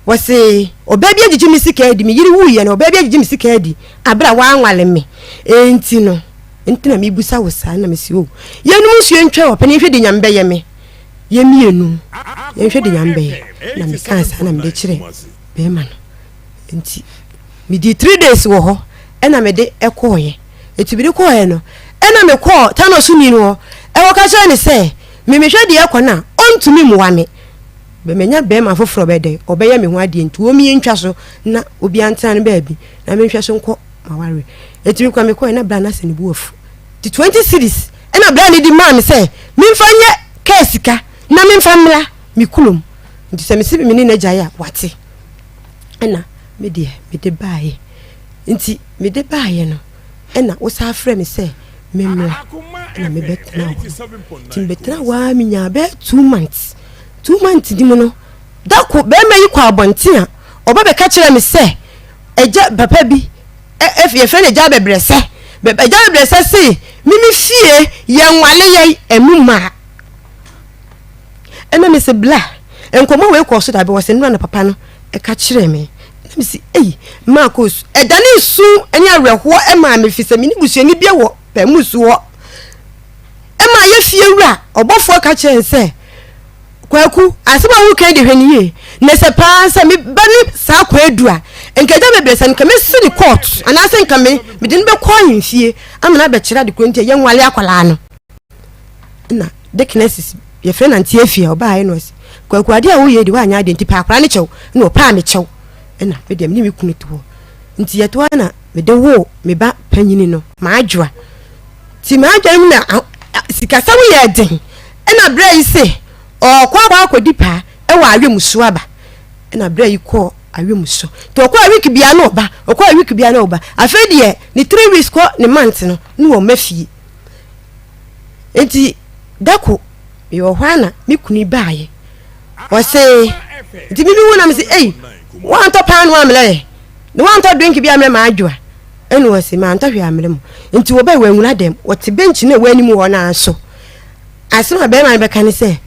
Wɔse, ɔbaa bi agyegye me sika adi, me yere wuiɛ no, ɔbaa bi agyegye me sika adi aberɛ a wanwale me. Enti no, nti na mebisa wo saa. Na mese, o, yɛnom nsuo ntwa wɔ pɛ na yɛnhwɛ deɛ Nyame bɛyɛ me. Yɛn mmienu, yɛnhwɛ deɛ Nyame bɛyɛ. Na mekaa saa na mede kyerɛ bɛrima no. Nti, medii 3 days wɔ hɔ ɛna mede ɛkɔɔeɛ. Nti mede kɔɔeɛ no, ɛna mekɔɔ Tano soni no hɔ ɛkɔka kyerɛ no sɛ, me mehwɛ deɛ ɛkɔ no a, ɔntumi mmoa me. Manya bɛrima foforɔ bɛyɛ dɛn, ɔbɛyɛ me ho adeɛ nti wɔn yɛntwa so na obiara ntena no baabi na menhwɛ so nkɔ m'awareɛ. Nti mekɔ mekɔɛ na bra no asɛ ne bo afu. Nti 20 cedis ɛna bra no di maa me sɛ memfa nyɛ kaa sika na memfa mmra me kurom. Nti sɛ mese me ne no agyae a wate. Ɛna me deɛ mede baeɛ. Nti mede baeɛ no ɛna wosan frɛ me sɛ memmra ɛna mebɛtena hɔ no. Nti mebɛtena hɔ ara menyaa bɛyɛ 2 months. 2 months di mu no, da ko bɛrima yi kɔ abɔnten a ɔba bɛka kyerɛ me sɛ agya papa bi yɛfrɛ no agya bɛbrɛsɛ, agya bɛbrɛsɛ se mimi fie yɛnwale yɛn ɛmu maa. Ɛna me se bla nkɔmmɔ wei kɔɔ so da bi, wɔ sɛ nnora na papa no ɛka kyerɛ me. Ɛna me se ei maa kɔɔ su ɛda ne nsu ne awerɛhoɔ ɛmaa me fi sɛ me ne busuani bi wɔ pɛmu su hɔ. Ɛma yɛ fie wura ɔbɔfoɔ ka kyerɛ n sɛ, Kwaku, asɛm a woka yi de hwɛ no yie. Na sɛ paa sɛ me ba ne saa Kwadu a, nka agya bebree sɛ nka mɛsi ne court anaasɛ nka me mede no bɛkɔ ahemfie ama no abɛkyerɛ ade korɔ nti a yɛnwale akwadaa no. Na Deaconess yɛfrɛ no Auntie Afia ɔbaeɛ na ɔse, Kwaku adeɛ a woyɛ yi de woanyɛ adeɛ nti pɛ akwadaa no kyɛw. Na ɔpaa me kyɛw. Ɛna me deɛ me ne me kunu te hɔ. Nti yɛte hɔ na mede woo me ba panyini no, Maadwoa. Nti m'adwene mu na sikasɛm yɛɛ den. Ɛna berɛ yi se ɔɔkɔ akɔ akɔdi paa ɛwɔ awemuso aba. Ɛna berɛ yi kɔɔ awemuso. Nti ɔkɔɔ a week biara na ɔba, ɔkɔɔ a week biara na ɔba. Afei deɛ ne 3 weeks kɔ ne month no na ɔma fie. Nti dako mewɔ hɔ a na me kunu baeɛ. Ɔse nti me mehu na me se ei woantɔ paano ammrɛ yɛ na woantɔ drink bi ammrɛ m'adwoa. Ɛna ɔse, Mantɔ hwee ammrɛ mo. Nti wɔbae, wɔanwura dɛm. Wɔte bɛnkyi no a ɛwɔ anim hɔ no ara so. Asɛm a barima no bɛka ne sɛ,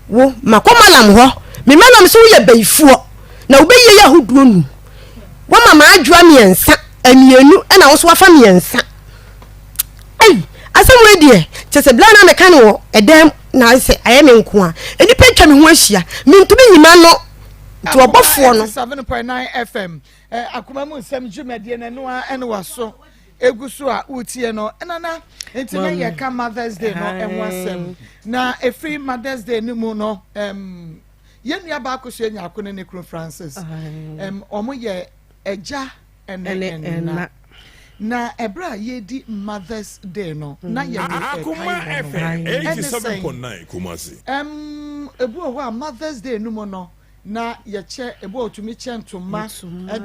Wo, makɔ Malam hɔ. Me Malam se woyɛ bayifoɔ, na wo bayie yɛ ahodoɔ num. Woama m'adwoa mmiɛnsa, mmienu, ɛna wo nso woafa mmiɛnsa. Ei, asɛm wei deɛ, kyerɛ sɛ berɛ a na meka no wɔ ɛdan mu na ayɛ sɛ ayɛ me nko a, nnipa atwa me ho ahyia. Mentumi nyi m'ano. Nti ɔbɔfoɔ no. 87.9 FM Eh, akoma mu nsɛm dwumadie no ɛno ara ɛne waso egu so a wotie no. Nana, nti na yɛka Mother's Day no ɛho asɛm. Na efiri Mother's Day no mu no, yɛn nua baako so enya ako ne ne kunu Francis. Wɔn yɛ ɛgya ɛne ɛna. Na ɛberɛ a yɛredi Mother's Day no, na yɛde ɛkae wɔn no. Ɛne sɛn? Ebi wɔ hɔ a Mother's Day no mu no, na yɛkyɛ, ebi wɔ tumi kyɛ ntoma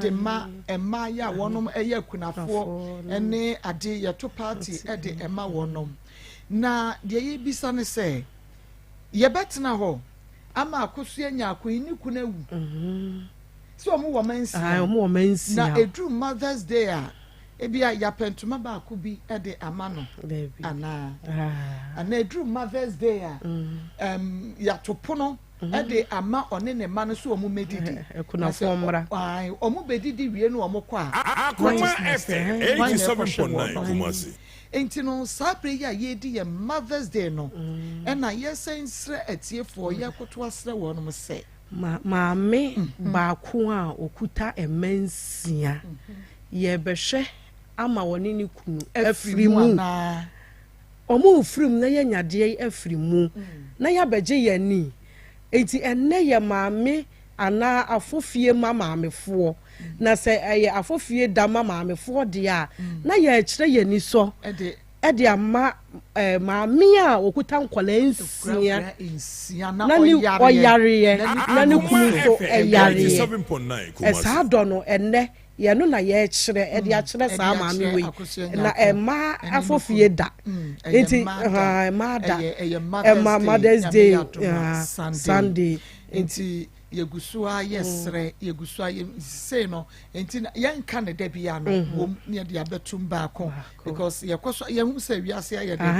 de ma mmaa yi a wɔnom yɛ akunafoɔ ne ade, yɛto party de ma wɔnom. Na deɛ yɛbisa ne sɛ, yɛbɛtena hɔ ama Akosua Nyarko yi ne kunu awu? Sɛ wɔn wɔ mma nsia, na ɛduru Mother's Day a, ebia yɛapɛ ntoma baako bi de ama no anaa? Anaa ɛduru Mother's Day a, yɛato pono de ama ɔne ne mma no sɛ wɔn mmɛdidi. Na sɛ Akunafoɔ mmra. Ae, wɔn bɛdidi wie na wɔn kɔ a, what Akoma is next? FM Hwan na ɛkɔhwɛ wɔn 87.9 no? Kumasi. Enti no, saa berɛ yi a yɛredi yɛn Mother's Day no, ɛna yɛsane srɛ atiefoɔ, yɛkoto asrɛ wɔnom sɛ. Ma maame baako a ɔkuta mma nsia, yɛrebɛhwɛ ama ɔne ne kunu Afiri afiri mu mu. anaa? Wɔrefiri mu na yɛanya adeɛ yi afiri mu na yɛabɛgye yɛn ani. Enti ɛnnɛ yɛ maame anaa afofie ma maamefoɔ. Na sɛ ɛyɛ afofie da ma maamefoɔ deɛ a, na yɛrekyerɛ yɛn anisɔ de ama maame a ɔkuta nkwadaa nsia na ne ɔyareɛ na ne kunu nso yareɛ. Saa dɔ no ɛnnɛ. Yɛno na yɛkyerɛ ɛde akyerɛ saa maame wei na ɛma afofie da nti ɛma da ɛma Mother's Day Sunday nti yɛgu so a yɛsrɛ yɛgu so a yɛsei no nti yɛnka ne da bia no wɔm ne yɛde abɛtum baako because yɛkɔ so yɛhu sɛ wiase ayɛ de paa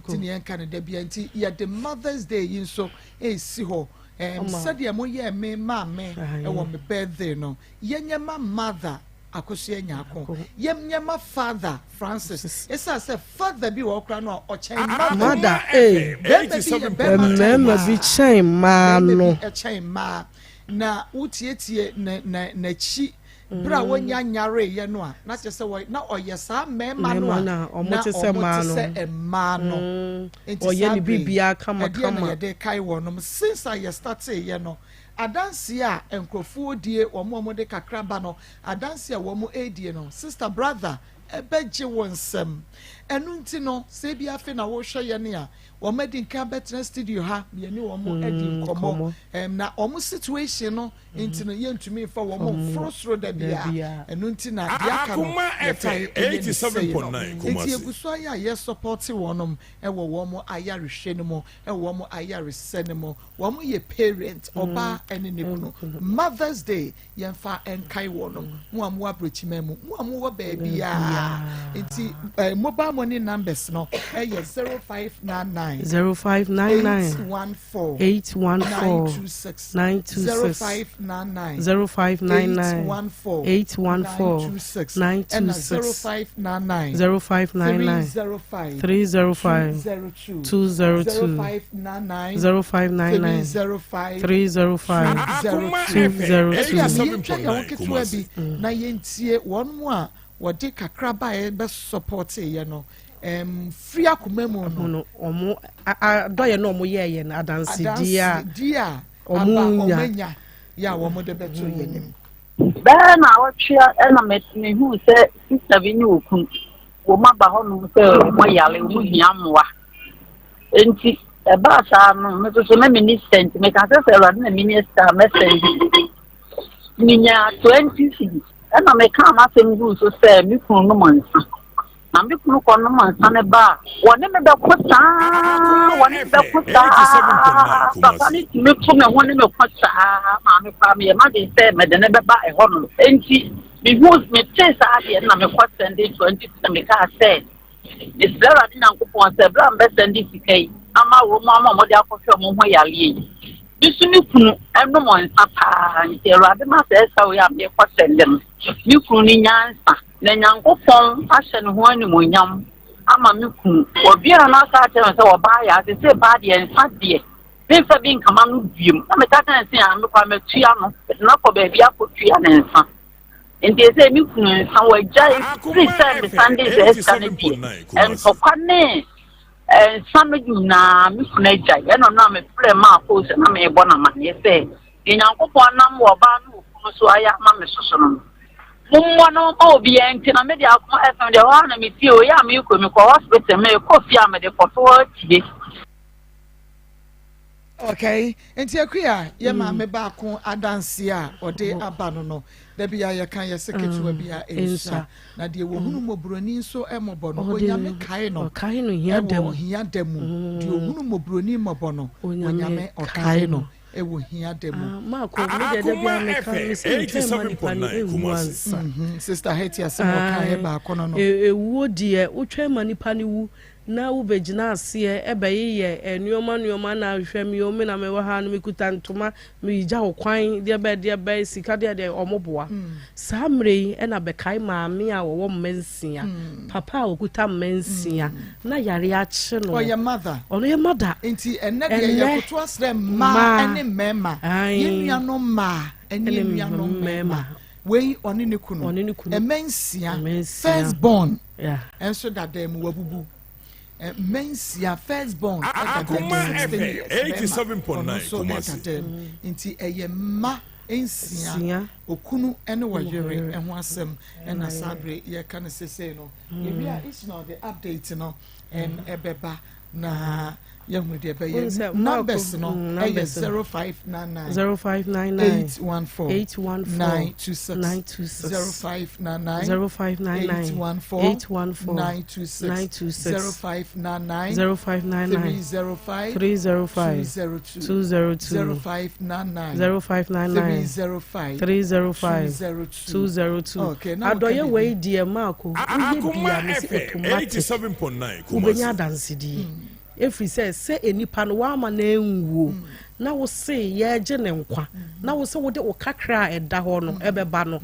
nti ne yɛnka ne da bia nti yɛde Mother's Day yi nso ɛsi hɔ sɛdeɛ moyɛɛ me maame ɛwɔ me birthday no. Yɛnyɛ ma mother Akosua Nyarko, yɛnyɛ ma father Francis. Esiane sɛ father bi wɔ hɔ koraa no a ɔkyɛn mother. Mother ee. Bɛrima bi yɛ bɛrima kyɛn mmaa. Mmarima bi kyɛn mmaa no. Bɛrima bi kyɛn mmaa. Na wotietie ne ne n'akyi bere a wɔnya nyareeɛ no a, na kyerɛ sɛ wɔ na ɔyɛ saa mmarima no a na wɔte sɛ mmaa no. Nti saa bere yi, ɛdeɛ na yɛde kae wɔnom since a yɛstarteeɛ no. Adanseɛ a nkurɔfoɔ die, wɔn a wɔde kakra ba no, adanseɛ a wɔn redie no, sister, brother, ɛbɛgye wo nsam. Ɛno nti no, sɛ ebia afei na worehwɛ yɛn a, wɔn adi nkan abɛtena studio ha, na yɛne wɔn adi nkɔmmɔ. Ɛm, na wɔn situation no nti no, yɛntumi mfa wɔn mforo soro da biara. Ɛno nti na deɛ aka no, yɛtae yɛ ne sei no. Nti yɛgu so ayɛ a yɛsupɔte wɔnom wɔ wɔn ayarehwɛ no mu, wɔ wɔn ayaresɛ no mu. Wɔn yɛ parent, ɔbaa ɛne ne kunu. Mother's Day yɛn fa nkae wɔn. Mo a mo wɔ aburokyiman mu, mo a mo wɔ baabiara. Nti eh, mobile money numbers no ɛyɛ 0599 0599 814 814 926 926 0599 0599 814 814 926 ɛna 926 0599 0599 305 305 202 202 0599 0599 305 305 Akoma 202. FM yɛntwa yɛn ho 87.9 ketewa Kumasi. bi na yɛntie wɔn mu a wɔde kakra baeɛ bɛsupporteeɛ no firi akoma mu no. No ɔmo adɔyɛ na ɔmo yɛɛyɛ no adansedie a adansedie a ɔmo aba ɔmo nya. anya yɛ a wɔn de bɛto yɛn anim. Bɛyɛ naawɔtwe ɛna mehuu sɛ sista bi ne okunu wɔn aba hɔnom sɛ wɔn yare, wɔn hia mmoa. Enti ɛbaa saa no, me nso so na menni sika nti meka sɛ sɛ Awurade na menya sika a mɛsɛn bi. Menyaa 20 cedis ɛna mekaa m'asɛm guu so sɛ me kunu nom nsa. Na me kunu kɔnom nsa no ba a, wɔne me bɛko saa, wɔne me bɛko saa. Papa no tumi to me ho ne me ko saa. Maame koraa meyɛ m'adwene sɛ mede no bɛba ɛhɔnom. Enti mehu metee saa adeɛ no na mekɔ sɛnde 20 cedis na mekaa sɛ Mesrɛ Awurade Nyankopɔn sɛ berɛ a mebɛsɛnde sika yi ama wɔn ama wɔde akɔhwɛ wɔn ho yareɛ yi, me nso me kunu nom nsa paa, nti Awurade ma saa sika wei a merekɔ sɛnde no, me kunu no nya nsa, na Nyankopɔn ahyɛ ne ho animuonyam ama me kunu. Wɔbue n'ano aka akyerɛ me sɛ ɔbaa yɛ ase sei paa deɛ nsa deɛ memfa bi nkama no biom. Na meka kyerɛ no sɛ ah, mekɔ a matua no, mede no akɔ baabi akɔtua ne nsa. Nti ɛsɛ me kunu nsa wagyae firi sɛ mesan de saa sika no deɛ ntɔkwa ne nsa no nyinaa me kunu agyae. Ɛna ɔno a mefrɛ maa koo sɛ na merebɔ no amanneɛ sɛ deɛ Nyankopɔn nam wɔ ɔbaa no okunu so ayɛ ama me soso no no mommɔ no ma obiara nti na mede akoma FM deɛ hɔ a na metie o yɛ a merekɔ mekɔ hospital merekɔ fie a mede kɔto hɔ atie. Okay, nti Akua yɛ maame baako adanseɛ a ɔde aba no no, da bi a yɛka yɛse ketewa bi a ɛnsua, na deɛ wɔhunu mmɔborɔni nso mmɔbɔ no, Onyame kae no wɔ hia da mu, deɛ ɔhunu mmɔborɔni mmɔbɔ no, Onyame ɔkae no wɔ hia da mu. Akoma FM 87.9 Kumasi. Sister Hetty asɛm a ɔkaeɛ baako no no. Ewuo deɛ wotwɛn ma nipa no wu na wobɛgyina aseɛ bɛyeyɛ nnoɔma nnoɔma na hwɛ me o me na mewɔ ha no mekuta ntoma megya wo kwan deɛ bɛɛ deɛ bɛɛ sika deɛ deɛ ɔmo boa saa mmerɛ yi ɛna bɛkae maame a wɔwɔ mma nsia papa a wɔkuta mma nsia na yare akye no ɔyɛ mother ɔno yɛ mother nti ɛnɛ deɛ yɛkoto asrɛ mmaa ɛne mmarima yɛn nuanom mmaa ɛne yɛn nuanom mmarima wei ɔne ne kunu mma nsia first born Nso dada mu wabubu. Mma nsia first born ɛda dɛm 16 years bɛrima ɔno nso ɛda dɛm nti ɛyɛ mma nsia okunu ɛne wɔyere ɛho asɛm ɛna saa bere yɛka no sesei no yɛwie a Ishmael de update no ɛbɛba na. Yɛhunu deɛ ɛbɛyɛ. Numbers no mm, ɛyɛ 0599 0599 814 814 926 926 0599 0599 814 814 926 926 0599 0599 305 305 202 202 0599 0599 305 305 202 202 Okay, na Adɔyɛ woka wei biribi. deɛ maako woyɛ bia mesi automatic wobɛnya adansedie Ɛfiri sɛ, sɛ nnipa no woama no anwuo, na wo se yɛregye ne nkwa, na wo sɛ wode wo kakra a ɛda hɔ no ɛbɛba no,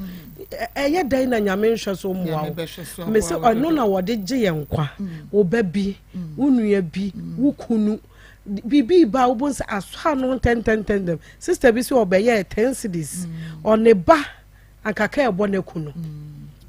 ɛyɛ dɛn na Nyame nhwɛ so mmoa wo? Me se ɔno na wɔde gye yɛn nkwa. Wo ba bi, wo nua bi, wo kunu, biribi ba a wobɛhu sɛ asɔ ano ntɛntɛntɛntɛm. Sister bi sɛ ɔbɛyɛɛ 10 cedis, ɔne ba Anka ka ɛbɔ n'aku no.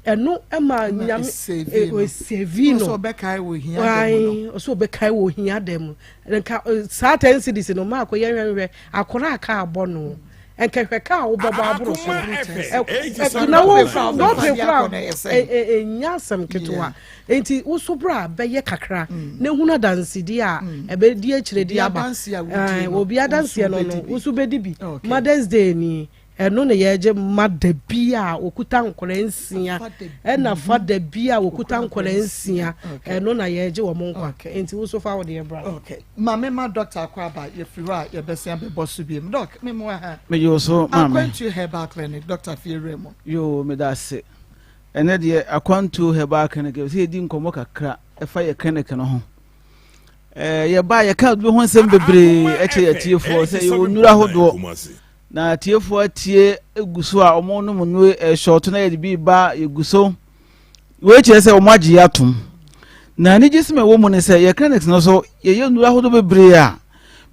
Ɛno ma nyame esevi no. Ɔsɛ ɔbɛkae wɔ hia da mu no. Ɔsɛ ɔbɛkae wɔ hia da mu. Nka saa 10 cedis no maa kɔ yɛhwɛhwɛ akora a kaa bɔ no. Nka hwɛ kaa wobɛbɔ aboro so. Na wo dɔpɛ kora ɛnya asɛm ketewa. Nti wo so bra bɛyɛ kakra na ehunu adansedi a ɛbɛdi akyire de aba. Obi adanseɛ no no wo so bɛdi bi. Mother's Day ni. Ɛno na yɛgye ma da bi a wɔkuta nkwadaa nsia ɛna fa da bi a wɔkuta nkwadaa nsia ɛno na yɛgye wɔn nkwa nti wo so fa wo deɛ bra. Okay. Maame ma doctor akɔ aba yɛfiri hɔ a yɛbɛsen abɛbɔ so biem. Doc, me mu aha. Meyɛ wo so maame. Akwantuo Herbal Clinic, doctor fie werɛ mu. Yoo, meda ase. Ɛnɛ deɛ Akwantuo Herbal Clinic yɛpɛ sɛ yɛdi nkɔmmɔ kakra ɛfa yɛ clinic no ho. Ɛɛ yɛba yɛka aduro ho nsɛm bebree ɛkyɛ yɛ atiefoɔ sɛ yɛwɔ nnuro ahodoɔ. Na atiefoɔ atie gu so a wɔnom nnuro ɛhyɔɔto na yɛde bi ba yɛgu so. Wei kyerɛ sɛ wɔn agye yɛ atom. Na anigye sɛm ɛwɔ mu ne sɛ yɛ clinics no so yɛyɛ nnuro ahodoɔ bebree a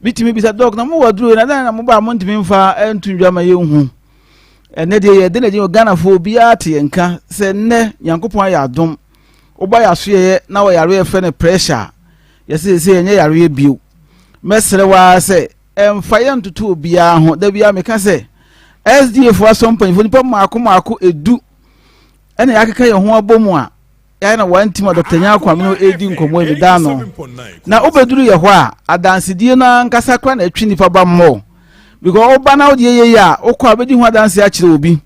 bitumi bisa dɔk na mowɔ aduro na dɛn na moba a montumi mfa nto ndwa ma yɛnhu. Ɛnɛ deɛ yɛde na gyina Ghanafoɔ obiara te yɛn nka sɛ nnɛ Nyankopɔn ayɛ adom woba yɛ asoɛeɛ na wɔ yareɛ yɛfrɛ no pressure a yɛsɛ sɛ yɛnyɛ yareɛ bio. Mɛsrɛ wo ara sɛ Ɛmfa yɛn ntoto obiara ho. Da biara meka sɛ, SDA fo asɔm mpanyinfo nipa mmaako mmaako edu ɛna yɛakeka yɛn ho abɔ mu a yɛayɛ na wɔn team a Dr. Nyarko Amino redi nkɔmmɔ yi meda ano. Na wobɛduru yɛ hɔ a, adansedie no ankasa koraa na ɛtwe nipa ba mmɔ. Because woba na wode yɛyɛ yi a, wokɔ a wobɛdi ho adanse akyerɛ obi.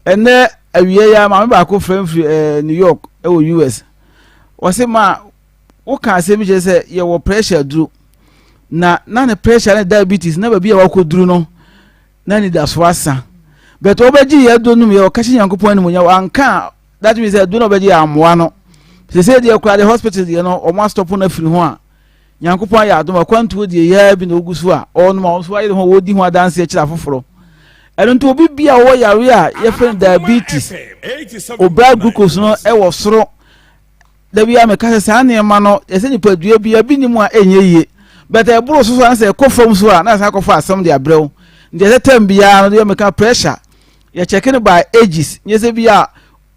Ɛnɛ awia yi a maame baako frɛ mfiri eh, New York ɛwɔ US. Wɔse ma woka asɛm bi kyerɛ sɛ yɛwɔ pressure duro na na ne pressure ne diabetes na baabi a wakɔduru no na anidaso asa but ɔbɛgye yɛ aduro nom yɛ ɔka hyɛ nyankopɔn animuonyam wanka a that means sɛ aduro na ɔbɛgye yɛ amoa no sɛ sɛ deɛ koraa deɛ hospital deɛ no ɔmo astɔpo no afiri ho a nyankopɔn ayɛ adom akwantuo deɛ yɛa bi na ɔgu so a ɔnom a ɔnso ayere ho wɔdi ho adanseɛ kyerɛ afoforɔ ɛno nti obi bi a ɔwɔ yare a yɛfrɛ no diabetes obra glucose no ɛwɔ soro Da biara meka sɛ saa nneɛma no ɛsɛ nipadua bi ebi ni mu a ɛnyɛ yie but ɛboro so so anasɛ ɛkɔ fam so a na asan akɔfa asɛm de abrɛ wo nti ɛsɛ term biara no deɛ meka pressure yɛkyɛke no by ages nyɛ sɛ bi a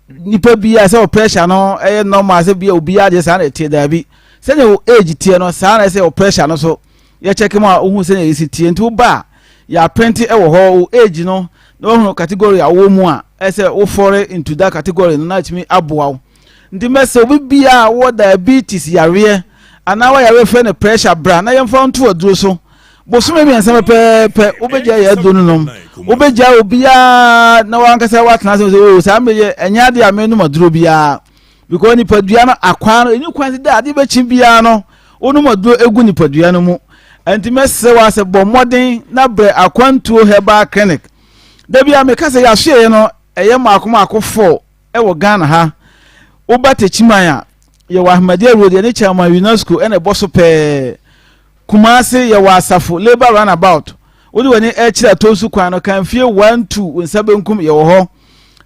nipa bi a sɛ wɔ pressure no ɛyɛ normal sɛ bi a obiara deɛ saa na ɛteɛ daabi sɛnea wɔ age teɛ no saa na ɛsɛ wɔ pressure no so yɛkyɛke mu a wohu sɛnea yɛsi teɛ nti woba a yɛaprente wɔ hɔ wo age no na woahunu category a wowɔ mu a ɛsɛ wofɔre into that category no na atumi aboa wo Nti mɛsɛ obi biara a wowɔ diabetes yareɛ anaa w'ayareɛ frɛ no pressure bra na yɛmfa wo nto aduro so. Bosome mmiɛnsa pɛpɛɛpɛ wobɛgyae yɛ aduro no nom. Wobɛgyae obiara na wankasa woatena ase sɛ oo saa mmerɛ yɛ ɛnyɛ adeɛ a menom aduro biara. Because nipadua no akwaa no ɛni kwan sɛ da adeɛ bɛkyi biara no wonom aduro egu nipadua no mu. Nti mɛsrɛ wo sɛ bɔ mmɔden na brɛ Akwantuo Herbal Clinic. Da biara meka sɛ yɛasoɛeɛ no ɛyɛ mmaako mmaako four. Wɔ Ghana ha, woba Techiman a, yɛwɔ Ahmadiyya Road, yɛne Chairman UNESCO na ɛbɔ so pɛɛ. Kumasi, yɛwɔ Asafo, Labour Runabout. Wode w'ani rekyerɛ Atonsu kwan no, Kanfie 1, 2, wo nsa benkum, yɛwɔ hɔ.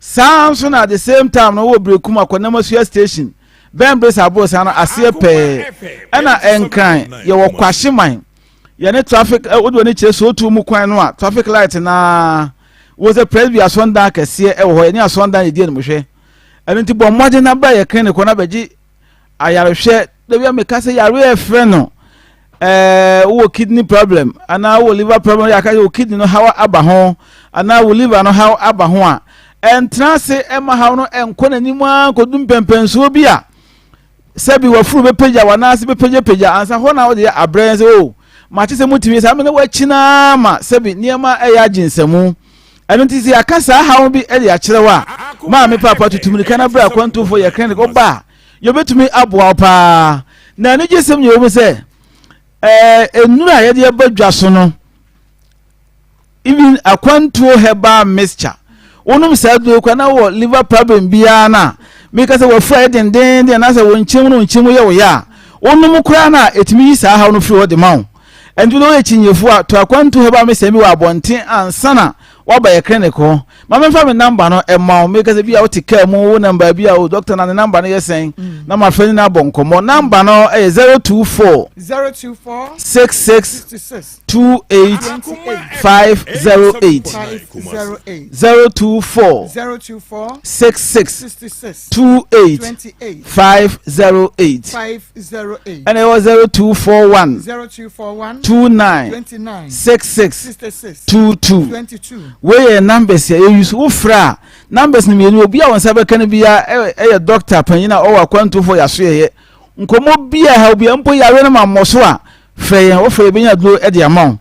Saa ara nso na at the same time no, wowɔ Berekum Akɔnamasua Station, bɛn Bresa Aborosan no aseɛ pɛɛ. Ɛna Nkran, yɛwɔ Kwahyeman. Yɛne traffic, eh, wode w'ani kyerɛ Sootuo mu kwan no a, traffic light naa. Wo sɛ Presby asɔndan kɛseɛ wɔ hɔ, yɛne asɔndan yɛdi animhwɛ. Ɛno nti bɔ mmɔden na bra yɛ clinic hɔ na bɛgye ayarehwɛ. Da bi a meka sɛ yareɛ ɛfrɛ no ɛɛ wowɔ kidney problem anaa wowɔ liver problem yɛ aka sɛ wo kidney no haw aba ho anaa wo liver no haw aba ho a ɛntena ase ɛma haw no ɛnkɔ n'anim ara nkɔdu mpɛmpɛnsoɔ bi a. Sɛbi wafuru bɛpagya w'anaase bɛpagyapagya ansa hɔ na wode yɛ abrɛ yɛn sɛ o oh, mate sɛ motumi saa mene woakyi no ara ma sɛbi nneɛma ɛyɛ agye nsamu. Ɛno nti sɛ yɛaka saa haw bi de akyerɛ wo a, maame paapa tutu mmirika na bra akwantufo yɛ clinic woba a yɛbɛtumi aboa wo paa. Na anigyesɛm nyɛ wɔ mu sɛ ɛɛ nnuru a yɛde aba dwa so no even akwantuo herbal mixture wonom saa aduro kwa na wɔ liver problem biara no a meka sɛ wafura yɛ dendenden anaasɛ wo nkyɛn mu no nkyɛn mu yɛ wo yɛ a wonom koraa no a ɛtumi yi saa haw no firi hɔ de ma wo. Ɛnti wode woyɛ kyinnyefo a to akwantu herbal mixture bi wɔ abɔnten ansa na woaba yɛ clinic hɔ. Ma memfa me number no mma wo. Meka sɛ bi a wote kaa mu wonam baabi a o doctor na ne number no yɛ sɛn na mafrɛ ne no abɔ nkɔmmɔ. Number no yɛ 024 024 66 66 28 508 024 024 66 66 28 28 508 508 ɛna ɛwɔ 0241 0241 29 29 66 66 22 22 wei yɛ numbers a yɛyi so wofrɛ a numbers no mmienu obi a wɔn nsa bɛka no biara ɛyɛ doctor panyin a ɔwɔ akwantufo yɛasoɛyɛ nkɔmmɔ bi a ɛha obi a mpo yare no ma mmɔ so a Frɛ yɛn, wofrɛ yɛbɛnya aduro de ama wo.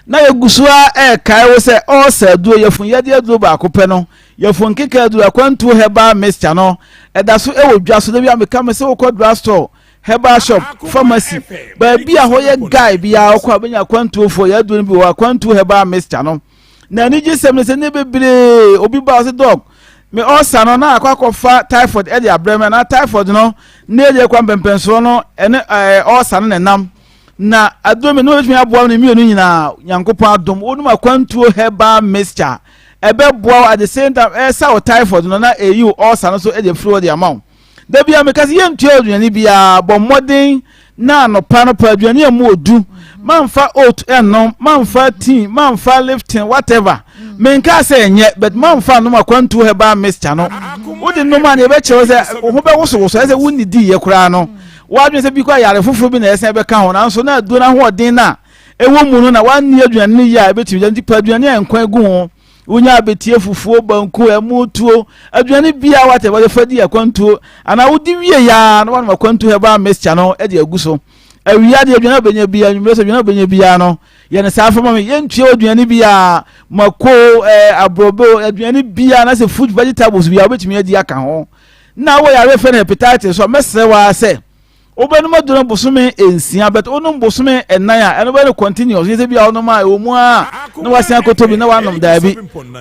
Na yɛgu so ara ɛrekae wo sɛ ɔɔsa aduro, yafunu yadeɛ aduro baako pɛ no, yafunu nkeka aduro, akwantuo herbal mixture no, ɛda so ɛwɔ dwa so. Da bi a meka me sɛ wokɔ drug store, herbal shop, pharmacy, baabi a hɔ yɛ guy biara wokɔ a wobɛnya akwantuofoɔ yɛ aduro no bi wɔ akwantuo herbal mixture no. Na anigyesɛm ne sɛ ne bebree obi ba ɔsɛ dɔg me ɔsa no na akɔ akɔfa typhoid ɛde abrɛ me anaa typhoid no ne ɛde akɔ mpɛmpɛnsoɔ no ɛne ɛɛ ɔsa no na ɛnam na aduro mi no ebetumi aboa ne mmienu nyinaa nyankopɔn adom wɔnum akwantuo herbal mixture ɛbɛboa wo at the same time ɛsa wo typhoid no na ɛyi wo ɔsa no so ɛde afiri hɔ de ama wo. Da biara meka sɛ yɛntua aduane biara, bɔ mmɔden na anɔpa no pa aduane a mu odu. Mamfa oat ɛnnom, mamfa tea, mamfa Lipton, whatever. Menkaa sɛ ɛnyɛ, but mamfa nnom akwantuo herbal mixture no. Wode nom a nea ɛbɛkyerɛ wo sɛ wo ho bɛwosowoso, ɛsɛ sɛ wonnidiiɛ koraa no. W'adwene sɛ bi kɔ ayare foforɔ bi na ɛsan bɛka ho, nanso na aduro no ahoɔden no a ɛwɔ mu no na woanni aduane no yie a ɛbɛtumi gya. Nti pa aduane a nkwan gu ho. Wonya abetie, fufuo, banku, ɛmo, tuo, aduane biara wate wɔde fa di akwantuo anaa wodi wie ya na wɔnom akwantu herbal mixture no de agu so. Awia deɛ aduane a wobɛnya biara, anwummerɛ sɛ aduane a wobɛnya biara no yɛ no saa fa ma me. Yɛntua aduane biara, mako, eh, aborɔbɛ, aduane biara na sɛ fruit vegetables biara wobɛtumi adi aka ho. Na wɔ yare fɛ no hepatitis so a mɛsrɛ wo ara sɛ Wobɛnom aduro no bosome nsia but wonom bosome nnan a ɛno bɛyɛ no continuous nyɛ sɛ bi a wonom a ɛwɔ mu a na wasan akɔtɔ bi na wanom daabi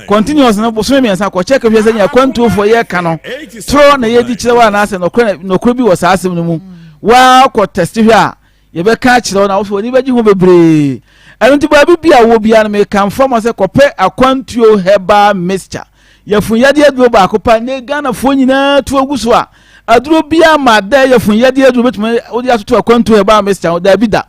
continuous no bosome mmiɛnsa kɔ check hwɛ sɛ nea kwantuofoɔ yɛka no torɔ na yɛdi kyerɛ wo anaasɛ nɔkorɛ nɔkorɛ bi wɔ saa asɛm no mu woakɔ test hwɛ a yɛbɛka akyerɛ wo na wo so w'ani bɛgye ho bebree ɛno nti baabi bi a wɔ biara no mekamfo ma sɛ kɔpɛ akwantuo herbal mixture Yafunyadeɛ aduro baako pa ne Ghanafoɔ nyinaa tu agu so a aduro biara ma dɛ yafunyadeɛ aduro bɛtumi wode atoto akwantuo herbal mixture ho daabi da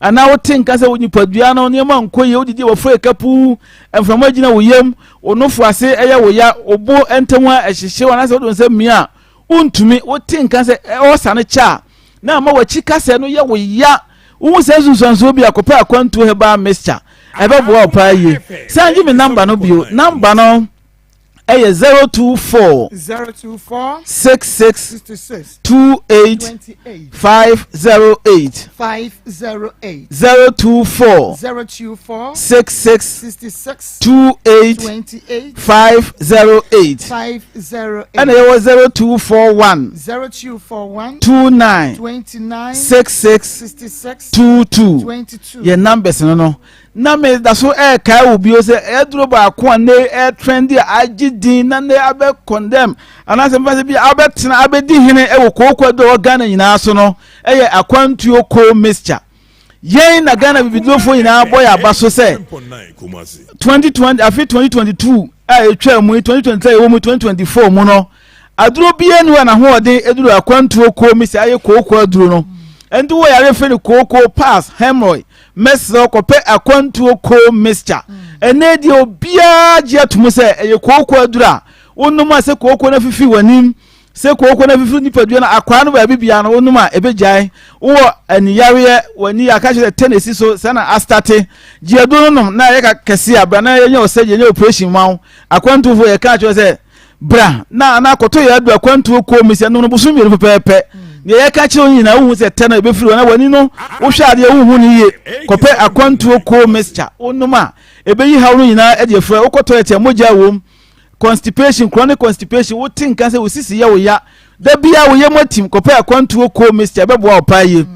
anaa wote nka sɛ wo nipadua no nneɛma nkɔ yie wodidi wɔfrɛ kapuu mframa gyina wo yam wo nofo ase ɛyɛ wo ya wo bo ntam a ɛhyehye wo anaasɛ wode wo nsa mia a wontumi wote nka sɛ ɔsa no kyɛ a na ama w'akyi kasɛɛ no yɛ wo ya wohu sɛ nsunsuansoɔ bi akɔpɛ akwantuo herbal mixture ɛbɛboa wo paa yie san gye me namba no bio namba no ɛyɛ 024 024 66 66 28 28 508 508 024 024 66 66 28 28 508 508 ɛna yɛwɔ 0241 0241 29 29 66 66 22 22 yɛ numbers no no na me da so ɛrekae wo bio sɛ aduro baako a ne ɛtrɛndi a agye din na ne abɛ condemn anaasɛ mfa sɛ bi abɛtena abɛdi hene ɛwɔ kooko aduro a ɛwɔ Ghana nyinaa so no ɛyɛ akwantuo koo mixture yɛn na Ghana bibidurofoɔ nyinaa bɔ yɛ aba so sɛ 2020 afe 2022 a ɛtwa mu yi 2023 ɛwɔ mu 2024 mu no Aduro biara nni hɔ a n'ahoɔden aduru akwantuo koomi sɛ ayɛ kooko aduro no. Ɛnti wɔ yare fɛ no kooko, pass, hemorrhoid, mɛsrɛ wo kɔpɛ akwantuo koo mixture. Ɛnɛ deɛ obiara gye ato mu sɛ ɛyɛ kooko aduro a wonom a sɛ kooko no afifi w'anim, sɛ kooko no afifi nipadua no akwaa no baabi biara no wonom a ɛbɛgyae. Wowɔ aniyareɛ, w'ani aka kyerɛ sɛ tɛ na ɛsi so sɛ na astate. Gye aduro no nom na ɛyɛ kɛse a bra na yɛnyɛ wo surgery, yɛnyɛ operation ma wo. Akwantufoɔ yɛka kyerɛ sɛ Bra na anaa kɔtɔ yɛ adu akwantuo kuo mi sɛ nom no bosom mmienu pɛpɛɛpɛ. Deɛ yɛka kyerɛ wo nyinaa wohu sɛ tɛ no ɛbɛfiri hɔ na w'ani no wohwɛ adeɛ wohu no yie. Kɔpɛ akwantuo coal mixture wonom a ɛbɛyi haw no nyinaa de afiri hɔ. Wokɔ toilet a mogya wom. Constipation, chronic constipation, wote nka sɛ wo sisi yɛ wo ya da biara wo yam atim kɔpɛ akwantuo coal mixture ɛbɛboa wo paa yie.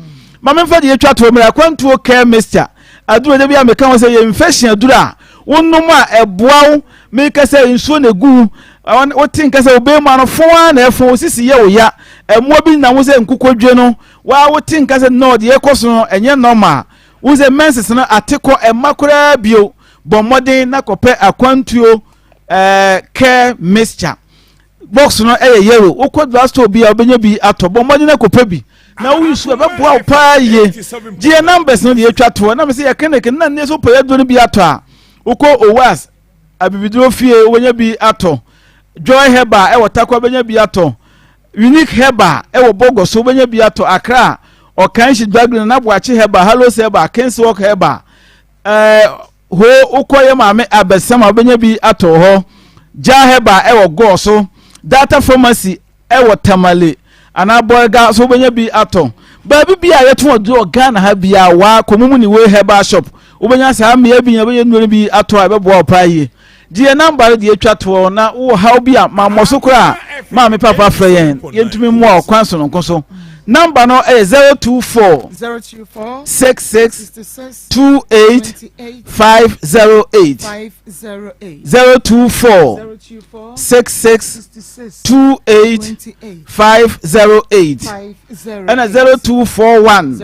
Ma memfa deɛ ɛtwa toɔ mmerɛ akwantuo care mixture aduro da biara meka ho sɛ yɛ infection aduro a wonom a ɛboa wo meka sɛ nsuo na ɛgu wo wote nka sɛ wobɛn mu ano fo ara na ɛfo wo sisi yɛ wo ya ɛmmoa bi nam wo sɛ nkokɔdwe no waa wote nka sɛ no deɛ ɛkɔ so no ɛnyɛ normal wo sɛ menses no ate kɔ ɛmma koraa bio bɔ mmɔden na kɔpɛ akwantuo ɛɛ care mixture box no ɛyɛ yellow wokɔ drugstore bi a wobɛnya bi atɔ bɔ mmɔden na kɔpɛ bi na woyi so ɛbɛboa wo paa yie gye yɛ numbers no deɛ atwa toɔ na mesɛ yɛ clinic no na nneɛ so wopɛ yɛduro no bi atɔ a wokɔ owas abibiduro fie wobɛnya bi atɔ joy herbal ɛwɔ takwa wobɛnya bi atɔ unique herbal ɛwɔ bɔgɔ so wobɛnya bi atɔ akra ɔkanhyi drug na naboakye herbal halos herbal kingswalk herbal ɛɛ Hoo wokɔ yɛ maame abɛsɛm a wobɛnya bi atɔ wɔ hɔ. Gya Herbal ɛwɔ Gɔɔ so, Data Pharmacy ɛwɔ Tamale anaa Bolga so wobɛnya bi atɔ. Baabi biara a yɛtɔn aduro wɔ Ghana ha biara waa kɔ Mumuni Way Herbal Shop wobɛnya saa mmea bi nyinaa wobɛnya nnuro no bi atɔ a ɛbɛboa wo paa yie. Gye yɛn number no deɛ atwa toɔ na wowɔ haw bi a ma mmɔ so koraa maame papa frɛ yɛn yɛntumi mmoa wo kwan sononko so. Number no ɛyɛ 024 66 28 508 024 66 28 508 ɛna 0241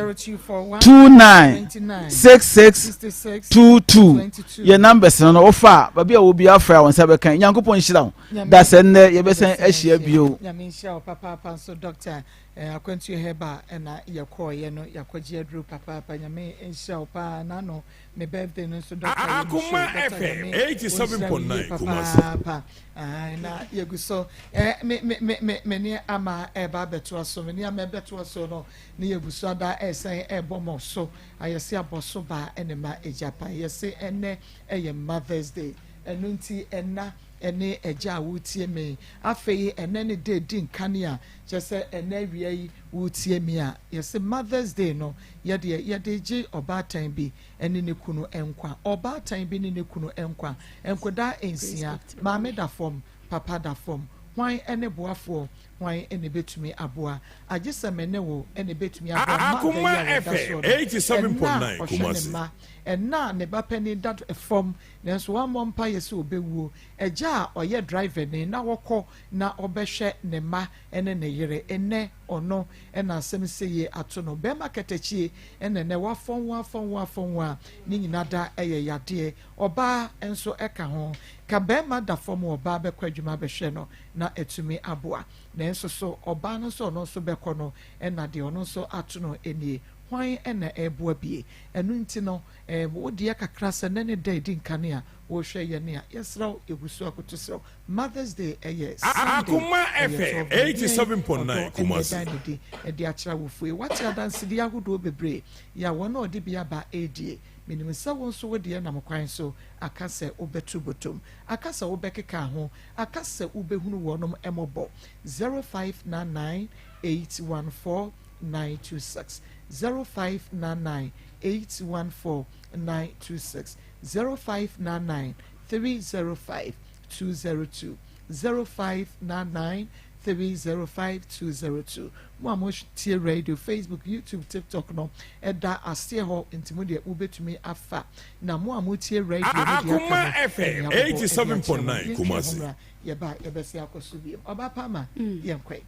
29 66 22 yɛ numbers no no wofa a baabi a wɔ biara frɛ a wɔn nsa bɛka nyankopɔn nhyira wo da sɛ nnɛ yɛbɛsan ahyia bio. Nyame nhyira wo papaapa nso doctor eh, akwantuo hɛba ɛna yɛkɔɔyɛ no yɛakɔgye aduro papaapa nyame nhyira wo paa n'ano me birthday no nso doctor yɛ me show doctor nyame ɔnhyira wo yie papaapa na yɛgu so eh, me me me me me ne ama ɛba abɛtoa so me ne ama ɛbɛtoa so no ne yɛgu so ada ɛsan ɛbɔ mɔ so Ayɛse abɔso baa ɛne ma agya pa. Yɛse ɛnɛ ɛyɛ Mother's Day ɛno nti ɛna ɛne agya a woretie me afei ɛnɛ ne da edi nkane a kyerɛ sɛ ɛnɛ awia yi woretie me a yɛse Mother's Day no yɛdeɛ yɛde gye ɔbaatan bi ɛne ne kunu nkwa ɔbaatan bi ne ne kunu nkwa nkodaa nsia maame da fam papa da fam hwan ɛne boafoɔ Hwan na ebetumi aboa? Agye sɛ me ne wo na ebetumi aboa mma da yi a wɔda soɔ no. Ɛnna a ɔhwɛ ne mma. Ɛnna a ne ba panin da fam nanso wammɔ mpaeɛ sɛ ɔbɛwuo. Agya a ɔyɛ driverni na ɔkɔ na ɔbɛhwɛ ne mma ne ne yere. Nnɛ ɔno na asɛm seyie ato no. Barima katakyie na nnɛ wafɔn wo afɔn wo afɔn wo a ne nyina da yɛ yadeɛ. Ɔbaa nso ka ho. Ka barima da fam ɔbaa bɛkɔ adwuma abɛhwɛ no. na atumi aboa. Nanso so ɔbaa no sɛ ɔno nso bɛkɔ no na deɛ ɔno nso ato no nie? Hwan na ɛreboa bie? Ɛno nti no, wo deɛ kakra sɛ nnɛ ne da a ɛdi nkane a worehwɛ yɛn a, yɛsrɛ wo, yɛgu so akoto srɛ wo. Mother's Day ɛyɛ Sunday, ɛyɛ 12 noon. Yɛn ɔdɔ na ɛdan ne di de akyerɛ awofoɔ yi. Woate adansedie ahodoɔ bebree yɛ a wɔn a wɔde bi aba redie. Menim sɛ wo nso wo deɛ nam kwan so aka sɛ wobɛto botom, aka sɛ wobɛkeka ho, Aka sɛ wobɛhunu wɔnom mmɔbɔ 0599 814 926 0599 814 926 0599 305 202 0599 305 202 Mo a motie radio, Facebook, YouTube, TikTok no ɛda aseɛ hɔ nti mo deɛ mobɛtumi afa Na mo a motie radio no deɛ aka no, ɛne abobɔ de akyerɛ mo. Yɛntwe yɛn ho mmra, yɛba a yɛbɛsen akɔ so bio. Ɔbaa pa ma yɛnkɔe.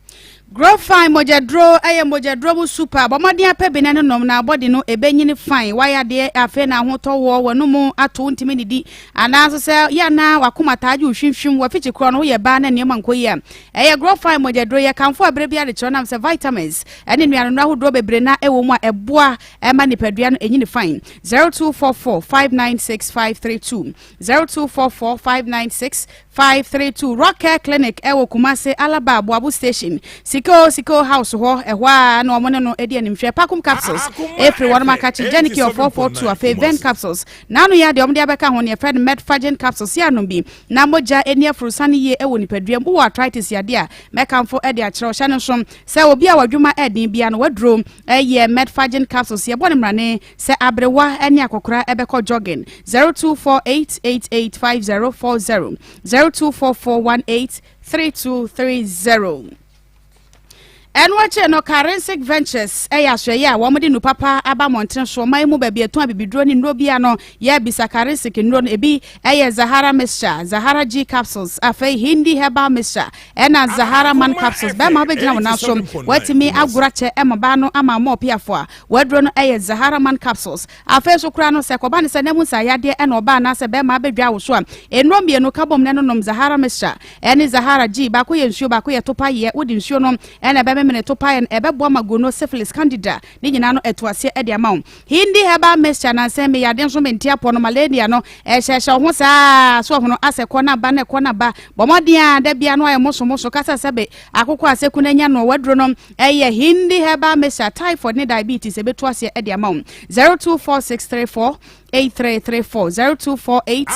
Growfine mogyaduro yɛ mogyaduro mu super. Bɔ mmɔden apɛ bi na ne nom na body no ɛbɛnyini fine. Wayɛ adeɛ afei na ahotɔ woɔ, w'anum ato wontumi nnidi anaa nso sɛ yɛ anaa w'akoma taa gye wo hwimhwim, w'afikyi korɔ no woyɛ baa na nneɛma nkɔ yie a, ɛyɛ Growfine mogyaduro. Yɛkamfo a berɛ biara de kyerɛ nam sɛ vitamins ne nnuanennuro ahodoɔ bebree na ɛwɔ mu a ɛboa ɛma nipadua no ɛnyini fine. 0244 596 532 0244 596 532 Rock Care Clinic ɛwɔ Kumase Alaba Aboabo Station Sikeo Sikeo House hɔ ɛhɔ a na wɔn ne no ɛdi animhwɛ Pakum Capsules ɛfiri wɔn akakye Genicure 442 afei Ven Capsules n'ano yɛ adeɛ wɔn de abɛka ho ne yɛfrɛ no Medfagen Capsules yɛ anom bi na mogya ɛni afurusane yie ɛwɔ nipadua mu wɔ arthritis yadeɛ a mɛkamfo ɛde akyerɛw hyɛ no nso sɛ obi a. Obi a w'adwuma ɛden bia no w'aduro ɛyɛ Medfagin capsules yɛbɔ no mmrane sɛ aberewa ɛne akɔkora ɛbɛkɔ jogging 0248885040 0244183230. Ɛno akyire no, Karensic Ventures yɛ asoɛeɛ a wɔde nnu papa aba mmɔntene so ɔman mu baabi ɛtɔn abibiduro ne nnuro bi ano. Yɛrebisa Karensic nnuro no, ebi yɛ Zahara Mixture, Zahara G Capsules, afei Hindi Herbal Mixture, ɛna Zahara Man Capsules. Bɛrima wobɛgyina wo nan so, woatumi agoro akyɛ ma baa no ama ama ɔpiafo a w'aduro no yɛ Zahara Man Capsules. Afei nso koraa no, sɛ ɛkɔba no sɛ na mu nsaeyadeɛ ɛna ɔbaa anaasɛ bɛrima abɛdwa wo so a, nnuro mmienu ka bom na ɛnonom Zahara Mixture ɛne Zahara G, baako yɛ nsuo, baako yɛ topaeɛ. Wode nsuo no ɛna ɛbɛmemene topaeɛ no, ɛbɛboa ma gono, syphilis, candida ne nyinaa no ɛto aseɛ de ama wo. Hindi herbal mixture, nansa yi meyɛ ade nso mente apɔ no, malaria no ɛhyɛhyɛ wo ho saa so ɔhono asɛ kɔ na ba na ɛkɔ na ba. Bɔ mmɔden a da biara no ayɛ moso moso kasa sɛbe akokɔ a sɛku no anya no waduro no ɛyɛ Hindi herbal mixture, typhoid ne diabetes ɛbɛtu aseɛ de ama wo. 024634 8334 0248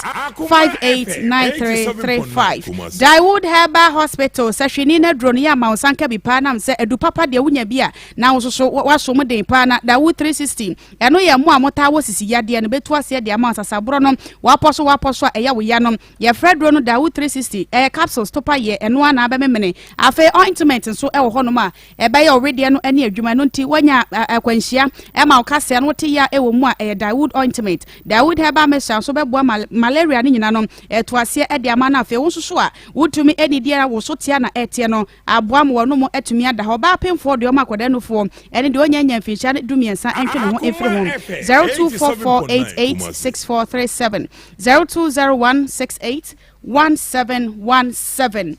589335 Daewood Herbal Hospital sɛ hwene no aduro no yɛ ama wo nsa nka bi paa nam sɛ adu papa deɛ wonya bi a na wo soso waso mu den paa na Daewood 360 ɛno yɛ mo a motaa wɔ sisi yadeɛ no bɛtu aseɛ de ama sasaborɔ no wapɔ so wapɔ so a ɛyɛ wo ya no yɛfrɛ duro no Daewood 360 ɛyɛ capsules topa yɛ ɛno a na abɛmemene afei ointment nso ɛwɔ hɔnom a Ɛbɛyɛ ɔwedeɛ no ne adwuma, ɛno nti woanya akwanhyia ma wo kaseɛ no wote yea wɔ mu a, ɛyɛ Dawood ointment. Dawood herbal mixture nso bɛboa ma malaria no nyina no ɛto aseɛ de ama no. Afei wo nso so a wotumi nnidi ara wo so tea na ɛteɛ no aboa ma w'anomu atumi ada hɔ. Ɔbaa pemfoɔ deɛ ɔma akwadaa nufoɔ ɛne deɛ ɔnya nya mfinhyia 13 ntwe ne ho mfiri ho. 0244886437 020168 1717.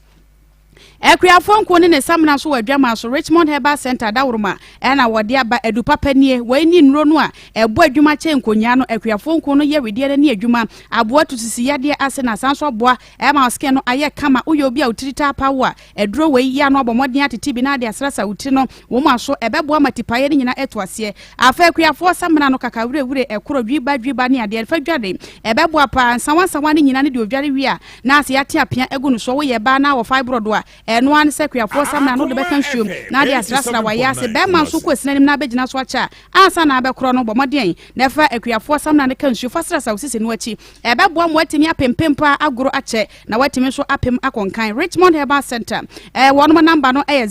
Akuafoɔ nkuo ne ne samina nso wɔ adwaman so, Richmond Herbal Centre adaworoma na wɔde aba, adu papa nie, wei ne nnuro no a ɛbɔ adwuma kyɛn nkonyaa no, akuafoɔ nkuo no yɛ wedeɛ no ani adwuma, aboa tu sisi yadeɛ ase na asan nso aboa ma wo skin no ayɛ kama, woyɛ obi a wo tiri taa pa wo a, aduro wei yɛ ano abɔ mmɔden atete bi na ade asrasra wo tiri no, wo ma so, ɛbɛboa ma tipaeɛ no nyina atu aseɛ. Afei akuafoɔ samina no kakawirewire, ɛkorɔ, dwiba dwiba ne adeɛ, fa dware, ɛbɛboa paa, nsawa nsawa no nyina ne deɛ odware wie a, Na sɛ yɛate apea agu no soɔ, woyɛ baa na wɔ fibroid a, ɛno ara ne sɛ akuafoɔ samina no wode bɛka nsuom na ade asrasra wayɛ ase. Bɛrima nso kɔ asina anim na abɛgyina so akyɛ a, ansa na abɛkorɔ no, bɔ mmɔden na fa akuafoɔ samina no ka nsuo fa srasra wo sisi no akyi. Ɛbɛboa ma woatumi apempem paa agoro akyɛ na woatumi nso apem akɔ nkan. Richmond Herbal Centre, wɔnom namba no yɛ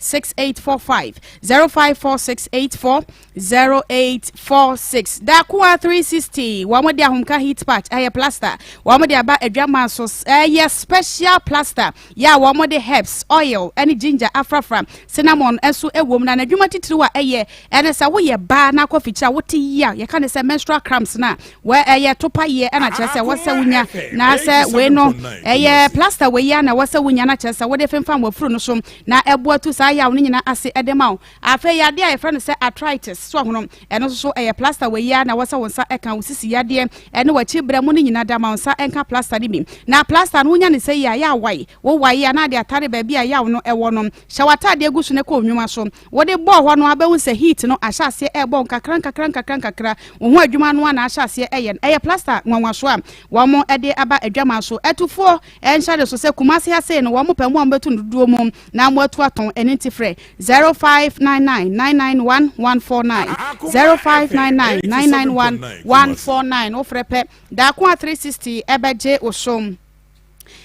0249186845, 054684 0846 Dakoa 360 wɔn de ahomka heat patch ɛyɛ plaster wɔn de aba adwaman so ɛyɛ special plaster yɛ a wɔn de herbs oil ɛne ginger afrafra cinnamon nso ɛwɔ mu na n'adwuma titiriw a ɛyɛ ɛne sɛ woyɛ baa na akɔ fikyiri a wote yie a yɛka ne sɛ menstrual cramps na wɔ ɛyɛ topa yie ɛna kyerɛ sɛ wɔsɛ wonya na sɛ wei no ɛyɛ plaster wei yɛ na wɔsɛ wonya na kyerɛ sɛ wode femfam wafuru no so na ɛboa tu saa yaw no nyinaa ase ɛde ma wo. Afei yadeɛ a yɛfrɛ no sɛ arthritis, so ahono, ɛno nso so ɛyɛ plaster wei ara na ɛwɔ sɛ wo nsa ka, wo sisi yadeɛ ɛne w'akyi brɛ mu no nyina da ma wo nsa nka plaster no bi. Na plaster no wonya no sɛ yi a, yɛ awae, wo wae a na ade atare baabi a yaw no ɛwɔ no. Hyɛ w'ataadeɛ gu so na kɔ nnwuma so. Wode bɔɔ hɔ no ara bɛhu sɛ heat no ahyɛ aseɛ ɛrebɔ wo nkakra nkakra nkakra nkakra. Wo ho adwuma no ara na ahyɛ aseɛ ɛyɛ no. Ɛyɛ plaster nwanwasoɔ a wɔn de aba adwaman so. Atufoɔ nhyɛ de so sɛ Kumasi ha sei no wɔn pɛ mo a mobɛtu no dodoɔ mu na moatu atɔn, ɛno nti frɛ 0599 991 149, 0599 991 149, wofrɛ pɛ daako a 360 ɛbɛgye wo so.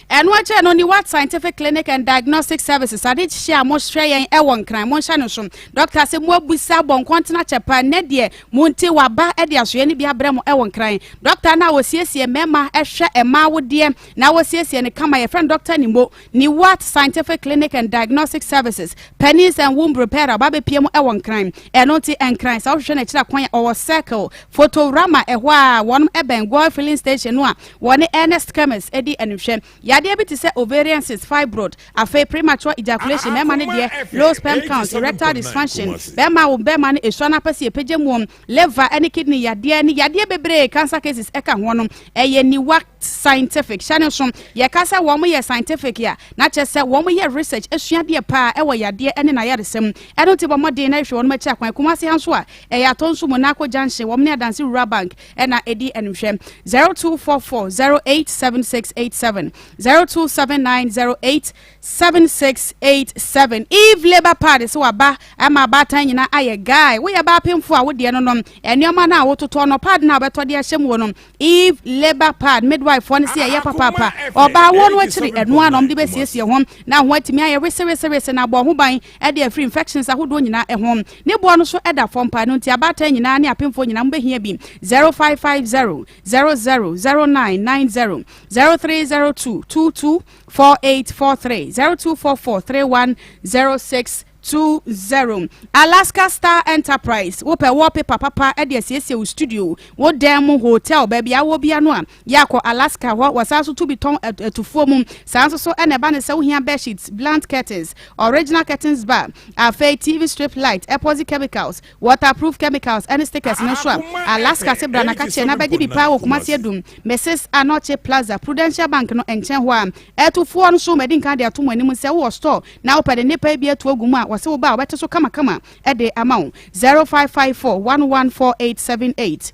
Ɛno akyire no, Niwat Scientific Clinic and Diagnostic Services ade hyɛ a mohwɛ yɛn ɛwɔ Nkran, monhyɛ no so. Dɔkta sɛ moabusa bɔ nkɔntena kyɛ pa, nnɛ deɛ mo nti waba de asoɛ no bi abrɛ mo ɛwɔ Nkran. Dɔkta no a wɔsiesie mmarima hwɛ mmaa wodeɛ na wɔsiesie no kama, yɛfrɛ no Dɔkta Nimo. Niwat Scientific Clinic and Diagnostic Services, Penis and Womb Repair a ɔba abɛpue mu wɔ Nkran. Ɛno nti Nkran, sɛ wohwehwɛ no akyiri akwan a, ɔwɔ Circle, Photorama, ɛhɔ a wɔnom bɛn Goil Filling Station no a wɔne Ernest Chemist di animhwɛ. Yadeɛ bi te sɛ ovarian cyst, fibroid, afei premature ejaculation, mmarima no deɛ, low sperm count, erectile dysfunction, bɛrima a wo bɛrima no esua na apɛ sɛ yɛpagya mu, liver ne kidney yadeɛ ne yadeɛ bebree, cancer cases ka ho no, ɛyɛ Niwat. Scientific. Hyɛ no nso, yɛka sɛ wɔn yɛ scientific a, na kyerɛ sɛ wɔn yɛ research, asua adeɛ paa ɛwɔ yadeɛ ne n'ayaresa mu. Ɛno nti bɔ mmɔden na hwehwɛ wɔn akyi akwan. Kumasi ha nso a, ɛyɛ Atonsu Monaco Junction, wɔn ne Adansi Rural Bank ɛna ɛdi animhwɛ. 0244 087687, 0279 087687. Eve Labour Pad sɛ waba ama abaatan nyinaa ayɛ guy. Woyɛ baapemfo a, wodeɛ no nom nneɛma no a wototɔ no, pad no a wobɛtɔ de ahyɛ mu wɔ no, Eve Labour Pad midwife foɔ no sɛ ɛyɛ papaapa. Ɔbaa woɔ no akyiri ɛno a na ɔmde bɛsiesie ho na ho atumi ayɛ wesewesewese na abɔ ho ban de afiri infections ahodoɔ nyinaa ɛho. Ne boɔ no so ɛda fam paa no, nti abaatan nyinaa ne apemfoɔ nyinaa mobɛhia bi. 0550 00 0990, 0302 22 4843, 0244 31 06 20. Alaska Star Enterprise, wopɛ wallpaper papa de asiesie wo studio, wo dan mu, hotel, baabi a wɔ bia no a, yɛakɔ Alaska hɔ. Wɔsan so to bi tɔn atufoɔ mu saa nso so. Ɛna ɛba ne sɛ wohia bedsheets, blunt curtains, original curtains bar, afei TV strip light, epoxy chemicals, waterproof chemicals ɛne stickers no nso a, Alaska se bra na kakyɛ na bɛgye bi paa wɔ Kumasi Adum, Mrs Anɔkye Plaza, Prudential Bank no nkyɛn hɔ a. Ɛtofoɔ no so mɛdi nkan de ato mu anim sɛ wowɔ store na wopɛ de nnipa bi atu agu mu a, wɔsɛ wo ba a, wɔbɛte so kamakama ɛde ama wo. 0554 114878,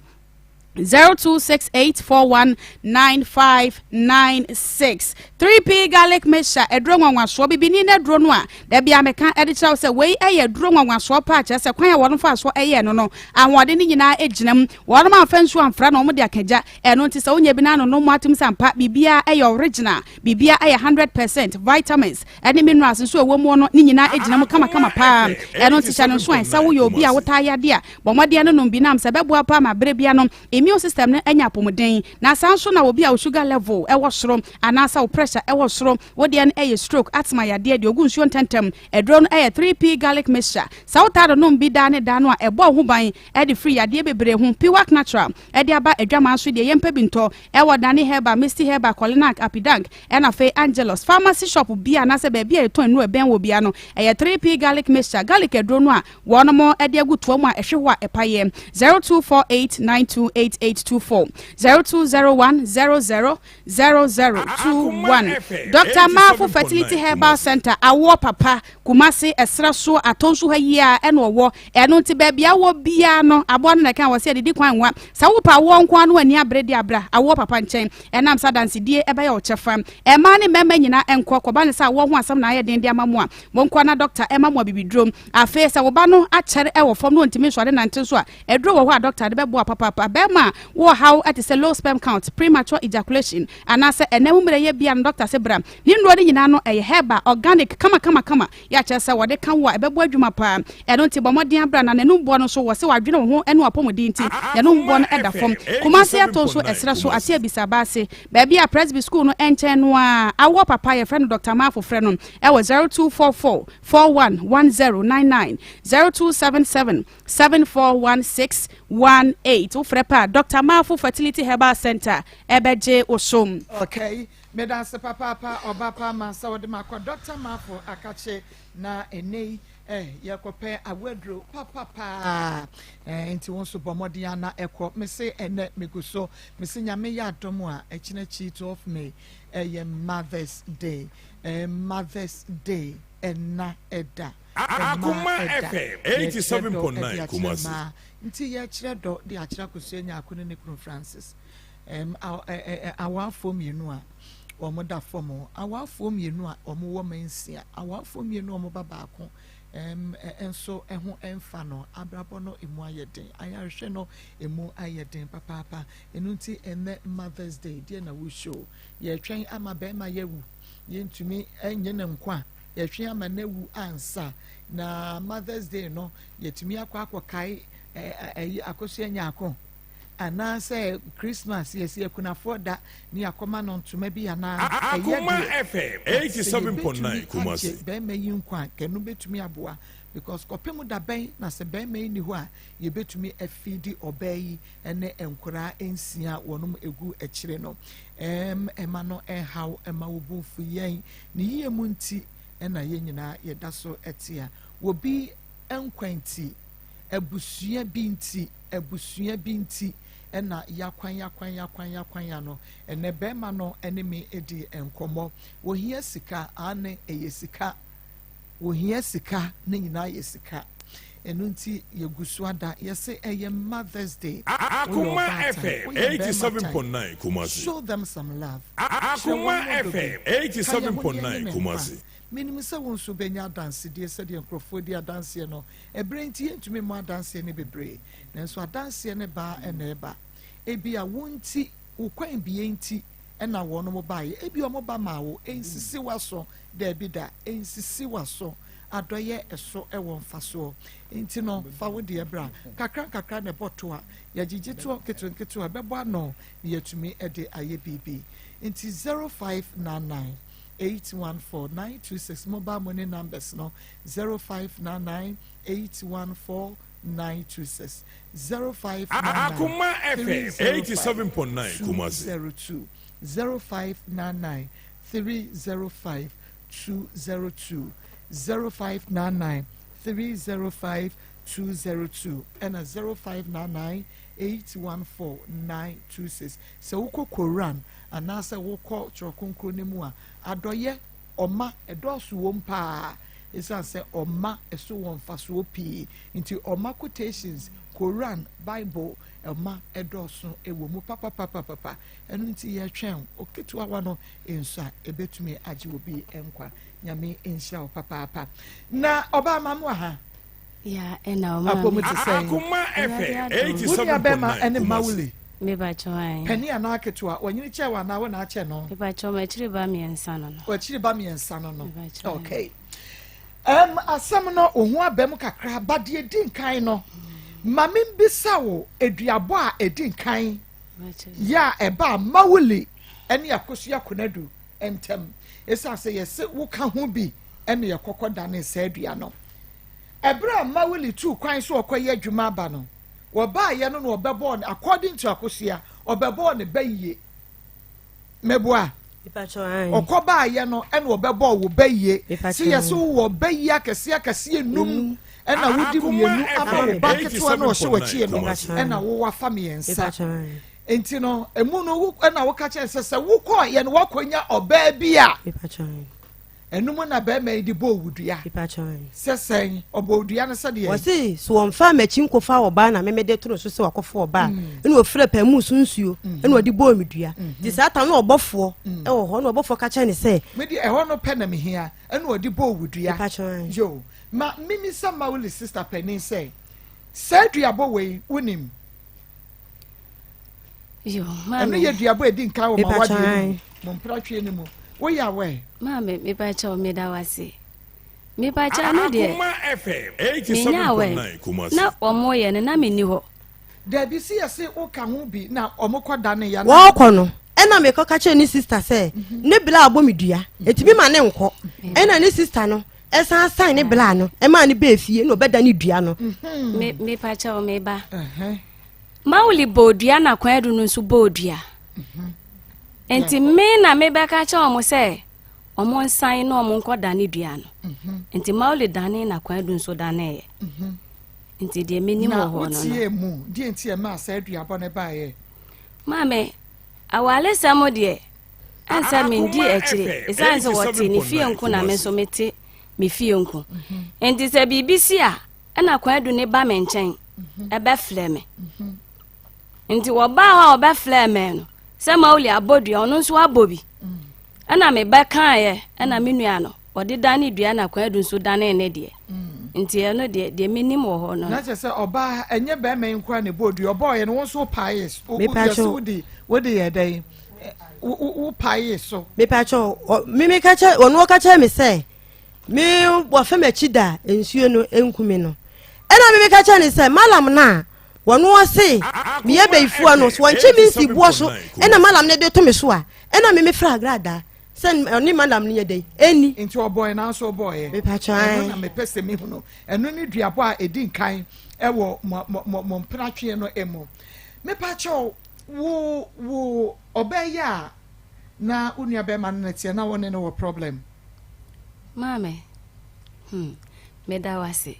0268419596. 3P Garlic Mixture, aduro nwanwasoɔ bibini na aduro no a dabi a meka ɛde kyerɛw sɛ wei ɛyɛ aduro nwanwasoɔ pa, kyerɛ sɛ kwan a wɔn fa so ɛyɛ no, ahoɔden no nyinaa gyina mu. Wɔn amfa nsuo amfra na wɔn de akagya ɛno, nti sɛ wonya bi na ano mu atum sɛ ampa biribiara ɛyɛ original, biribiara ɛyɛ 100%. Vitamins ɛne minerals nso ɛwɔ mu no ne nyinaa gyina mu kamakama paa. Ɛno nti hyɛ no nso a, sɛ woyɛ obi a wotaa yadeɛ a, bɔ mmɔden no nom bi nam sɛ bɛboa paa ma berɛ bia no immune system no anya apɔmuden. Na saa nso na obi a wo sugar level ɛwɔ soro anaasɛ wo pressure ɛwɔ soro, wodeɛ no ɛyɛ stroke, asthma yadeɛ deɛ ogu nsuo ntɛntɛm, aduro no ɛyɛ 3P Garlic Mixture. Sɛ wotaa do nom bi daa ne daa no a, ɛbɔ wo ho ban ɛde firi yadeɛ bebree ho. Piwak Natural ɛde aba adwaman so deɛ, yɛmpɛ bi ntɔ ɛwɔ Dani Herbal, Misty Herbal, Kolinak, Apidank, ɛna afei Angelus Pharmacy shop bi anaasɛ baabi a yɛtɔn nnuro ɛbɛn wɔ bia no. Ɛyɛ 3P Garlic Mixture, garlic aduro no a wɔnom ɛde agu toa mu a ɛhwe hɔ a ɛpayɛ. 0248 928824, 0201 00 0021. Dr Mafo Fertility Herbal Center, awoɔ papa, Kumase ɛsrɛ so atɔ nso ha yie a ɛna ɔwɔ. Ɛno nti baabi awɔ biara no, aboa no na ɛka wɔ sɛ yɛdedi kwan nwa sɛ wopɛ awoɔ nko ano ani abere de abra awoɔ papa nkyɛn, ɛnam sɛ adansedie ɛbɛyɛ ɔkyɛfa. Ɛmaa ne mmarima nyinaa ɛnkɔ kɔba ne sɛ awoɔ ho asɛm na ayɛ den de ama mo a, monkɔ na dɔkta ɛma mo abibiduro. Afei sɛ wo ba no akyɛre ɛwɔ fam na ɔntumi nsɔre nante nso a, aduro wɔ hɔ a dɔkta de bɛboa papaapa. Bɛrima a wɔ haw ɛte sɛ low sperm count, premature ejaculation anaasɛ ɛnam mu mmerɛ yɛ bia no, dɔkta sɛ bra. Ne nnuro no nyinaa no ɛyɛ herbal, organic, kamakama yɛakyerɛ sɛ wɔde ka wo a, ɛbɛbɔ adwuma paa. Ɛno nti bɔ mmɔden abra na n'anum boɔ no nso wɔ sɛ wadwene wo ho ne wapɔmuden, nti n'anum boɔ no ɛda fam. Kumase ato nso ɛserɛ so ase abisa baase, baabi a Presby School no nkyɛn no a. Awoɔ papa, yɛfrɛ no Dr Maafo. Frɛ no ɛwɔ 0244 411099, 0277 741618. Wofrɛ pa a, Dr Maafo Fertility Herbal Center ɛbɛgye wo so. Okay, meda ase papaapa, ɔba pa ma sɛ wɔde ma akɔ Dr Mafo akakye na ɛnɛ yi yɛkɔpɛ awaduro papapaa. Nti wo nso bɔ mmɔden ana ɛkɔ. Mese ɛnɛ megu so, mese Nyame yɛ adom a, ɛkyinakyi 12 May ɛyɛ Mothers Day, Mothers Day, ɛna ɛda. Akoma FM 87.9 Kumasi. Nti yɛkyerɛ dɔ de akyerɛ Akosua Nyaako ne ne kunu Francis, awaafoɔ mmienu a wɔn da fam, awaafoɔ mmienu a wɔn wɔ mansia, awaafoɔ mmienu a wɔn ba baako nso ho mfa no. Abrabɔ no emu ayɛ den, ayarehwɛ no emu ayɛ den papaapa. Ɛno nti ɛnɛ Mothers Day deɛ na wohyɛ yɛtwɛn ama bɛrima yɛwu, yɛntumi nyɛ ne nkwa, yɛtwɛn ama n'awu ansa na Mothers Day no yɛtumi akɔ akɔkae ɛyi Akosua Nyaako, anaasɛ Christmas yɛsi akunafoɔ da ne yɛakɔma no ntoma bi anaa. Ɛyɛ deɛ FM 87.9 Kumasi. Bɛrima yi nkwa kɛno bɛtumi aboa, because kɔpem da bɛn na sɛ bɛrima yi ni hɔ a, yɛbɛtumi afidi ɔbaa yi ne nkoraa nsia wɔnom egu akyire no? Ɛma no ɛhaw, ɛma wo bu mfu yɛn ne yie mu. Nti ɛna yɛn nyinaa yɛda so ɛte a, wɔbi nkwa nti, abusua bi nti, abusua bi nti. Ɛna yakwan yakwan yakwan yakwan ano. Ɛnɛ bɛrima no ne me di nkɔmmɔ. Wɔhia sika, aane ɛyɛ sika. Wɔhia sika, ne nyinaa yɛ sika. Ɛno nti yɛgu so ada. Yɛse ɛyɛ Mother's Day. Woyɛ Akoma ɔbaatan, FM woyɛ bɛrima 87.9 tan. Kumasi. Show them some love. Kyerɛ Akoma wɔn ɔdɔ bi. FM Ka yɛn ho na yɛne 87.9 ne nkwa. Kumasi. Menim sɛ wo nso wobɛnya adansedie sɛdeɛ nkurɔfoɔ di adanseɛ no. Ɛberɛ nti yɛntumi mmɔ adanseɛ no bebree, nanso adanseɛ no ba ara na ɛba. Ebia wo nti, wo kwan bie nti na wɔnom baeɛ. Ebia wɔn ba maa wo. Ɛnsisi w'aso, daabi da, ɛnsisi w'aso. Adɔeɛ ɛso wɔ mfasoɔ. Nti no, fa wo deɛ bra. Kakra nkakra na ɛbɔ toa. Yɛgyegye toɔ nketewa nketewa, ɛbɛbɔ ano na yɛatumi de ayɛ biribi. Nti 0599 814 926 mobile money numbers no 0599 814 926 0599 Akoma FM 305 87.9 Kumasi. 202 0599 305 202 0599 305 202 ɛna 0599 814 926. Sɛ wokɔ Koran anaasɛ wokɔ Twerɛ Kronkron no mu a, adɔeɛ, ɔma, ɛdɔɔso wom paa. Esiane sɛ ɔma so wɔ mfasoɔ pii nti, ɔma quotations, Koran, Bible, ɔma ɛdɔɔso wɔ mu papapapapa. Ɛno nti yɛtwɛn wo ketewawa no nso a, ɛbɛtumi agye obi nkwa. Nyame nhyira wo papaapa. Na ɔbaa maame wɔ ha. Ya ɛna ɔma Apɔ mu te sɛn? Akoma Awurade FM adom. Wo nua bɛrima 87.9 ɛne Kumasi. Mawuli. Mebakyɛw ae. Panin anaa ketewa? Wanyini kyɛɛ wo anaa wo na akyɛ no? Mebakyɛw m'akyiri ba mmiɛnsa no no. W'akyiri ba mmiɛnsa no no. Mebakyɛw ae. Okay. Um, asɛm no wo ho aba mu kakra ba deɛ di nkan no ma membisa wo aduabɔ a ɛdi nkan yɛ a ɛbaa Mawuli ne Akosua Konadu ntam ɛsiane sɛ yɛse woka ho bi ɛne yɛkɔkɔ dane saa dua no. Ɛberɛ a Mawuli tuu kwan sɛ ɔkɔyɛ adwuma aba no, wɔbaeɛ no na ɔbɛbɔɔ no, according to Akosua, ɔbɛbɔɔ ne ba yie. Meboa? Ɔkɔ baeɛ no ɛna ɔbɛbɔɔ wo ba yie. Se yɛse wowɔ ba yie akɛseɛ akɛseɛ num ɛna wodi mmienu ama wo ba ketewa na ɔhyɛ w'akyie no ɛna wo wafa mmiɛnsa. Nti no, emu no ɛna woka kyerɛ sɛ sɛ wokɔɔyɛ no woakɔnya ɔbaa bi a Ɛno mu na barima yi de bɔɔ wo dua. Sɛ sɛn? Ɔbɔɔ wo dua no sɛdeɛ. Wɔse so wɔmfaa m'akyi nkɔfaa ɔbaa na me mede to no so sɛ wakɔfa ɔbaa mm. ɛna ɔfira paamu so nsuo mm. ɛna ɔde bɔɔ me dua mm-hmm. nti saa tam na ɔbɔfoɔ mm. ɛwɔ hɔ na ɔbɔfoɔ ka kyerɛ ne sɛ mede ɛhɔ no pɛ na mehia ɛna ɔde bɔɔ wo dua yo ma memisa Mawuli sister panin sɛ saa duabɔ wei wonim Ɛno yɛ duabɔ a ɛdi nkan wɔ m'awadeɛ no mu, mo mpratweɛ no mu. Woyɛ aware? Maame, mepakyɛw meda wo ase. Mepakyɛw no deɛ, menya aware na wɔn yɛ no na menni hɔ. Dabi si yɛse woka ho bi na wɔn kɔ dane ya. Wɔkɔ no ɛna mekɔ ka kyerɛ ne sista sɛ ne bla abɔ me dua ɛtumi ma ne nkɔ ɛna ne sista no ɛsan san ne bla no ɛma ne bɛɛ fie na ɔbɛda ne dua no. Mepakyɛw meba. Mawuli bɔɔ dua na Kwadu no nso bɔɔ dua. Nti me na mebɛka kyerɛ wɔn sɛ wɔn nsan na wɔn nkɔ dane dua no. Nti Mawuli dane na Kwadu nso daneeɛ. Nti deɛ menim wɔ hɔ no. Na wotie mu deɛ nti ɛmaa saa duabɔ no baeɛ? Maame, awaresɛm deɛ ɛnsɛ mendi akyire ɛsiane sɛ wɔte ne fie nko na me nso mete me fie nko. Nti sɛ biribi si a Ɛna Kwadu ne ba me nkyɛn ɛbɛfrɛ me. Nti wɔbaa hɔ a wɔbɛfrɛ me no sɛ Mauli abɔ dua ɔno nso abɔ bi. Ɛna me ba kaeɛ ɛna me nua no ɔde dane dua na Kwadu nso dane ne deɛ. Nti ɛno deɛ deɛ menim wɔ hɔ no. Na kyerɛ sɛ ɔbaa ɛnyɛ bɛrima yi nkoa na ɛbɔɔ dua ɔbɔɔyɛ no wo nso wopaee so yɛse wode wode yɛ dɛn wopaee so. Mepakyɛw me meka kyɛ ɔno ɔka kyerɛ me sɛ Me wɔfa m'akyi da a nsuo no nku me no. Ɛna me meka kyerɛ no sɛ malam no a wɔno ɔse meyɛ bayifoɔ no so wɔnkye me nsi boɔ so ɛna malam no de to me so a ɛna me mefrɛ agradaa sɛ ɔne malam no yɛ dɛn ɛni. Nti ɔbɔɛ nanso ɔbɔɔyɛ. Mepakyɛ Ɛno na mepɛ sɛ mehunu. Ɛno ne duabɔ a ɛdi nkan ɛwɔ mo mo mo mpenatweɛ no mu. Mepakyɛw wo wo ɔbaa yi a na wo nua bɛrima no na teɛ na wo ne no wɔ problem. Maame, hmm, meda wo ase.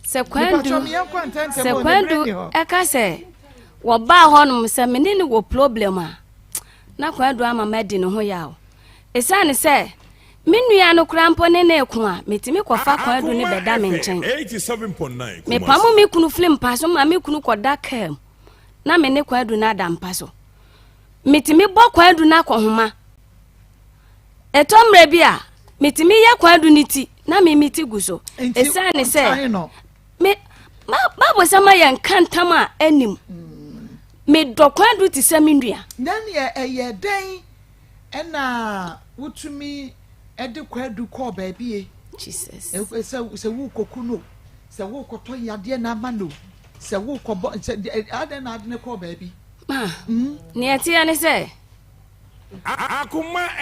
Sɛ Kwandu, sɛ Kwandu ɛka sɛ Wɔbaa hɔnom sɛ me ne no wɔ problem a, na Kwadu ama madi ne ho yaw. Esiane sɛ me nua no koraa mpo ne no reko a, metumi kɔfa Kwadu no bɛda me nkyɛn. Mepamo me kunu firi mpa so ma me kunu kɔda kaa mu na me ne Kwadu no ada mpa so. Metumi bɔ Kwadu no akɔhoma. Ɛtɔ mmerɛ bi a, metumi yɛ Kwadu no ti na me me ti gu so. Esiane sɛ me Bible sɛ ma yɛnka ntam a anim. Medɔ Kwadu te sɛ me nua. Na neɛ ɛyɛ dɛn ɛna wotumi de Kwadu kɔɔ baabi e? Jesus. Sɛ sɛ wokɔku no, sɛ wokɔtɔ yadeɛ na ama no, sɛ wokɔbɔ sɛ adɛn na ade no kɔɔ baabi? Ma, neɛ ɛteɛ ne sɛ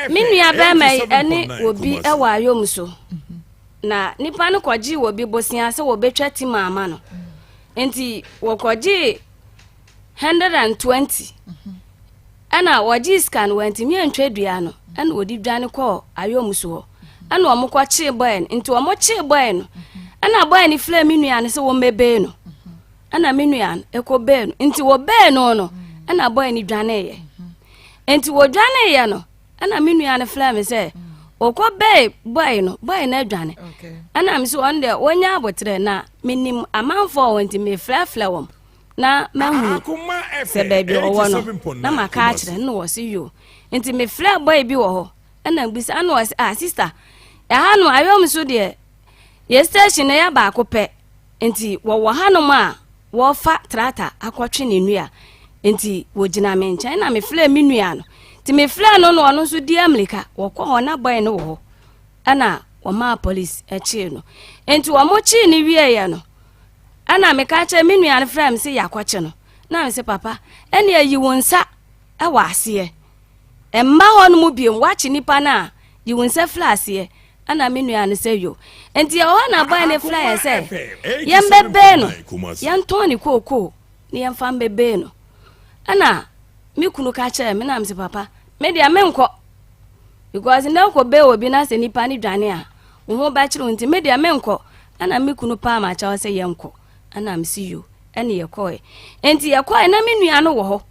me nua bɛrima yi ɛne obi ɛwɔ ayom so. Na nipa no kɔgyee obi bosea sɛ wɔbɛtwa ti ma ama no. Nti wɔkɔgyee 120 ɛna wɔgyee sika no wɔantumi antwa dua no ɛna wɔde dwane kɔɔ ayom so hɔ ɛna wɔn kɔkyee bɔɛ no nti wɔn kyee bɔɛ no ɛna bɔɛ no frɛ me nua no sɛ wɔmmɛbee no ɛna me nua no ɛkɔ bee no nti wɔbee no no ɛna bɔɛ no dwaneeɛ nti wɔdwaneeɛ no ɛna me nua no frɛ me sɛ ɔkɔ bɛɛ bɔe no bɔe no adwane ɛna me sɛ ɔno deɛ wɔnya aboterɛ na menim amanfoɔ wɔ nti mefrɛfrɛ wɔn na mahunu sɛ baabi ɔwɔ no na maka akyerɛ no wɔ se yo nti mefrɛ bɔe bi wɔ hɔ ɛna bisa ɛna wɔ se ah sister ɛha no ayɔm so deɛ yɛ station no yɛ baako pɛ Nti wɔwɔ hanom a wɔrefa trata akɔtwe ne nnua. Nti wɔgyina me nkyɛn na mefrɛɛ me nua no. Nti mefrɛɛ no na ɔno nso di amirika. Wɔkɔ hɔ na bɔe no wɔ hɔ. Ɛna wɔmaa polisi kyee no. Nti wɔn kyee no wieeɛ no, ɛna meka kyerɛ me nua no frɛɛ me sɛ yɛakɔkye no. Na me sɛ papa, ɛne ayi wo nsa wɔ aseɛ. Mma hɔ no mu biom, woakye nipa no a, yi wo nsa firi aseɛ. Ɛna me nua no sɛ yo. Nti ɛwɔ hɔ na bɔe no frɛ yɛn sɛ yɛmbɛbɛɛ no, yɛntɔn ne kookoo na yɛmfa mbɛbɛɛ no. Ɛna me kunu ka kyerɛɛ me na me sɛ papa, me deɛ menkɔ. Because na wokɔ bɛɛ obi na sɛ nipa no dwane a, wo ho bɛkyere wo nti me deɛ menkɔ. Ɛna me kunu paa ma kyɛw sɛ yɛnkɔ. Ɛna me si yo, ɛne yɛkɔɛ. Nti yɛkɔɛ na me nua no wɔ hɔ.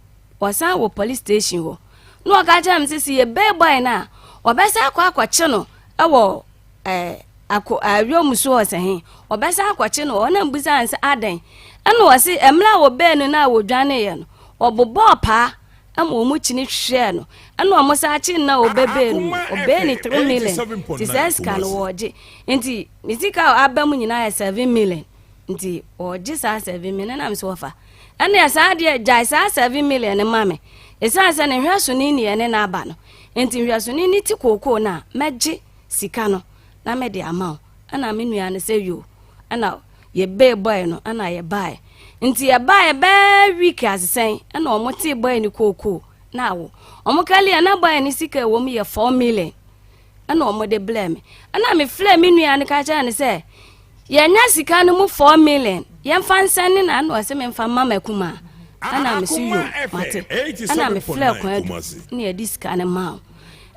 Ɔsan wɔ police station hɔ. Na ɔka kyerɛ me sɛ sɛ yɛbɛɛ bɔe no a, ɔbɛsan akɔ akɔkye no wɔ ɛɛ akɔ awia so ɔsɛ he. Ɔbɛsan akɔkye no ɔna mbisa no sɛ adɛn. Ɛna ɔse mmerɛ a wɔbɛɛ no no a wɔdwaneeɛ no, ɔbobɔɔ paa ma wɔn kyini hwehwɛɛ no. Ɛna wɔn san kye no na wɔbɛbɛɛ no. Ɔbɛɛ ne 3 million. Nti saa sika no wɔregye. Nti ne sika a aba mu nyinaa yɛ 7 million. Nti wɔregye saa 7 million na me sɛ wɔfa. Ɛnneɛ saa deɛ gyae saa 7 million no ma me. Ɛsiane sɛ ne nhwɛsoni ne ɛne no aba no nti, nhwɛsoni no ti kookoo no a, mɛgye sika no na mede ama wo. Ɛna me nua no sɛ yoo. Ɛna yɛbee bɔe no ɛna yɛbaeɛ. Nti yɛbaeɛ bɛɛ week asesɛn ɛna wɔn tee bɔe no kookoo na awo. Wɔn kali a na bɔe no sika ɛwɔ mu yɛ 4 million. Ɛna wɔn de blɛɛ me. Ɛna mefrɛɛ me nua no ka kyerɛɛ no sɛ yɛnya sika no mu 4 million yɛmfa nsɛn ne na ɛna ɔsɛ memfa mma m'akumaa. Ɛna me so yo mate. Ɛna mefrɛɛ Kwadu na yɛde sika no maa wo.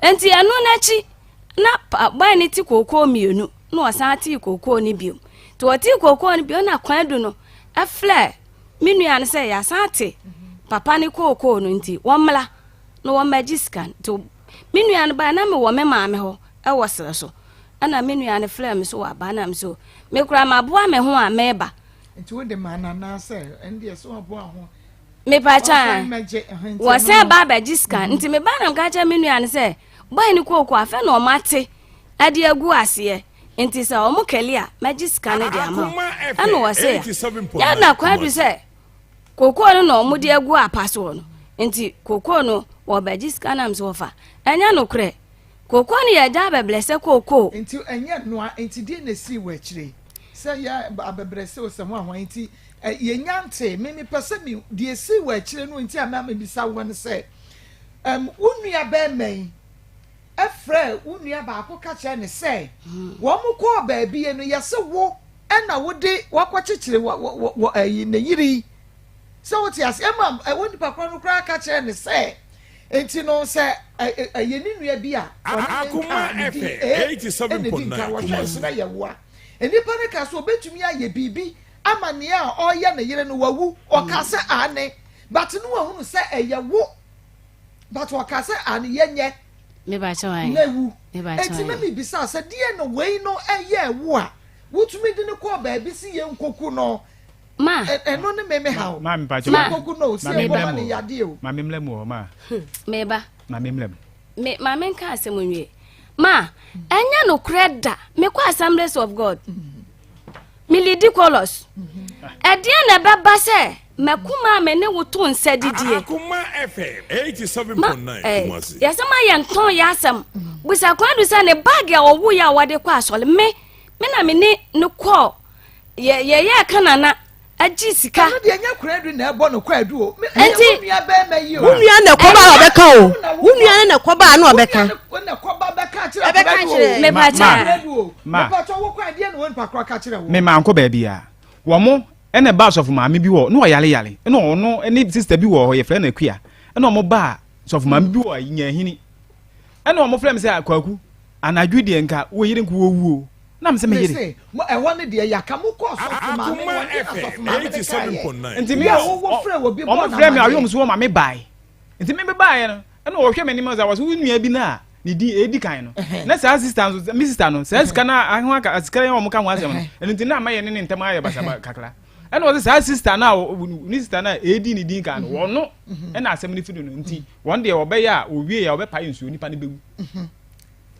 Nti ɛno n'akyi na bɔe no te kookoo mmienu na ɔsan tee kookoo no bio. Nti ɔtee kookoo no bio na Kwadu no ɛfrɛ me nua no sɛ yɛasan te papa ne kookoo no nti wɔmmra na wɔmmɛgye sika no. Nti me nua no bae na mewɔ me maame hɔ wɔ serɛ so. Ɛna me nua no frɛɛ me so waba na me so me koraa maboa me ho a meba. Nti wode maa no anaasɛ ɛndeɛ sɛ waboa ho mepakyɛ wɔsɛn ba abɛgye sika mhm. nti meba na meka kyerɛ me nua no sɛ bɔe no kooko afɛ na ɔma te ɛde agu aseɛ nti sɛ ɔmo kɛli a mɛgye sika no de ama wo ɛna wɔsɛ yɛ na kwadu sɛ kookoo no na ɔmo de agu apa soɔ no nti kookoo no wɔbɛgye sika nam so wɔfa ɛnyɛ nokorɛ kookoo no yɛ agya abɛbrɛsɛ kookoo. Nti ɛnyɛ noa nti deɛ na esii wɔ akyire sɛ yɛ abɛbrɛsɛ o sɛ ho ahoa nti yɛnya ntee me mepɛ sɛ me deɛ esii wɔ akyire no nti a mɛ mebisa wo no sɛ ɛm wo nua bɛrima yi ɛfrɛ wo nua baako ka kyerɛ ne sɛ wɔn kɔɔ baabi no yɛse wo ɛna wode wakɔkyekyere wɔ wɔ wɔ ɛyi ne yere yi sɛ wote ase ɛma ɛwɔ nipa korɔ no koraa ka kyerɛ ne sɛ nti no sɛ ɛyɛ ne nua bi a ɔne ne nka ne di ee ɛna di nka wɔhwɛ nso na yɛ woa nnipa no ka so obetumi ayɛ biribi ama nea a ɔreyɛ ne yere no wawu ɔka sɛ ane. But ne wahunu sɛ ɛyɛ wo. But ɔka sɛ ane yɛnyɛ. Na ewu. Enti na mebisa sɛ deɛ na wei no ɛyɛɛ wo a wotumi de no kɔɔ baabi si yɛn nkoku no. Ma. Ɛno ne me me haw. Ma mepa kyɛ. Ma nkoku no si yɛn kɔma ne yadeɛ o. Ma memlɛ mu wɔ ma. Meba. Ma memlɛ mu. Me ma menka asɛm nwie. Ma ɛnyɛ nokorɛ da mekɔ Assemblies of God. Me lidi chorus. Ɛdeɛn na ɛbɛba sɛ makuma a me ne wo to nsa didie. Ma eh, yɛsɛ ma yɛntɔn yɛ asɛm. Busa Kwadu sɛ ne bag a ɔwo yɛ a wɔde kɔ asɔre me me na me ne no kɔɔ yɛ yɛyɛ kanana agye sika. Ɛno deɛ nyɛ Kwadu na ɛbɔ no Kwadu o. Nti wo nua bɛrima yi o. Wo nua na ɛkɔba a ɔbɛka o. Wo nua no na ɛkɔba a na ɔbɛka. Wo na ɛkɔba bɛka kyerɛ Kwadu o. Mepa kyɛ. Kwadu o. Mepa kyɛ wo kɔ adeɛ na wɔn nipa korɔ ka kyerɛ wo. Me maa nkɔ baabi a wɔn mo ɛna ɛba asɔfo maame bi wɔ na ɔyare yare ɛna ɔno ɛne sista bi wɔ hɔ yɛfrɛ no Akua ɛna wɔn ba asɔfo maame bi wɔ Nyahini ɛna wɔn frɛ me sɛ Kwaku anadwo deɛ nka wo yere nko wɔwuo na mesɛ me yere. Ɛhɔ no deɛ yaka mo kɔ sɔfo maame wɔn de na sɔfo maame de kaa yɛ. Nti mi wɔn frɛ mi ayom so wɔn maame bae nti mi baeɛ no ɛna wɔhwɛ m'anim sɛ wɔsɛ wo nua bi na ne din edi kan no na saa sista nso mi sista no saa sika na aho aka sika yɛn wɔn ka ho asɛm no ɛno nti na ama yɛ ne ne ntɛm ayɛ basaba kakra ɛna wɔsɛ saa sista na ne sista na edi ne din kan no wɔn no ɛna asɛm no fi no nti wɔn deɛ wɔbɛyɛ a wɔwie yɛ wɔbɛpae nsuo nipa no bɛwu.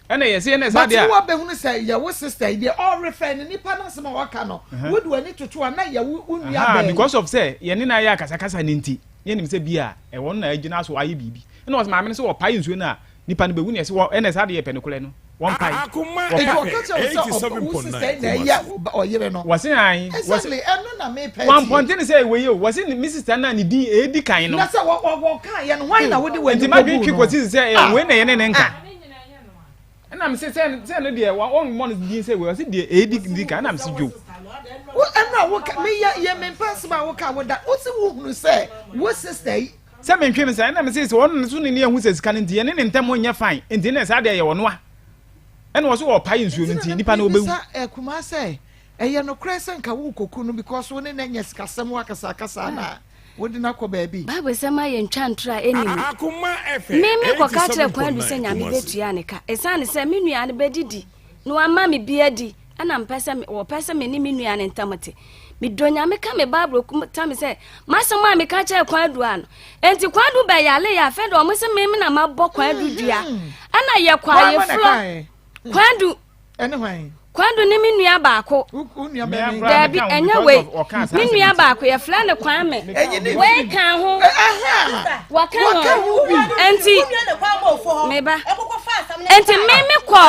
Ɛna yɛ se ɛna saa deɛ a. But wo abɛhunu sɛ yɛ wo sister yi deɛ ɔrefɛ no nipa no asɛm a waka no wo de w'ani toto a na yɛ wo wo nua bɛn. Because of sɛ yɛne no ayɛ akasakasa no nti yɛnim sɛ bi a ɛwɔ no na agyina so ayɛ biribi ɛna ɔsɛ maame no sɛ ɔpae nsuo no a nipa no bɛwu na yɛse wɔ ɛna saa deɛ yɛpɛ nokorɛ no wɔmpae. Akoma Nti FM ɔka kyerɛ wo sɛ ɔba wo sister yi na ɛyɛ ɔyere no. Wɔse ae. Exactly ɛno na mepɛ tie. Wampɔnte no sɛ wei o wɔse me sister no a ne din ɛdi kan no. Na sɛ wɔ wɔ wɔkaeɛ no hwan na wode w'ani Nti madwene kɔguu twe no? kɔsi sɛ Ah! wei na yɛne ne nka. Ɛna mese sɛ sɛ no deɛ wɔmmɔ no din sɛ wei ɔse deɛ ɛdi di kan ɛna mese dwo. Wo ɛno a woka meyɛ yɛ mempɛ asɛm a woka woda wo se wohunu sɛ wo sister yi. Sɛ mentwe me sa ɛna mese sɛ ɔno so ne ne ahu sɛ sika no nti yɛne ne ntam nyɛ fine nti na saa deɛ yɛ ɔnoa ɛna ɔso ɔpae nsuo no nti nipa no ɔbɛwu. Nti na mebisa Akumaa sɛ ɛyɛ nokorɛ sɛ nka worekɔku no because wo ne no anya sikasɛm akasakasa anaa? Wode no akɔ baabi. Bible sɛ ma yɛntwa ntorɔ a ɛnni mu. Akoma FM Me me kɔka kyerɛ Kwadu sɛ 87.9 Nyame Kumasi. bɛtua ne ka. Ɛsiane sɛ me nua no bɛdidi na wama me bi adi ɛna mpɛ sɛ wɔpɛ sɛ me ne me nua no ntam te. Medɔ Nyame ka me Bible ta me sɛ m'asɛm a meka kyerɛ Kwadu a no. Enti Kwadu bɛyale yɛ afɛ de ɔmo sɛ me na mabɔ Kwadu dua. Ɛna yɛkɔ ayeforɔ. Kwadu. Ɛne hwan? Kwadu ne me nua baako. Daabi, ɛnyɛ wei. Me nua baako yɛfrɛ no Kwame. Wei ka ho. Wɔka ho. Enti meba. Enti me me kɔ.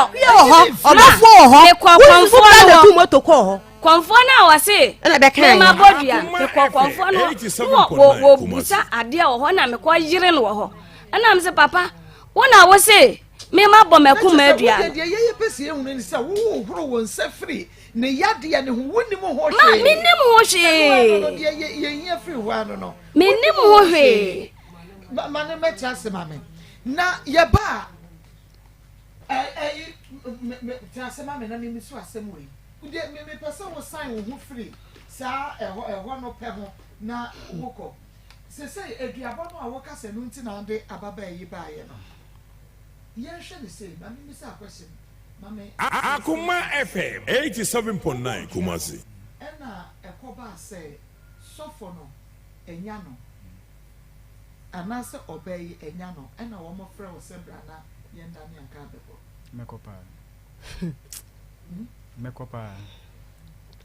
Ɔbɔfoɔ wɔ hɔ. Mekɔ kɔnfoɔ no hɔ. Kɔnfoɔ no a wɔse me ma bɔ dua. Mekɔ kɔnfoɔ no hɔ. Wɔ wɔ busa adeɛ wɔ hɔ na mekɔ yere no wɔ hɔ. Ɛna me se papa, wo na wo se. Me ma bɔ mako ma adua no. Deɛ yɛyɛ pɛ sɛ yɛhunu ne sɛ wohohoro wo nsa firi ne yadeɛ no ho wonim ho hwee. Ma menim ho hwee. Ɛno deɛ yɛhia firi hɔ ano no. Menim ho hwee. Ma ne mɛte ase ma me. Na yɛba a ɛyi te ase ma me na mimi so asɛm wei. Deɛ mepɛ sɛ wosan wo ho firi saa ɛhɔ ɛhɔ no pɛ ho na wokɔ. Sesei aduabɔ no a woka sɛ no nti na ade ababaa yi baeɛ no. Yɛnhwɛ no sei, ma memmisa question, ma me. Akoma FM 87.9 Kumasi. Ɛna ɛkɔbaa sɛ sɔfo no anya no anaasɛ ɔbaa yi anya no ɛna wɔn frɛ wo sɛ bra na yɛndane anka abɛbɔ. Mɛkɔ paa. Mɛkɔ paa.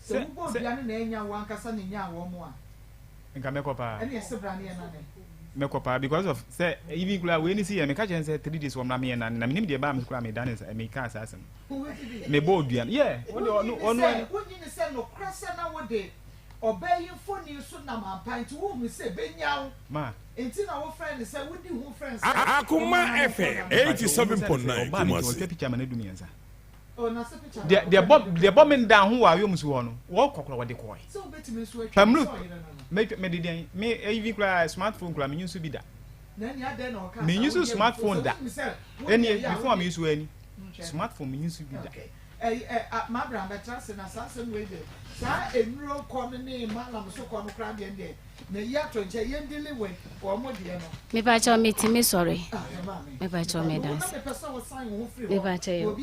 Sɛ wobɔɔ dua no na anya wo ankasa na enyaa wɔn a. Nka mɛkɔ paa. Ɛne ɛse bra ne yɛ nane. Mɛkɔ paa because of sɛ even kura wei ne si yɛ meka kyerɛ sɛ 3 days wɔn na meyɛ nane na menim deɛ ɛbaa me so kura meda ne nsa meka saa asɛm mebɔ odua no yɛ wode ɔno ɔno. Wonyi ne sɛ nokorɛ sɛ na wode ɔbaa yi mfoni so nam ampa nti wohunu sɛ ɛbɛnya wo Ma. nti na wofrɛ no sɛ wodi ho frɛ no sɛ Akoma FM 87.9 Ɔbaa me nti Kumasi. ɔtwa picture ma no du mmiɛnsa. Oh, na sɛ picture Deɛ deɛ bɔ deɛ bɔ me nda ho wɔ ayom so hɔ no wɔkɔ kora wɔde kɔɛ. Sɛ wobɛtumi nso atwa Pamlu sɛ ɔyere no no. mɛtwa mɛde deɛn me even kora smartphone kora menyi nso bi da. Na ɛne adɛn na ɔka Menyi saa so smartphone da. Ɛnie me phone a meyi so ani. Nhwɛ. Smartphone menyi so bi da. Okay. Ɛyi ɛ a mabra mɛtra ase na saa asɛm wei deɛ saa nnuro kɔ no ne malam so kɔ no koraa deɛ deɛ. Mepakyɛw metumi sɔre. Mepakyɛw medase. Mepakyɛw yo.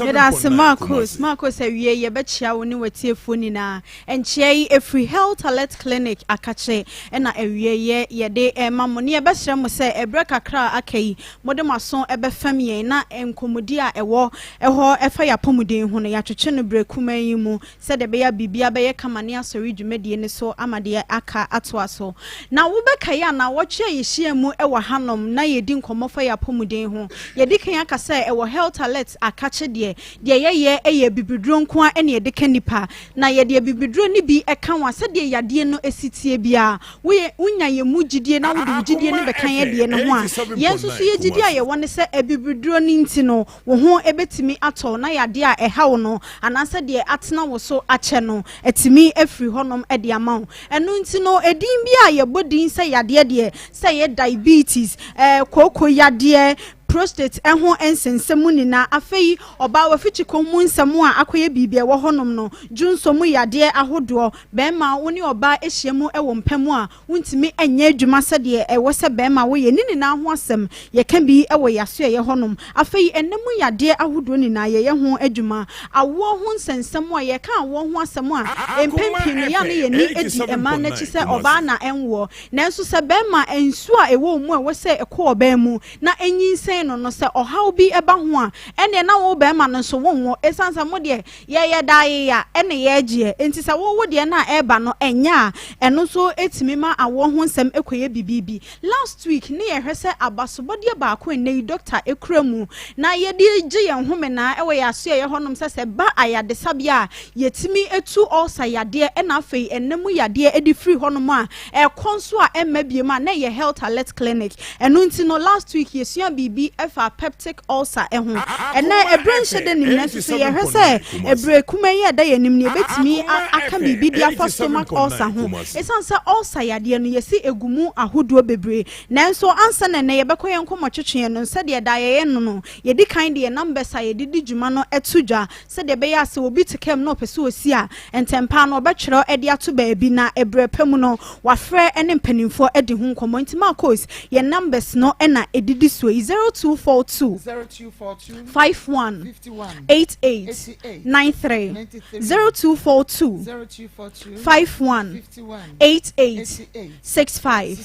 Medase Marcos. Marcos awie yɛbɛkyea wo ne w'atiefoɔ nyinaa. Nkyea yi ɛfiri Health Alert Clinic Akakye ɛna awie yɛ yɛde ɛma mo ne yɛbɛsrɛ mo sɛ ɛberɛ kakra a aka yi mode mo aso bɛfam yɛn na nkɔmmɔdi a ɛwɔ hɔ ɛfa yɛn apɔmuden ho no, yɛatwetwe no berɛ kumaa yi mu sɛdeɛ ɛbɛyɛ a biribiara bɛyɛ kama ne asɔre dwumadie no so ama deɛ aka atoa so. Na wobɛkae a naawɔtwe a yɛhyiaa mu wɔ hanom na yɛredi nkɔmmɔ fa yɛn apɔmuden ho. Yɛadi kan aka sɛ ɛwɔ Health Alert akakye deɛ, deɛ yɛyɛ yɛ abibiduro nko ara na yɛde ka nnipa. Na yɛde abibiduro no bi ka ho a, sɛdeɛ yadeɛ no si teɛ biara, Woyɛ, wonya yɛn mu gyidie na wode wo gyidie no bɛka yɛn deɛ no ho a, yɛn nso so yɛ gyidie a yɛwɔ ne sɛ abibiriduro no nti no, wo ho bɛtumi atɔ wo na yadeɛ a ɛha wo no anaasɛ deɛ atena wo so akyɛ no atumi afiri hɔnom de ama wo. Ɛno nti no, edin bi a yɛbɔ din sɛ yadeɛ deɛ, sɛ ɛyɛ diabetes, ɛɛ kooko yadeɛ, prostate ho nsɛnsɛm mu nyinaa, afei ɔbaa wafikyikɔ mu nsɛm a akɔyɛ biribi a ɛwɔ hɔnom no, dwonsɔ mu yadeɛ ahodoɔ, Barima, wo ne ɔbaa ahyia mu wɔ mpa mu a, wontumi nyɛ adwuma sɛdeɛ ɛwɔ sɛ barima woyɛ. Ne nyinaa ho asɛm, yɛka bi wɔ yɛn asoɛeɛ hɔnom. Afei, ɛnna mu yadeɛ ahodoɔ nyinaa, yɛyɛ ho adwuma. Awoɔ ho nsɛnsɛm a, yɛka awoɔ ho asɛm a, mpɛn pii no, yɛ a na yɛn ani di mmaa no akyi sɛ ɔbaa na ɛnwoɔ. Nanso sɛ barima, nsuo a ɛwɔ wo mu a ɛwɔ sɛ ɛkɔ ɔbaa mu na ɛnyinsɛn no no, sɛ ɔhaw bi ba ho a, ɛnneɛ na wo barima no nso wonwo. Ɛsiane sɛ mo deɛ, Yɛyɛ daa yeya ne yɛgyeɛ, enti sɛ wo wo deɛ no a ɛreba no ɛnyɛ a, ɛno nso tumi ma awoɔ ho nsɛm kɔyɛ bibibi. Last week ne yɛhwɛ sɛ abasobɔdeɛ baako a nnɛ yi doctor kura mu na yɛde gye yɛn homenaa wɔ yɛn asoɛeɛ hɔnom sɛ sɛ ɛba ayadesabea a yɛtumi tu ulcer yadeɛ ɛna afei ɛna mu yadeɛ de firi hɔnom a ɛkɔ nso a ɛmma biom a na ɛyɛ health alert clinic. Ɛno nti no last week yɛsua biribi faa peptic ulcer ho. Ɛnnɛ ɛberɛ nhyɛ da nim nanso so yɛhwɛ sɛ ɛberɛ kumaa yi a ɛda yɛn anim no yɛbɛtumi aka biribi de afa stomach ulcer ho. Ɛsiane sɛ ulcer yadeɛ no yɛsi ɛgu mu ahodoɔ bebree nanso ansa na ɛnnɛ yɛbɛkɔ yɛn nkɔmmɔ twetweɛ no sɛdeɛ daa yɛyɛ no no yɛdi kan de yɛn numbers a yɛde di dwuma no to dwa sɛdeɛ ɛbɛyɛ a sɛ obi te kaa mu na ɔpɛ sɛ ɔsi a, ntɛmpa ara no ɔbɛtwerɛ de ato baabi na berɛ pa mu no wafrɛ ne mpanimfoɔ adi ho nkɔmmɔ. Nti Marcos, yɛn numbers no na ɛdidi soɔ yi, 0242 51 88 93, 0242 51 88 65.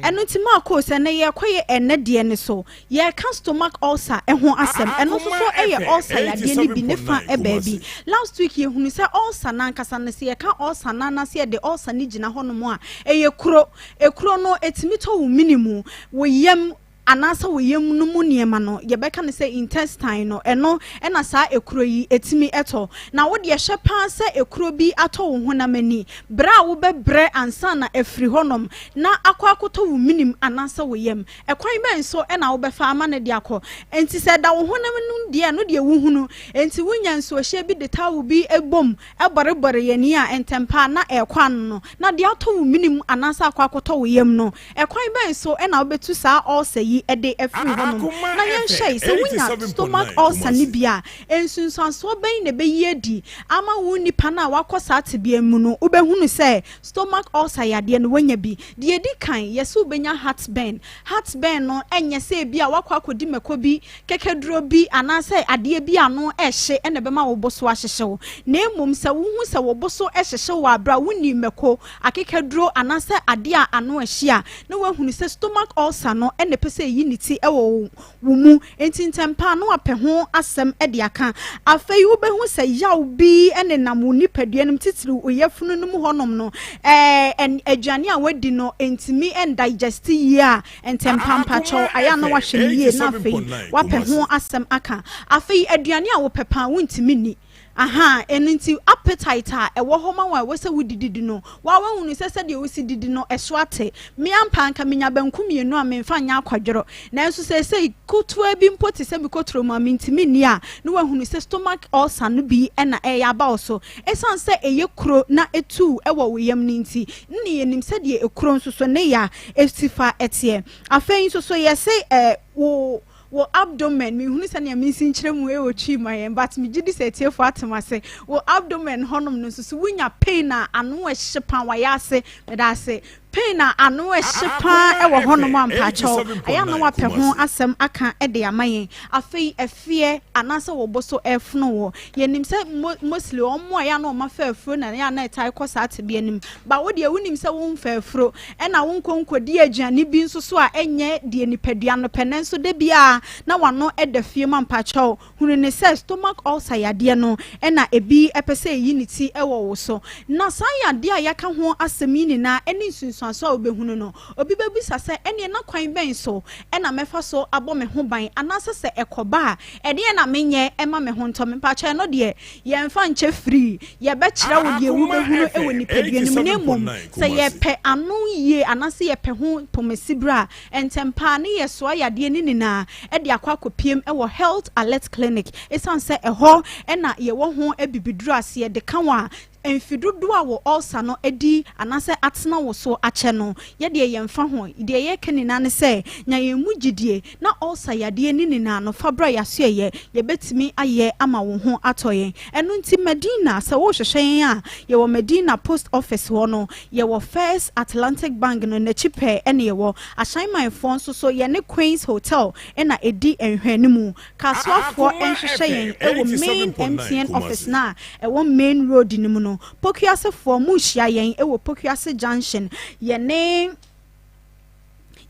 Ɛno nti Marcos, ɛnɛ yɛrekɔ yɛ ɛnɛ deɛ no so. Yɛreka stomach ulcer ho asɛm, ɛno nso so yɛ ulcer yadeɛ no bi ne fa baabi. Last week yɛhunu sɛ ulcer no ankasa no, sɛ yɛka ulcer no anaasɛ yɛde ulcer no gyina hɔnom a, ɛyɛ kuro. Ekuro no, ɛtumi tɔ wo mene mu, wo yam anaasɛ wo yam no mu nneɛma no, yɛbɛka no sɛ intestine no, ɛno na saa ekuro yi ɛtumi tɔ. Na wo deɛ hwɛ paa sɛ ekuro bi atɔ wo honam ani, brɛ a wobɛbrɛ ansa na afiri hɔnom na akɔ akɔtɔ wo menem anaasɛ wo yam. Ɛkwan bɛn so na wobɛfa ama no de akɔ? Enti sɛ ɛda wo honam no deɛ, ɛno deɛ wohunu. Enti wonya nsuohyeɛ bi de towel bi bom bɔrebɔre yɛn ani a, ntɛm pa ara na ɛrekɔ ano no, na deɛ atɔ wo menem anaasɛ akɔ akɔtɔ wo yam no. Ɛkwan bɛn so na wobɛtu saa ulcer yi de afiri hɔnom? Na yɛnhwɛ, sɛ wonya stomach ulcer no bi a, nsunsuansoɔ bɛn na ɛbɛyi adi ama wo nipa no a wakɔ saa tebea mu no? Wobɛhunu sɛ Stomach ulcer yadeɛ no wanya bi. Deɛ ɛdi kan, yɛse wobɛnya heartburn. Heartburn no nyɛ sɛ ebia woakɔ akɔdi mako bi, kɛkɛduro bi anaasɛ adeɛ bi ano rehye na ɛbɛma wo bo so ahyehye wo. Na mmom sɛ wohu sɛ wo bo so hyehye wo wɔ aberɛ a wonnii mako, akekaduro anaasɛ adeɛ a ano rehye a, na woahunu sɛ stomach ulcer no na ɛpɛ sɛ ɛyi ne ti wɔ wo wo mu, enti ntɛmpa ara na woapɛ ho asɛm de aka. Afei wobɛhu sɛ yaw bi nenam wo nipadua no mu, titiriw wo yafunu no mu hɔnom no. Ɛɛ, aduane a woadi no ntumi ndigest yie a, ntɛmpa mpakyɛw, ayɛ a na woahwɛ no yie na afei woapɛ ho asɛm aka. Afei aduane a wopɛ paa wontumi nni. Ahaa, ɛno nti appetite a ɛwɔ hɔ ma wo a ɛwɔ sɛ wodidi di no, wo ara woahunu sɛ sɛdeɛ wosi didi no, ɛso ate. Me ampa anka menya banku mmienu a memfa nyɛ akwadworɔ, nanso seesei ketewa bi mpo te sɛ me kɔturo mu a mentumi nni a, na woahunu sɛ stomach ulcer no bi na ɛreyɛ aba wo so. Ɛsiane sɛ ɛyɛ kuro na ɛtu wɔ wo yam no nti, nne yɛnim sɛdeɛ ekuro nso so ne ya si fa teɛ. Afei nso so yɛse eh, wo. Wo abdomen, menhunu sɛnea mensi nkyerɛ mu wɔ Twi ma yɛn, but megye di sɛ atiefoɔ ate m'ase. Wo abdomen hɔnom no nso so wonya pain a ano ɛhye paa, wayɛ ase, meda ase. Pain a ano ɛhye paa ɛwɔ hɔnom a mpaakyɛw, ɛyɛ a na wapɛ ho asɛm aka de ama yɛn. Afei ɛfeɛ anaasɛ wo bo so ɛrefono wo. Yɛnim sɛ mostly wɔn a ɛyɛ a na wɔn afa afuro na ɛyɛ a na ɛtae kɔ saa tebea no mu. But wo deɛ wonim sɛ womfa afuro, ɛna wonkɔ nkɔdi aduane bi nso so a ɛnyɛ deɛ nipadua no pɛ, nanso da biara na w'ano da fie ma mpakyɛw hunu ne sɛ stomach ulcer yadeɛ no na ebi pɛ sɛ ɛyi ne ti wɔ wo so. Na saa yadeɛ a yɛaka ho asɛm yi nyinaa ne nsunsuansoɔ a wobɛhunu no, obi bɛbisa sɛ ɛneɛ na kwan bɛn so na mɛfa so abɔ me ho ban anaasɛ sɛ ɛkɔba a ɛdeɛn na menyɛ ma me ho ntɔ me? Mpakyɛw ɛno deɛ Yɛmfa nkyɛ firi, yɛbɛkyerɛ wo deɛ wobɛhunu wɔ nipadua no mu, na mmom sɛ yɛpɛ ano yie anaasɛ yɛpɛ ho pomasiberɛ a, ntɛm pa ara ne yɛsoa yadeɛ no nyinaa de akɔ akɔpiem wɔ Health Alert Clinic, ɛsiane sɛ ɛhɔ na yɛwɔ ho abibiduro a sɛ yɛde ka wo a, mfe dodoɔ a wo ulcer no adi anaasɛ atena wo so akyɛ no, yɛdeɛ yɛmfa ho. Deɛ yɛreka nyinaa ne sɛ, nya yɛn mu gyidie na ulcer yadeɛ no nyinaa no fa bra yɛasoɛyɛ, yɛbɛtumi ayɛ ama wo ho atɔ yɛn. Ɛno nti Medina, sɛ worehwehwɛ yɛn a, yɛwɔ Medina Post Office hɔ no, yɛwɔ First Atlantic Bank no n'akyi pɛɛ na yɛwɔ. Ashaimanfoɔ nso so, yɛne Queens Hotel na ɛdi nhwɛanimu. Kasoafoɔ nhwehwɛ yɛn wɔ main MTN office no a ɛwɔ main road no mu no. Pokuasefoɔ, monhyia yɛn wɔ Pokuase Junction, yɛne.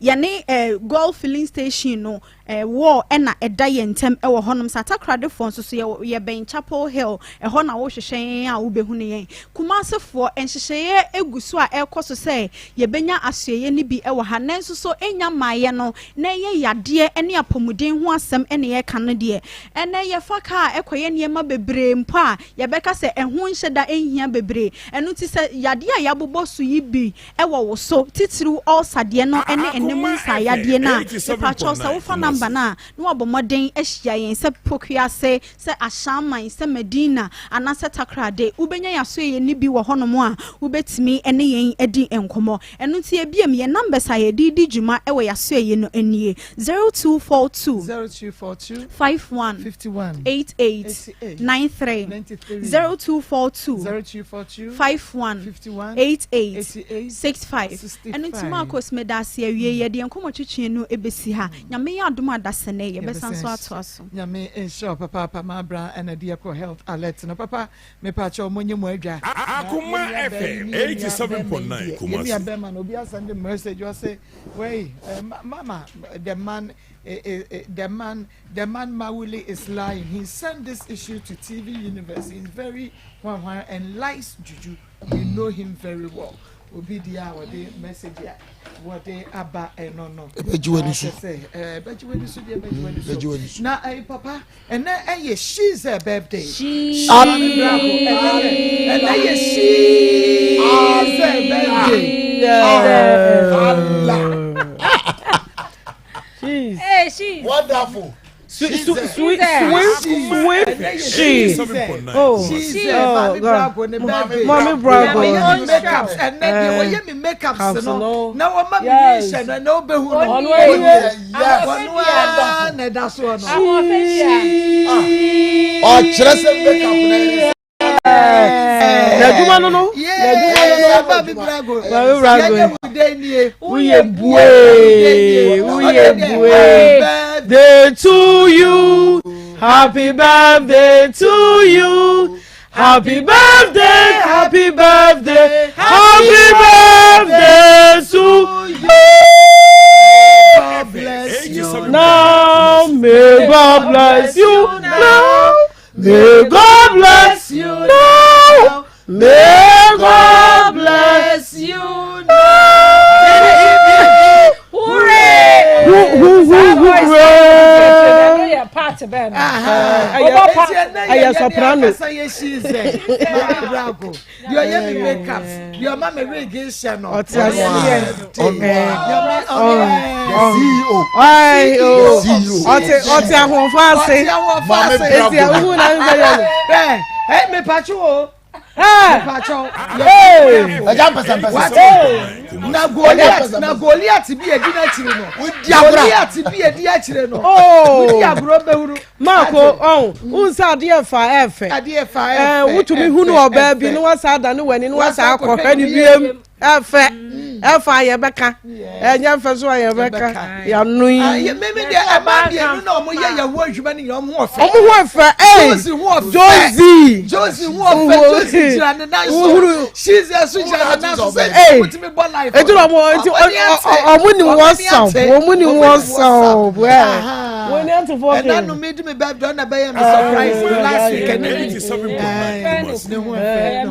Yɛne eh, Goil filling station no eh, wall ɛna ɛda yɛn ntam ɛwɔ hɔnom. Sɛ Atakoradefoɔ nso so yɛ, yɛbɛn Chapel Hill, ɛhɔ na wohwehwɛ yɛn a wobɛhunu yɛn. Kumasefoɔ, nhyehyɛeɛ egu so a ɛrekɔ so sɛ yɛbɛnya asoɛeɛ no bi ɛwɔ ha, nanso so ɛnnya mmaeɛ no, na ɛyɛ yadeɛ ne apɔmuden ho asɛm ɛna yɛreka no deɛ. Ɛnɛ yɛfa kaa ɛkɔyɛ nneɛma bebree mpo a yɛbɛka sɛ ɛho nhyɛ da nhia bebree. Ɛno nti sɛ yadeɛ a yɛabobɔ so yi bi wɔ wo so, titiriw ulcer deɛ no ne ɛnɛ mu nsaa yadeɛ no a, mepakyɛw sɛ wofa number no a, na wabɔ mmɔden ahyia yɛn sɛ Pokuase, sɛ Ashaiman, sɛ Madina, anaasɛ Takoradi. Wobɛnya yɛn asoɛeɛ no bi wɔ hɔnom a wobɛtumi ne yɛn adi nkɔmmɔ. Ɛno nti ebiem, yɛn numbers a yɛde redi dwuma wɔ yɛn asoɛeɛ no nie, 0242 0242 51 51 88 88 93, 93 0242 0242 51 51 88 88 65 ɛno nti 65. Marcos meda ase awie yɛde yɛn nkɔmmɔ twetwe no ɛbɛsi ha Nyame yɛ adom a dasɛnɛ yɛbɛsan so Yɛbɛsan atoa so. Nyame nhyira wo papaapa mabra ɛna de yɛkɔ health alert no papa mepakyɛw monye mo adwa na Akoma yɛn nua baa yi FM ne yɛn nua bɛrima yi 87.9 deɛ yɛn nua Kumasi. bɛrima no obi asɛnde message ɔse wei eh, mama the man eh, eh, eh, the man the man Mawuli is lying he sent this issue to TV universe he is very hwanhwan and likes juju we know him very well obi di a wɔde message a wɔde aba ɛno no ɛbɛgye w'ani so sɛ ɛbɛgye w'ani so deɛ ɛbɛgye w'ani ɛbɛgye w'ani so na ɛyi papa ɛnɛ ɛyɛ she's a birthday She- Maame Bravo ɛnɛ yɛ ɛnɛ yɛ she's a birthday Jeez. Hey, she's. Wonderful. Sweet, sweet, sweet, sweet, she. Oh, she. Oh, God. Mommy Bravo. Makeups and then they were me makeups no. Na wɔn ma mi hyɛ no na obehu no. Ɔno yɛ. Ɔno ara na ɛda soɔ no. Ɔkyerɛ sɛ makeup na yɛ. N'adwuma no no. N'adwuma no no. Maame Brago. Maame Brago. Woyɛ bue. Woyɛ bue. Day to you. Happy birthday to you. Happy birthday, happy birthday, happy birthday to you. God bless you. Now may God bless you. Now may God bless you. Now may God bless you. Now. Hooray! Who who who hooray? Ɛyɛ soprano. Deɛ ɔyɛ mi makeup, deɛ ɔma mi wig hyɛ no. Ɔte aseɛ. CEO. Ɔte ɔte ahoɔfɛ ase. Ɔte ahoɔfɛ ase. Eti ahu na n sɛ yɛ no. Ɛ ɛ mepatwo o. Mepatwo. Ɛgya mpɛsɛmpɛsɛ. Wate. Na Goliat na Goliat bi edi n'akyiri no. Goliat bi edi akyire no. Oh. Wodi agorɔ bɛhuru. Maako ɔn n sɛ adeɛ fa ɛfɛ. Adeɛ fa ɛfɛ. Wotumi hunu ɔbaa bi na wasa adane w'ani na wasa akɔhwɛ ne biem. Ɛfɛ ɛfɛ a yɛbɛka ɛnyɛ fɛ so a yɛbɛka yano yi. Mímí deɛ ɛmaa mmienu na wɔn yɛ yɛn ho adwuma ni nyinaa wɔn ho ɔfɛ. Wɔn ho ɔfɛ ee Josie ho ɔfɛ Josie Josie ho ɔfɛ Josie gyina ne nan so Shize so gyina ne nan so sɛ ee wotumi bɔ life. Eti na wɔn eti wɔn ni wɔn saw wɔn ni wɔn saw ɛɛ. Wɔn ni ati fɔ kɛ. Ɛna no mi di mi birthday ɔna bɛyɛ mi surprise last week ɛna mi. Ne ho ɔfɛ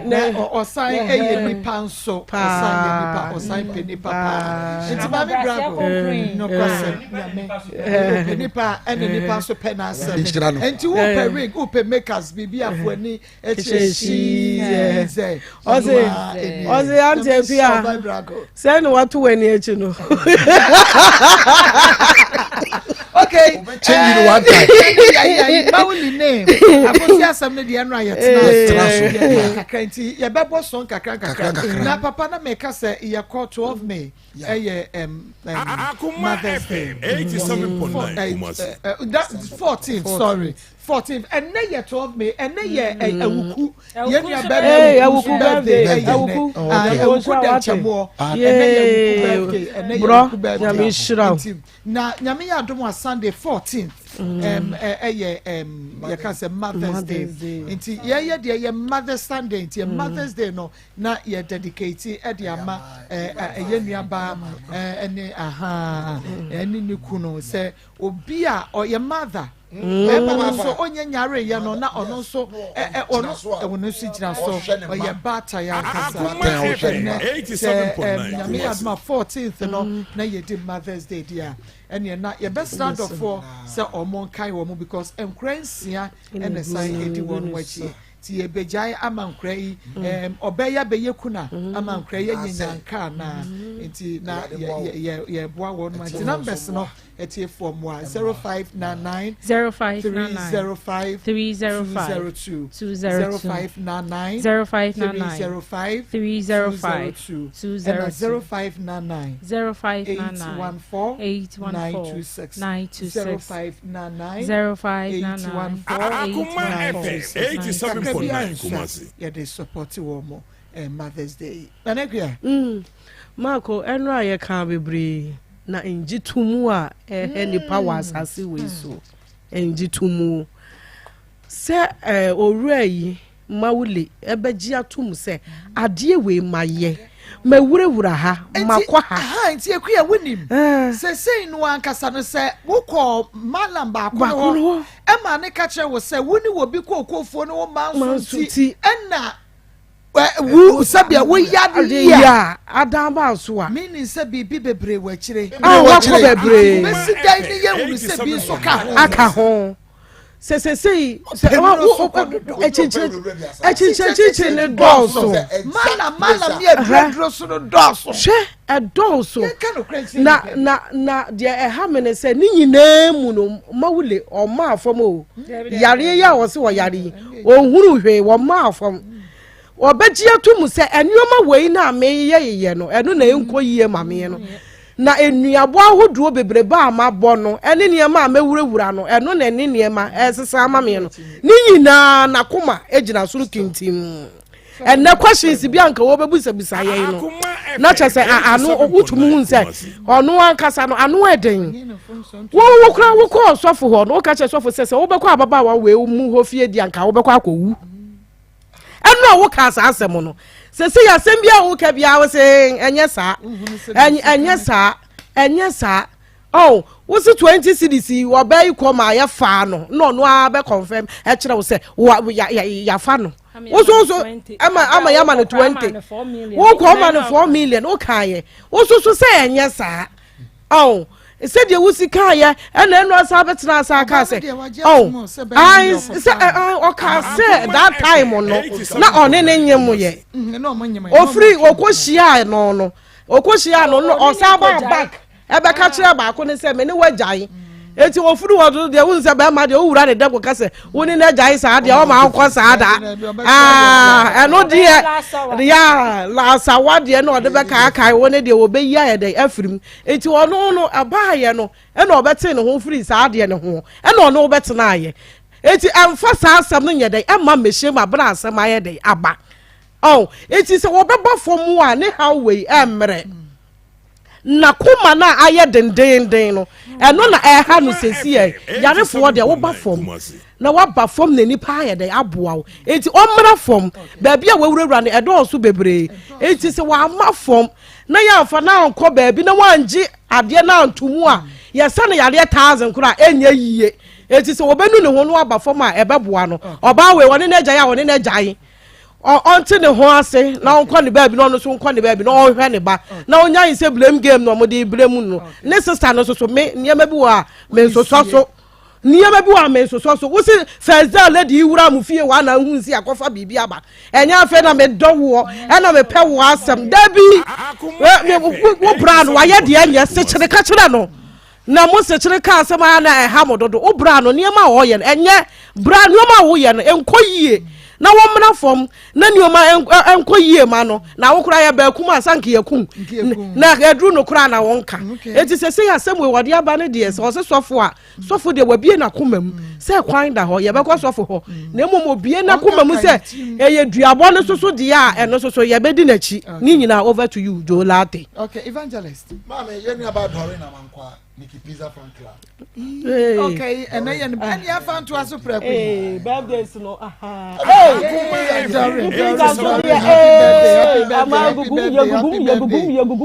ne ho ɔfɛ na ɔsan ɛyɛ nipa nso ɔsan yɛ nipa ɔsan pɛ nipa paa nti maame bravo nɔkɔsɛm nyame ɔpɛ nipa ɛna nipa nso pɛ n'asɛm nti wopɛ ring wopɛ makers biribi afo ani ɛkyerɛ hyii sɛ ɔse ɔse ante afia sɛ na wato w'ani akyi no okay change it one time. Mawuli name. Akosi asɛm no deɛ ɛno a yɛtena so. Yɛtena kakra nti yɛbɛbɔ so nkakra nkakra. Na papa na meka sɛ yɛkɔ 12 May ɛyɛ um, um, Mother's Day. 14 sorry 14 ɛnɛ yɛ 12 May ɛnɛ yɛ awuku yɛn nua bɛrɛ awuku birthday ɛyɛ nɛ awuku dɛnkyɛmoɔ ɛnɛ yɛ awuku birthday ɛnɛ yɛ awuku birthday nti Na Nyame yɛ adom a Sunday 14th ɛyɛ yɛka sɛ Mother's Day nti yɛyɛ deɛ yɛ Mother's Sunday nti yɛ Mother's Day no na yɛ dedicate ɛde ama ɛyɛ nuabaa ɛne aha ɛne ne kunu sɛ obi a ɔyɛ mother bɛrima no nso ɔnyɛ nyareeɛ no na ɔno nso ɔno ɔno nso gyina so ɔyɛ baatan ankasa ɛnɛ sɛ Nyame yɛ adom a 14th no na yɛdi Mother's Day di a ɛneɛ na yɛbɛsra adɔfoɔ sɛ ɔmo nkae wɔn because nkora nsia ɛna san ɛdi wɔn akyi ti yɛbɛgyae ama nkora yi ɔbɛyɛ abɛyɛ kuna ama nkora yi anya nyanka anaa nti na yɛboa wɔn ma nti numbers no Atiefoɔ mmoa 0599 0599 305 305 202 202 0599 0599 305 305 202 202 ɛna 0599 0599 814 814 926 926 0599 0599 814 Akoma FM 926 kakra bi 87.9 ansa Kumasi. yɛde support wɔn mo eh, Mother's Day yi. Nana Akua. Mm, Marco, ɛno a yɛkaa bebree na ngye to mu a ɛhɛ nipa wɔ asase wei so ngye to mu sɛ eh, owura yi Mawule ɛbɛgye ato mu sɛ adeɛ wei mayɛ mawurawura ha makɔ ha. Aha nti Akua wonim sɛsɛi no ankasa no sɛ wokɔ malam baako no hɔ ɛma ne ka kyerɛ wo sɛ wo ne wɔ bi kookofoɔ ne wo manso nti ɛna wu sɛbea woyare yi a adan baa so a. Meaning sɛ biribi bebree wɔ akyire. A wakɔ bebree. Bɛsi dan ne yɛ hunu sɛ bi nso ka ho. Aka ho. Sɛ sɛsɛyi sɛ wa wo akyinkyinakyinkyin ne dɔɔso. Malam malam ne aduraduro so no dɔɔso. Hwɛ ɛdɔɔso. Na na na deɛ ɛha me ne sɛ ne nyinaa mu no mawule ɔmaa fam o. Yareɛ yi a wɔse wɔyare yi ɔnhunu hwee wɔmaa fam. Wɔbɛgye ato mu sɛ nneɛma wei no a meyeyɛyeyɛ no, ɛno na ɛnkɔ yie ma me no. Na nnuabɔ ahodoɔ bebrebe a mabɔ no ne nneɛma a mɛwurawura no, ɛno na ɛne nneɛma ɛresesa ama me no. Ne nyinaa n'akoma gyina soro kintim. Ɛnɛ questions bi a nka wɔbɛbisabisa yɛn no, na kyerɛ sɛ ano wotumi hu sɛ ɔno ankasa no ano ɛden. Wo wo kora wokɔ ɔsɔfo hɔ no, woka kyerɛ sɔfo sɛ sɛ wobɛkɔ ababaawa wei mu hɔ fie di anka wobɛkɔ akɔwu. Ɛno a wokaa saa asɛm no, sɛsɛ yɛ asɛm bi a woka biara wo sɛ ɛnyɛ saa, ɛnyɛ saa, ɛnyɛ saa. Oh, wo se 20 cedis yi ɔbaa yi kɔ ma yɛfaa no na ɔno ara bɛ confirm ɛkyerɛ wo sɛ yafa no. Wo so so ama ama yɛama no 20. Wo kɔ ma no 4 million wo kaeɛ. Wo so so sɛ ɛnyɛ saa. Oh, sɛdeɛ wosi kaeɛ ɛna ɛnu asa abɛtena asa aka sɛ oh ayi sɛ ɔka sɛ that time no na ɔne ne nye mo yɛ ofiri ɔkɔ hyia no no ɔkɔ hyia no no ɔsan ba back ɛbɛka kyerɛ baako ne sɛ me ne wagyae. Eti ofiri hɔ no deɛ wohu sɛ bɛrima deɛ wowura ne dɛm kɔka sɛ wo ne no agyae saa deɛ ɔma wokɔ saa da. Ah, ɛno deɛ ya lasawa deɛ na ɔde bɛkaakae wo ne deɛ wɔbɛyi ayɛ dɛn afiri mu. Eti ɔno no ɛbaayɛ no ɛna ɔbɛtee ne ho firi saa adeɛ no ho ɛna ɔne wo bɛtenaayɛ. Eti ɛmfa saa asɛm no nyɛ dɛn ɛmma mmɛhyɛ mu abere a asɛm ayɛ dɛn aba. Ɔn, eti sɛ wɔbɛba fam a ne haw wei ɛmmerɛ. N'akoma no a ayɛ dendeenden no, ɛno na ɛha no sɛsi ɛ. Yarefoɔ deɛ woba fam na waba fam na nipa ayɛ dɛ aboa wo. Enti ɔmmra fam. Baabi a wawurawura no ɛdɔɔso bebree. Enti sɛ wamma fam na yɛamfa no ankɔ baabi na wangye adeɛ no anto mu a, yɛsa no yareɛ thousand koraa ɛnyɛ yie. Enti sɛ wɔbɛnu ne ho no aba fam a ɛbɛboa no. Ɔbaa wei ɔne n'agyae a ɔne n'agyae. ɔnte ne ho ase na ɔnkɔ ne baabi na ɔno nso nkɔ ne baabi na ɔnhwɛ ne ba na ɔnya yi sɛ blame game na ɔmode blame no ne sista no nso so me nneɛma bi wɔ a me nsosɔ so nneɛma bi wɔ a me nsosɔ so wosi first day lady yi wura mu fie wa na nhu nsi akɔfa biribi aba ɛnyɛ afei na medɔ woɔ ɛna mepɛ woɔ asɛm dabi wo bra no wayɛ deɛ nyɛ sekyere ka kyerɛ no Na mo sekyere ka asɛm a na ɛha mo dodo. Wo bra no, nneɛma a ɔyɛ no, ɛnyɛ. Bra, nneɛma a woyɛ no, ɛnkɔ yie. Na wɔmmra fam, na nneɛma ɛnkɔ yie ma no. Na wo koraa yɛ baakum a, sanka yɛkum. Na ɛduru no koraa na wɔnka. Enti sɛ sɛ asɛm wei wɔde aba no deɛ, sɛ ɔse sɔfo a, sɔfo deɛ wabie n'akoma mu sɛ kwan da hɔ, yɛbɛkɔ sɔfo hɔ. Na mmom obie n'akoma mu sɛ ɛyɛ duabɔ no soso deɛ a, ɛno soso yɛbɛdi n'akyi. Ne nyinaa over to you, Joe Latte. Okay, evangelist. Maame, yɛn nua ba Doreen Amankwa, Nikki Pizza Fan Club. Hey. Okay, and then you and you fan to us prep. Hey, birthdays no. Aha. Hey, Doreen, Doreen, Doreen, happy birthday, happy birthday, happy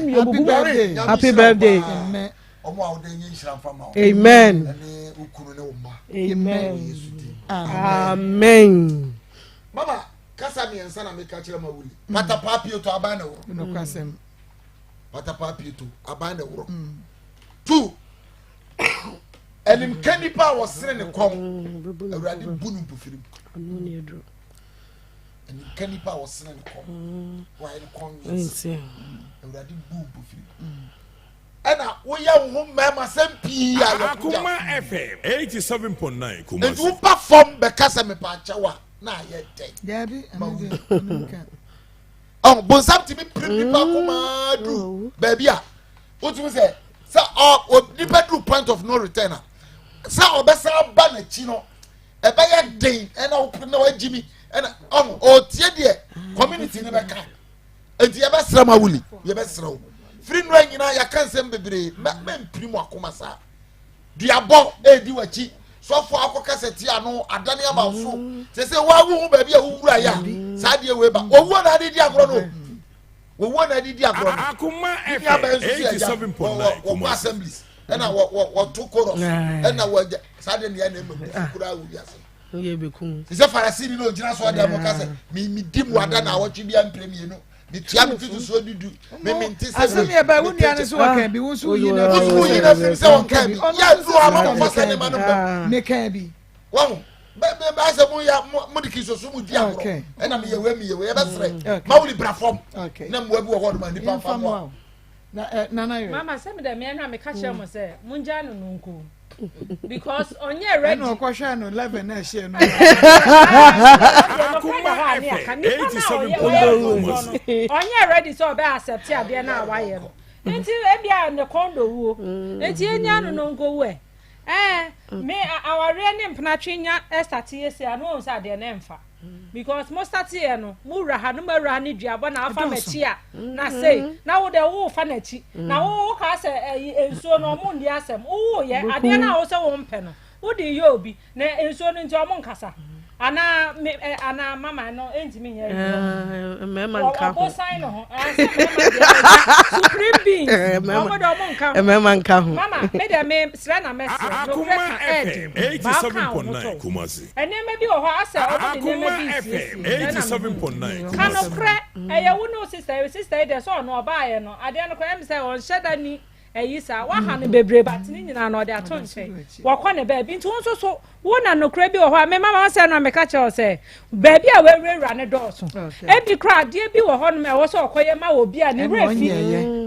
birthday, happy birthday, happy birthday. Amen. Amen. Amen. Mama, kasa mmiɛnsa na meka kyerɛ ma wuli. Pata paa pieto aban na woro. Patapaa pieto aban na ɛworɔ mm. tu animka nipa a wɔsene ne kɔn mm, awurade bu no mpofirim animka nipa a wɔsene ne kɔn mm. wɔayɛ ne kɔn nti awurade bu mpofirim ɛna woyɛ wo ho mmarima sɛm pii a yɛkogya Akoma FM 87.9 Kumasi. Nti woba fam bɛka sɛ mepa akyɛw a na ayɛ dɛn ma wo ɔn bonsam tumi pirim nipa mm. koma duru baabi a wotumi sɛ sɛ ɔ nipa duru point of no return a sɛ ɔbɛsan aba n'akyi no ɛbɛyɛ den ɛna wopere na wagyi mi ɛna ɔn ɔtie deɛ community no bɛka eti yɛbɛsrɛ ma wuli yɛbɛsrɛ wo firi nnura nyinaa yɛaka nsɛm bebree mɛ mɛ mpiri mu akoma saa. Duabɔ redi w'akyi. Sɔfo akɔ kasa tia no adane aba wo so. Sɛ sɛ wa wo ho baabi a wowura yɛ a saa deɛ wei ba. Owuo na ade di agorɔ no. Owuo na ade di agorɔ no. Akoma Ne aba FM nso so agya 87.9 wɔkɔ Kumasi. assemblies ɛna wɔ wɔ wɔto chorus ɛna wɔagya saa deɛ nea na ɛma bufu koraa wɔ wiase. Te sɛ Farisini na ogyina so ɔdan mu ka sɛ mi mi di mu ada na awɔtwe bi ampere mmienu. metua me ntotosoɔ dudu me mente sɛ asɛm yɛ bɛ wo nua no so wɔka bi wo nso woyi no wo nso woyi no afiri sɛ wɔka bi yɛ duro ama mo fa sɛ ne ma no bɛm meka bi wɔn bɛ bɛ asɛ mo ya mo de kisoso mo di agorɔ ɛna meyɛ wei meyɛ wei yɛbɛsrɛ ma wuli bra fam na mmoa bi wɔ hɔ nom a nipa nfa mmoa nana yɛ mama sɛ mi dɛ mi ɛna mi ka kyerɛ mo sɛ mo ngya no no nko because ɔnyɛ ready. ɛna ɔkɔhwɛ no eleven na ɛhyɛ no. Akoma FM 87.9 ɔnyɛ ready sɛ ɔbɛ accept adeɛ no a wayɛ no nti ebi a ne kɔn dɔ wuo nti enya no no nko wu ɛ ɛɛ me awareɛ ne mpenatwe nya ɛsate yɛ si ano ohun sɛ adeɛ no ɛnfa. because mo start yɛ no mo wura ha no mo awura ne duabɔ na afa m'akyi a na sei na wo deɛ wo fa n'akyi na wo wo ka sɛ ɛyi nsuo no ɔmo ndi asɛm wo yɛ adeɛ no a wo sɛ wo mpɛ no wo de yɛ obi na nsuo no nti ɔmo nkasa anaa me ɛ anaa mama no ntumi nyɛ ɛɛ mmarima nka ho ɔbosan ne ho ɛsɛ mmarima deɛ supreme beings ɔmo de ɔmo nka ho mmarima nka ho mama me deɛ me srɛ na mɛsrɛ Akoma FM 87.9 Kumasi. Nneɛma bi wɔ hɔ a asɛ ɔmo de nneɛma bi resiesie sɛɛ na mehu. Ka nokorɛ, ɛyɛ wo ne wo sister yi, sister yi deɛ sɛ ɔno ɔbaayɛ no adeɛ no koraa ɛm sɛ ɔnhyɛ da ni ayi saa, waha no bebree but ne nyinaa no ɔde ato nkyɛn, wɔkɔ ne baabi nti wo nso so wo na nokorɛ bi wɔ hɔ a me mama sɛ no a meka kyerɛ wo sɛ baabi a wawurawura no dɔɔso, ebi koraa adeɛ bi wɔ hɔnom a ɛwɔ sɛ ɔkɔyɛ ma obi a ne werɛ fi.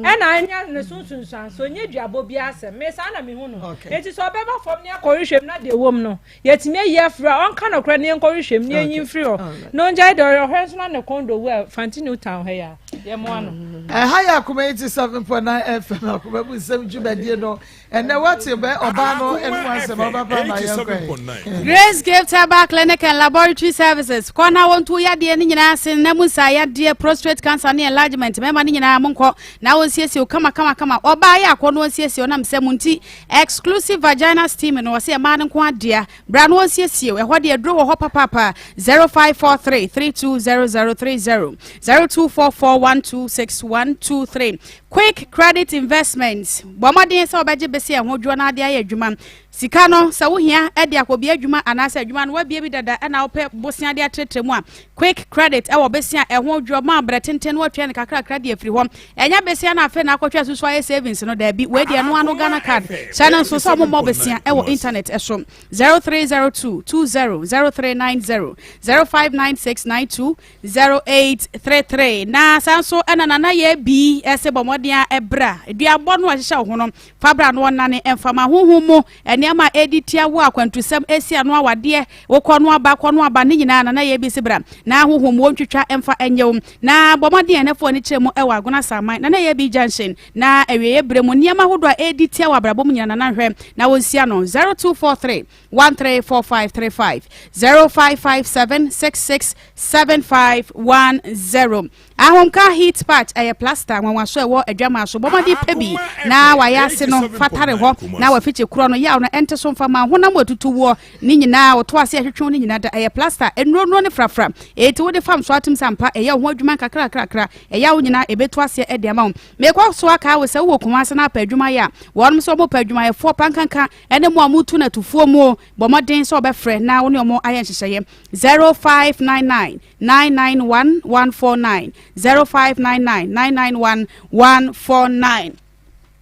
Ɛna anya ne so nsunsuansoɔ, ɛnyɛ duabɔ biara asɛm. Me saa na mehu no. Enti sɛ ɔbɛba fam ne akɔhwehwɛ mu na deɛ ɛwɔ mu no, yɛatumi ayi afiri hɔ a, ɔnka nokorɛ na yɛnkɔhwehwɛ mu na yɛnyi mfiri hɔ. Na ɔngyae deɛ ɔyɛ, ɔhwɛ nso na ne kɔn dɔ wu a, Fanti New Town ha yi a, yɛmmoa no. Ɛha yɛ Akoma 87.9 FM Akoma mu nsɛm dwumadie no. Ɛnɛ wate bɛ ɔbaa no ɛnum asɛm ɔba pa ma yɛn kɔ Grace Gift Herbal Clinic and Laboratory Services kɔ na wɔntu yadeɛ no nyinaa ase na mu nsa yadeɛ prostate cancer ne enlargement mmarima no nyinaa monkɔ na wɔnsiesie wo kama kama kama ɔbaa yɛ akɔ no wɔnsiesie wo nam sɛ mo nti exclusive vagina steam no wɔsɛ mmaa no nko adea bra no wɔnsiesie wo ɛhɔ deɛ aduro wɔ hɔ papaapa 0543 320030 0244 126123 Quick Credit Investments, Bɔ mmɔden sɛ wobɛgye bese a ɛho dwoɔ na ade ayɛ adwuma. Sika no, sɛ wohia de akɔbue adwuma anaasɛ adwuma no woabue bi dada na wopɛ bosea de atrɛtrɛ mu a, Quick Credit wɔ bese a ɛho dwoɔ ma berɛ tenten na woatua no kakrakra de afiri hɔ. Ɛnyɛ besea no afei na akɔtwa susu ayɛ savings no, daabi, wei deɛ ɛno ano Ghana card. Hyɛ no nso sɛ wɔmmɔ bosea wɔ internet so. 0302 20 0390 0596 92 0833 Na saa nso na Nana yɛ bi se bɔ mmɔden a ɛbra duabɔ no a ɛhyehyɛ wo ho no fa bra no ɔnane mfama honhom mu nneɛma a ɛdi tia wo akwantusɛm ɛsi ano awadeɛ wokɔ no aba kɔ no aba ne nyinaa Nana yɛ bi se bra na honhom mu wɔntwitwa mfa ɛnyɛ wo na bɔ mmɔden a ɛnɛfoɔ ani kyerɛ mu ɛwɔ Agona Saman Nana yɛ bi junction na awieɛ berɛ mu nneɛma ahodoɔ a ɛdi tia wɔ abrabɔ mu nyinaa Nana nhwɛ na wɔnsia no 0243 134535 0557 66 7510 Ahomka heat patch ɛyɛ plaster nwanwaso ɛwɔ adwamaa so bɔmmɔden pɛ bi na wayɛ ase no fa tare hɔ na wafikyi korɔ no yaw no ɛnte so mfa ma honam atutu woɔ ne nyinaa wɔto ase ɛhwetwe ne nyinaa da ɛyɛ plaster nnuro ne frafra eti wode fam so atum sɛ ampa ɛyɛ ho adwuma nkakrakrakra ɛyɛ wo nyinaa ɛbɛtu aseɛ ɛde ama wo mekɔ so aka wo sɛ wowɔ Kumase na apɛ adwuma yɛ a wɔnom sɛ wɔpɛ adwumayɛfoɔ pankanka Ɛne mo a motu no atufoɔ mu o, bɔ mmɔden sɛ wɔbɛfrɛ na wo ne wɔn ayɛ nhyehyɛeɛ. 0599 991 149 0599 991 149.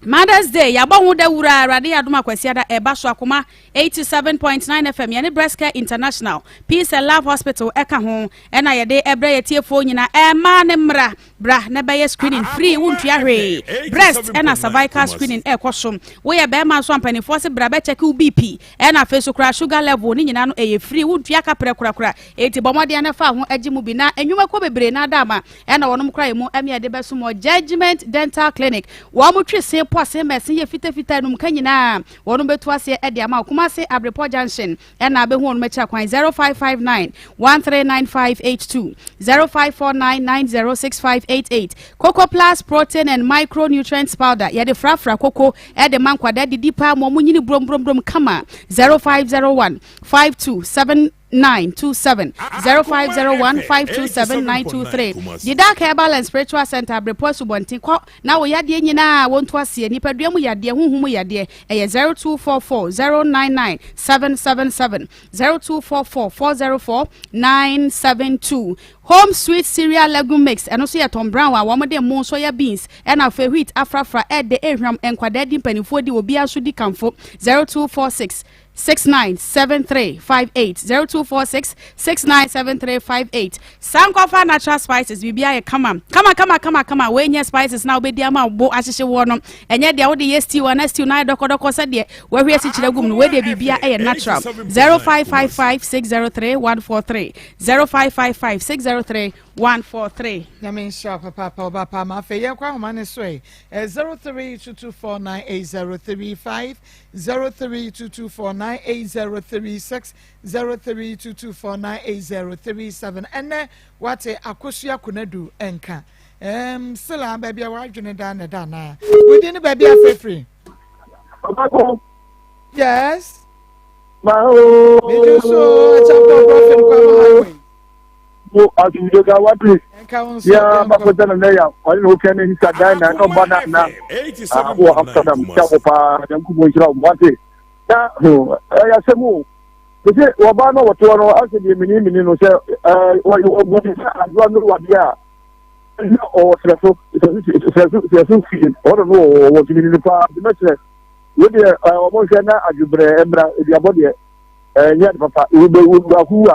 Mother's Day, yɛabɔ ho dawura Awurade yɛ adom akwasiada ɛba so akoma 87.9 FM yɛne Breast Care International Peace and Love Hospital ɛka ho ɛna yɛde ɛbrɛ yɛ tiefoɔ nyina ɛmaa ne mmra Bra na bɛyɛ screening free wontua hwee. Breast ɛna cervical screening ɛkɔ so. Woyɛ bɛrima nso a mpanimfoɔ se bra bɛkyɛke wo BP ɛna afei so koraa sugar level ne nyinaa no ɛyɛ free wontua kaprɛ korakora. Enti bɔ mmɔden na fa ho gye mu bi na nnwumakuo bebree na ada ama ɛna wɔnom kora yɛ mu ɛme ɛde bɛsom wɔ Judgement Dental Clinic. Wɔn twe se pɔ se mɛse yɛ fitafita anumka nyinaa wɔnom bɛtu aseɛ ɛde ama wo. Kumasi Abrepɔ Junction. Ɛna abɛhu wɔn akyi akwan 0559 139582 0549 906588 Coco Plus Protein and Micronutrients Powder yɛde frafra koko ɛde ma nkwadaa didi paa ma wɔn nyini brombrombrом kama 0501 527 927 0501 527 923 Didak Herbal and Spiritual Center Abrepɔ Asubɔnten kɔ na wo yadeɛ nyinaa wɔntu aseɛ nipadua mu yadeɛ honhom mu yadeɛ ɛyɛ 0244 099 777 0244 404 972 Home Sweet Cereal Legume Mix ɛno nso yɛ Tom Brown a wɔn de mmo soya beans ɛna afei wheat afrafra ɛde ehwam nkwadaa di mpanimfoɔ di obiara nso di kamfo 0246 697358 0246 697358 Sankɔfa natural spices biribiara yɛ kama kama kama kama kama wei nyɛ spices na wobɛdi ama wo bo ahyehye woɔ no ɛnyɛ deɛ wode yɛ stew ana stew na ayɛ dɔkɔdɔkɔ sɛdeɛ wahwie asikyire gum no wei deɛ biribiara ɛyɛ natural 0555 603 143 0555 603 143. Nyame nhyira wo papaapa ɔba pa ma afei yɛnkɔ ahoma ne so ɛ 0322498035 0322498036 0322498037 ɛnɛ wate Akosua Konadu nka ɛɛm sila baabi a wadwene da na ɛda anaa wodi ne baabi a fefiri. Ɔbako. Yes. Ma ooo. Meju so ɛkyɛmpɔn brɔfin kwama highway. Mo asomdwe ka wate. Nka wo nso Ya bako sɛ na ya ɔne ne wofia ne hisa dan na na ɔba na na wɔ Amsterdam kyɛ wo paa Nyankopɔn nhyira wo wate. Na ɛyɛ asɛm o. Mese wɔbaa no wɔtoɔ no asɛ deɛ mini mini no sɛ wɔde sɛ adoa no wadeɛ a na ɔwɔ serɛ so serɛ so serɛ so fie ɔno no wɔ wɔ tumi no paa nti mɛkyerɛ wo deɛ wɔn hwɛ na adwobrɛ mmra aduabɔ deɛ ɛnyɛ ade papa baako wu a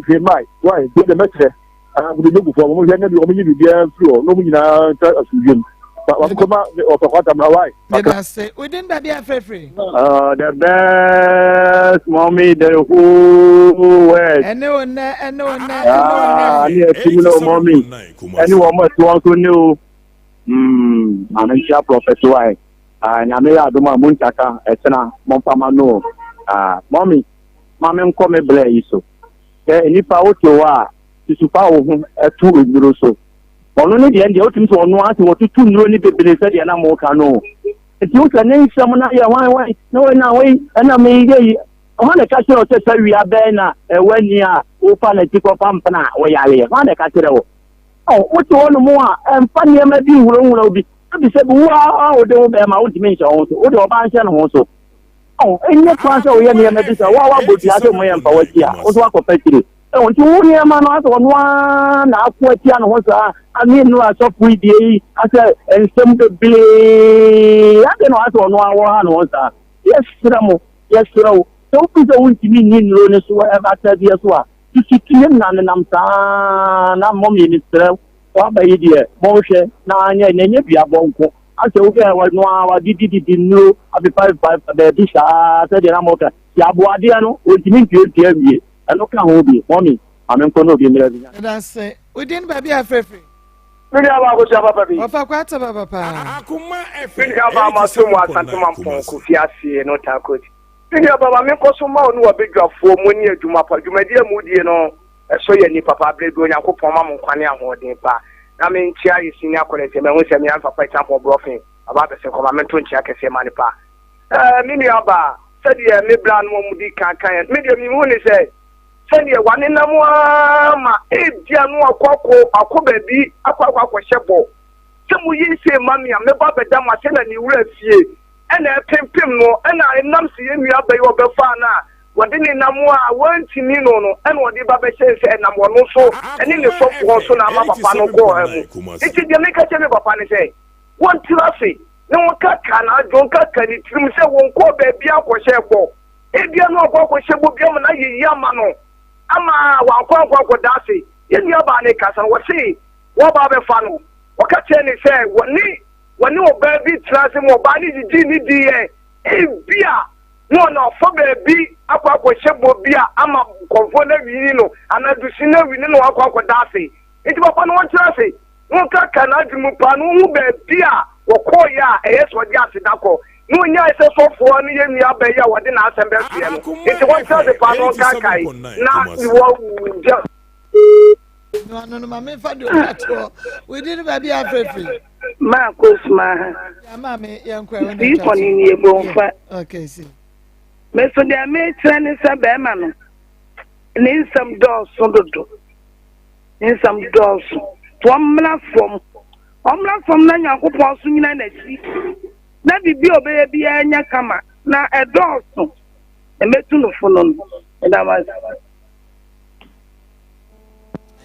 hwee mmae wae wo deɛ mɛkyerɛ agodogofoɔ wɔn hwɛ na bi wɔn yi biribiara mfiri hɔ na wɔn nyinaa ntra asomdwe mu. Wakoma ɔfɛ kwata mra why. Medase. Within baabi afrɛfrɛ. The best mommy the whole world. Ɛne wo nnɛ ɛne wo nnɛ ɛne wo nnɛ. Ne ɛtim no mommy. Ɛne wɔn mo ɛte wɔn so ne o. Mm, maame nkyia prɔfɛt why. Ah, nyame yɛ adom a muntaka ɛtena mɔmfa no o. Ah, mommy, maame nkɔ me blɛ yi so. Sɛ nipa wote hɔ a susu fa wo ho ɛto nnuro so. Ɔno ne deɛ deɛ wotumi sɛ ɔno ara sɛ wɔtutu nnuro ne bebree sɛdeɛ na moka no. Nti wosɛ ne nsɛm no ayɛ hwan hwan na wei na wei ɛna meyɛ yi. Hwan na ɛka kyerɛ wo sɛ sɛ wia bɛn na ɛwɔ ani a wofa n'akyi kɔfa mpena a woyareɛ? Hwan na ɛka kyerɛ wo? Wote hɔ nom a ɛmfa nneɛma bi nhunahuna obi. Ebi sɛ bi wo ara wode wo bɛrima wontumi nhyɛ wo ho so. Wode ɔbaa nhyɛ ne ho so. Ɛnyɛ kwan sɛ woyɛ nneɛma bi sɛ wo a woabɔ dua sɛ mo yɛ mfa w'akyi a wo nso woakɔfa akyire. Ɛwɔ nti wo nneɛma no asɛ ɔno ara na ako atia ne ho saa ane nnura asɔfo yi deɛ yi asɛ nsɛm bebree ade na asɛ ɔno ara wɔha ne ho saa. Yɛsrɛ mo, yɛsrɛ wo, sɛ wofi sɛ wontumi nni nnuro no so atɛdeɛ so a, tutu tu ne nanenam saa na mmɔ mmienu srɛ waba yi deɛ monhwɛ na anyɛ na ɛnyɛ duabɔ nko asɛ wohwɛ ɔno ara wadidididi nnuro afefafefa baabi saa sɛdeɛ na moka yɛaboadeɛ no ɔntumi ntuatua wie. Ɛno ka ho bi. Mummy, ma me nkɔ na obi mmra bi. Meda ase. Wo din baabi a frɛfrɛ? Me nua baa Akosua papa bi. Ɔfa kwata papa paa. Me nua baa maso mu Asante Mampɔn Kofi Asie no Takot. Me nua baa ma me nkɔ so ma wo ne w'abadwafoɔ mo ne adwuma pa. Dwumadie a mo die no ɛsɔ yɛn ani papa. Berɛ bi Onyankopɔn ma mo nkwa ne ahoɔden pa. Na me nkyea yɛ senior college mahu sɛ me papa Acheampong Brɔfen aba abɛsɛ kɔ ma me nto nkyea kɛseɛ ma no pa. Ɛɛ, me nuabaa, sɛdeɛ me bra no wɔn di kan kan yɛn, me deɛ mehu ne sɛ, sɛdeɛ wanenam ara ma ebia no akɔ akɔ akɔ baabi akɔ akɔ akɔhyɛ bɔ sɛ moyɛ sei ma me a mɛba abɛda mo ase na ne wura fie ɛna ɛpempem no ɛna ɛnam sɛ yɛn nua bɛyɛ ɔbɛfaa no a wɔde ne nam a wɔntumi no no ɛna ɔde ba bɛhyɛ sɛ ɛnam ɔno so ɛne ne sɔfoɔ so na ama papa no kɔɔ ha mu nti deɛ meka kyerɛ me papa ne sɛ wɔntena ase na wɔkaka n'adwene kaka ne tirim sɛ wɔnkɔɔ baabi akɔhyɛ bɔ. Ebia na wakɔ akɔhyɛ bɔ bi ama no ayɛ yie ama no ama wankɔ ankɔ akɔda ase. Yɛn nuabaa no rekasa no, wɔse wɔba abɛfa no. Wɔka kyerɛɛ no sɛ wɔne wɔne ɔbaa bi tena ase ma ɔbaa no gyigyee ne diiɛ. Ebia na ɔna ɔfa baabi akɔ akɔhyɛ bɔ bi a ama kɔmfoɔ no awini no anaa dusi no awini no akɔ akɔda ase. Nti papa no wɔntena ase. Wɔkaka n'adwene mu paa na wɔhu baabi a wɔkɔeɛ a ɛyɛ sɛ ɔde aseda kɔ, na ɔnyae sɛ sɔfoɔ no yɛ nuabaa yi a wɔde n'asɛm bɛsoɛ no. Enti wɔntena ase paa na wɔnkaakae na wɔgya. No ano no ma memfa deɛ ɔtwa toɔ wodi no baabi a afirafiri. Maa kosuma ha. Ya maame yɛn kɔ ɛwɔ na twa to. Si ni ebonfa. Okay si. Me so deɛ mekyerɛ ne sɛ bɛrima no ne nsɛm dɔɔso dodo. Ne nsɛm dɔɔso. Nti ɔmmra fam. Ɔmmra fam na Nyankopɔn nso nyina n'akyi. Na biribi a ɔbɛyɛ biara nyɛ kama. Na ɛdɔɔso. Na mɛtu no fo no no. Meda mo ase.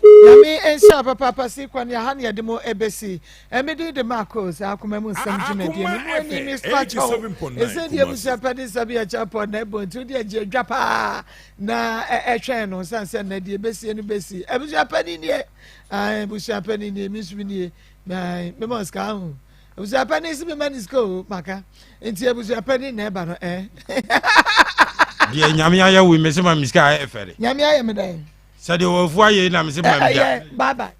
Nyame nhyira papaapa si kwan yɛ ha ne yɛde mo ɛbɛsi ɛmede de Marcos akoma mu nsɛm dwumadie no mu ani me spakyɛw ɛsɛ deɛ abusua pɛ de sɛ bi ɛkyɛ pɔ na ɛbɔ nti wode agye adwa paa na ɛtwɛn no san sɛ na deɛ ɛbɛsie no bɛsi abusua panin nie abusua panin nie me nso me nie mema sika ho abusua panin si mema ne sika o maka nti abusua panin na ɛba no ɛ deɛ nyame ayɛ wo mese ma me sika ayɛ fɛre nyame ayɛ me dɛn sɛdeɛ wɔafu ayɛ na mese ma me bye bye.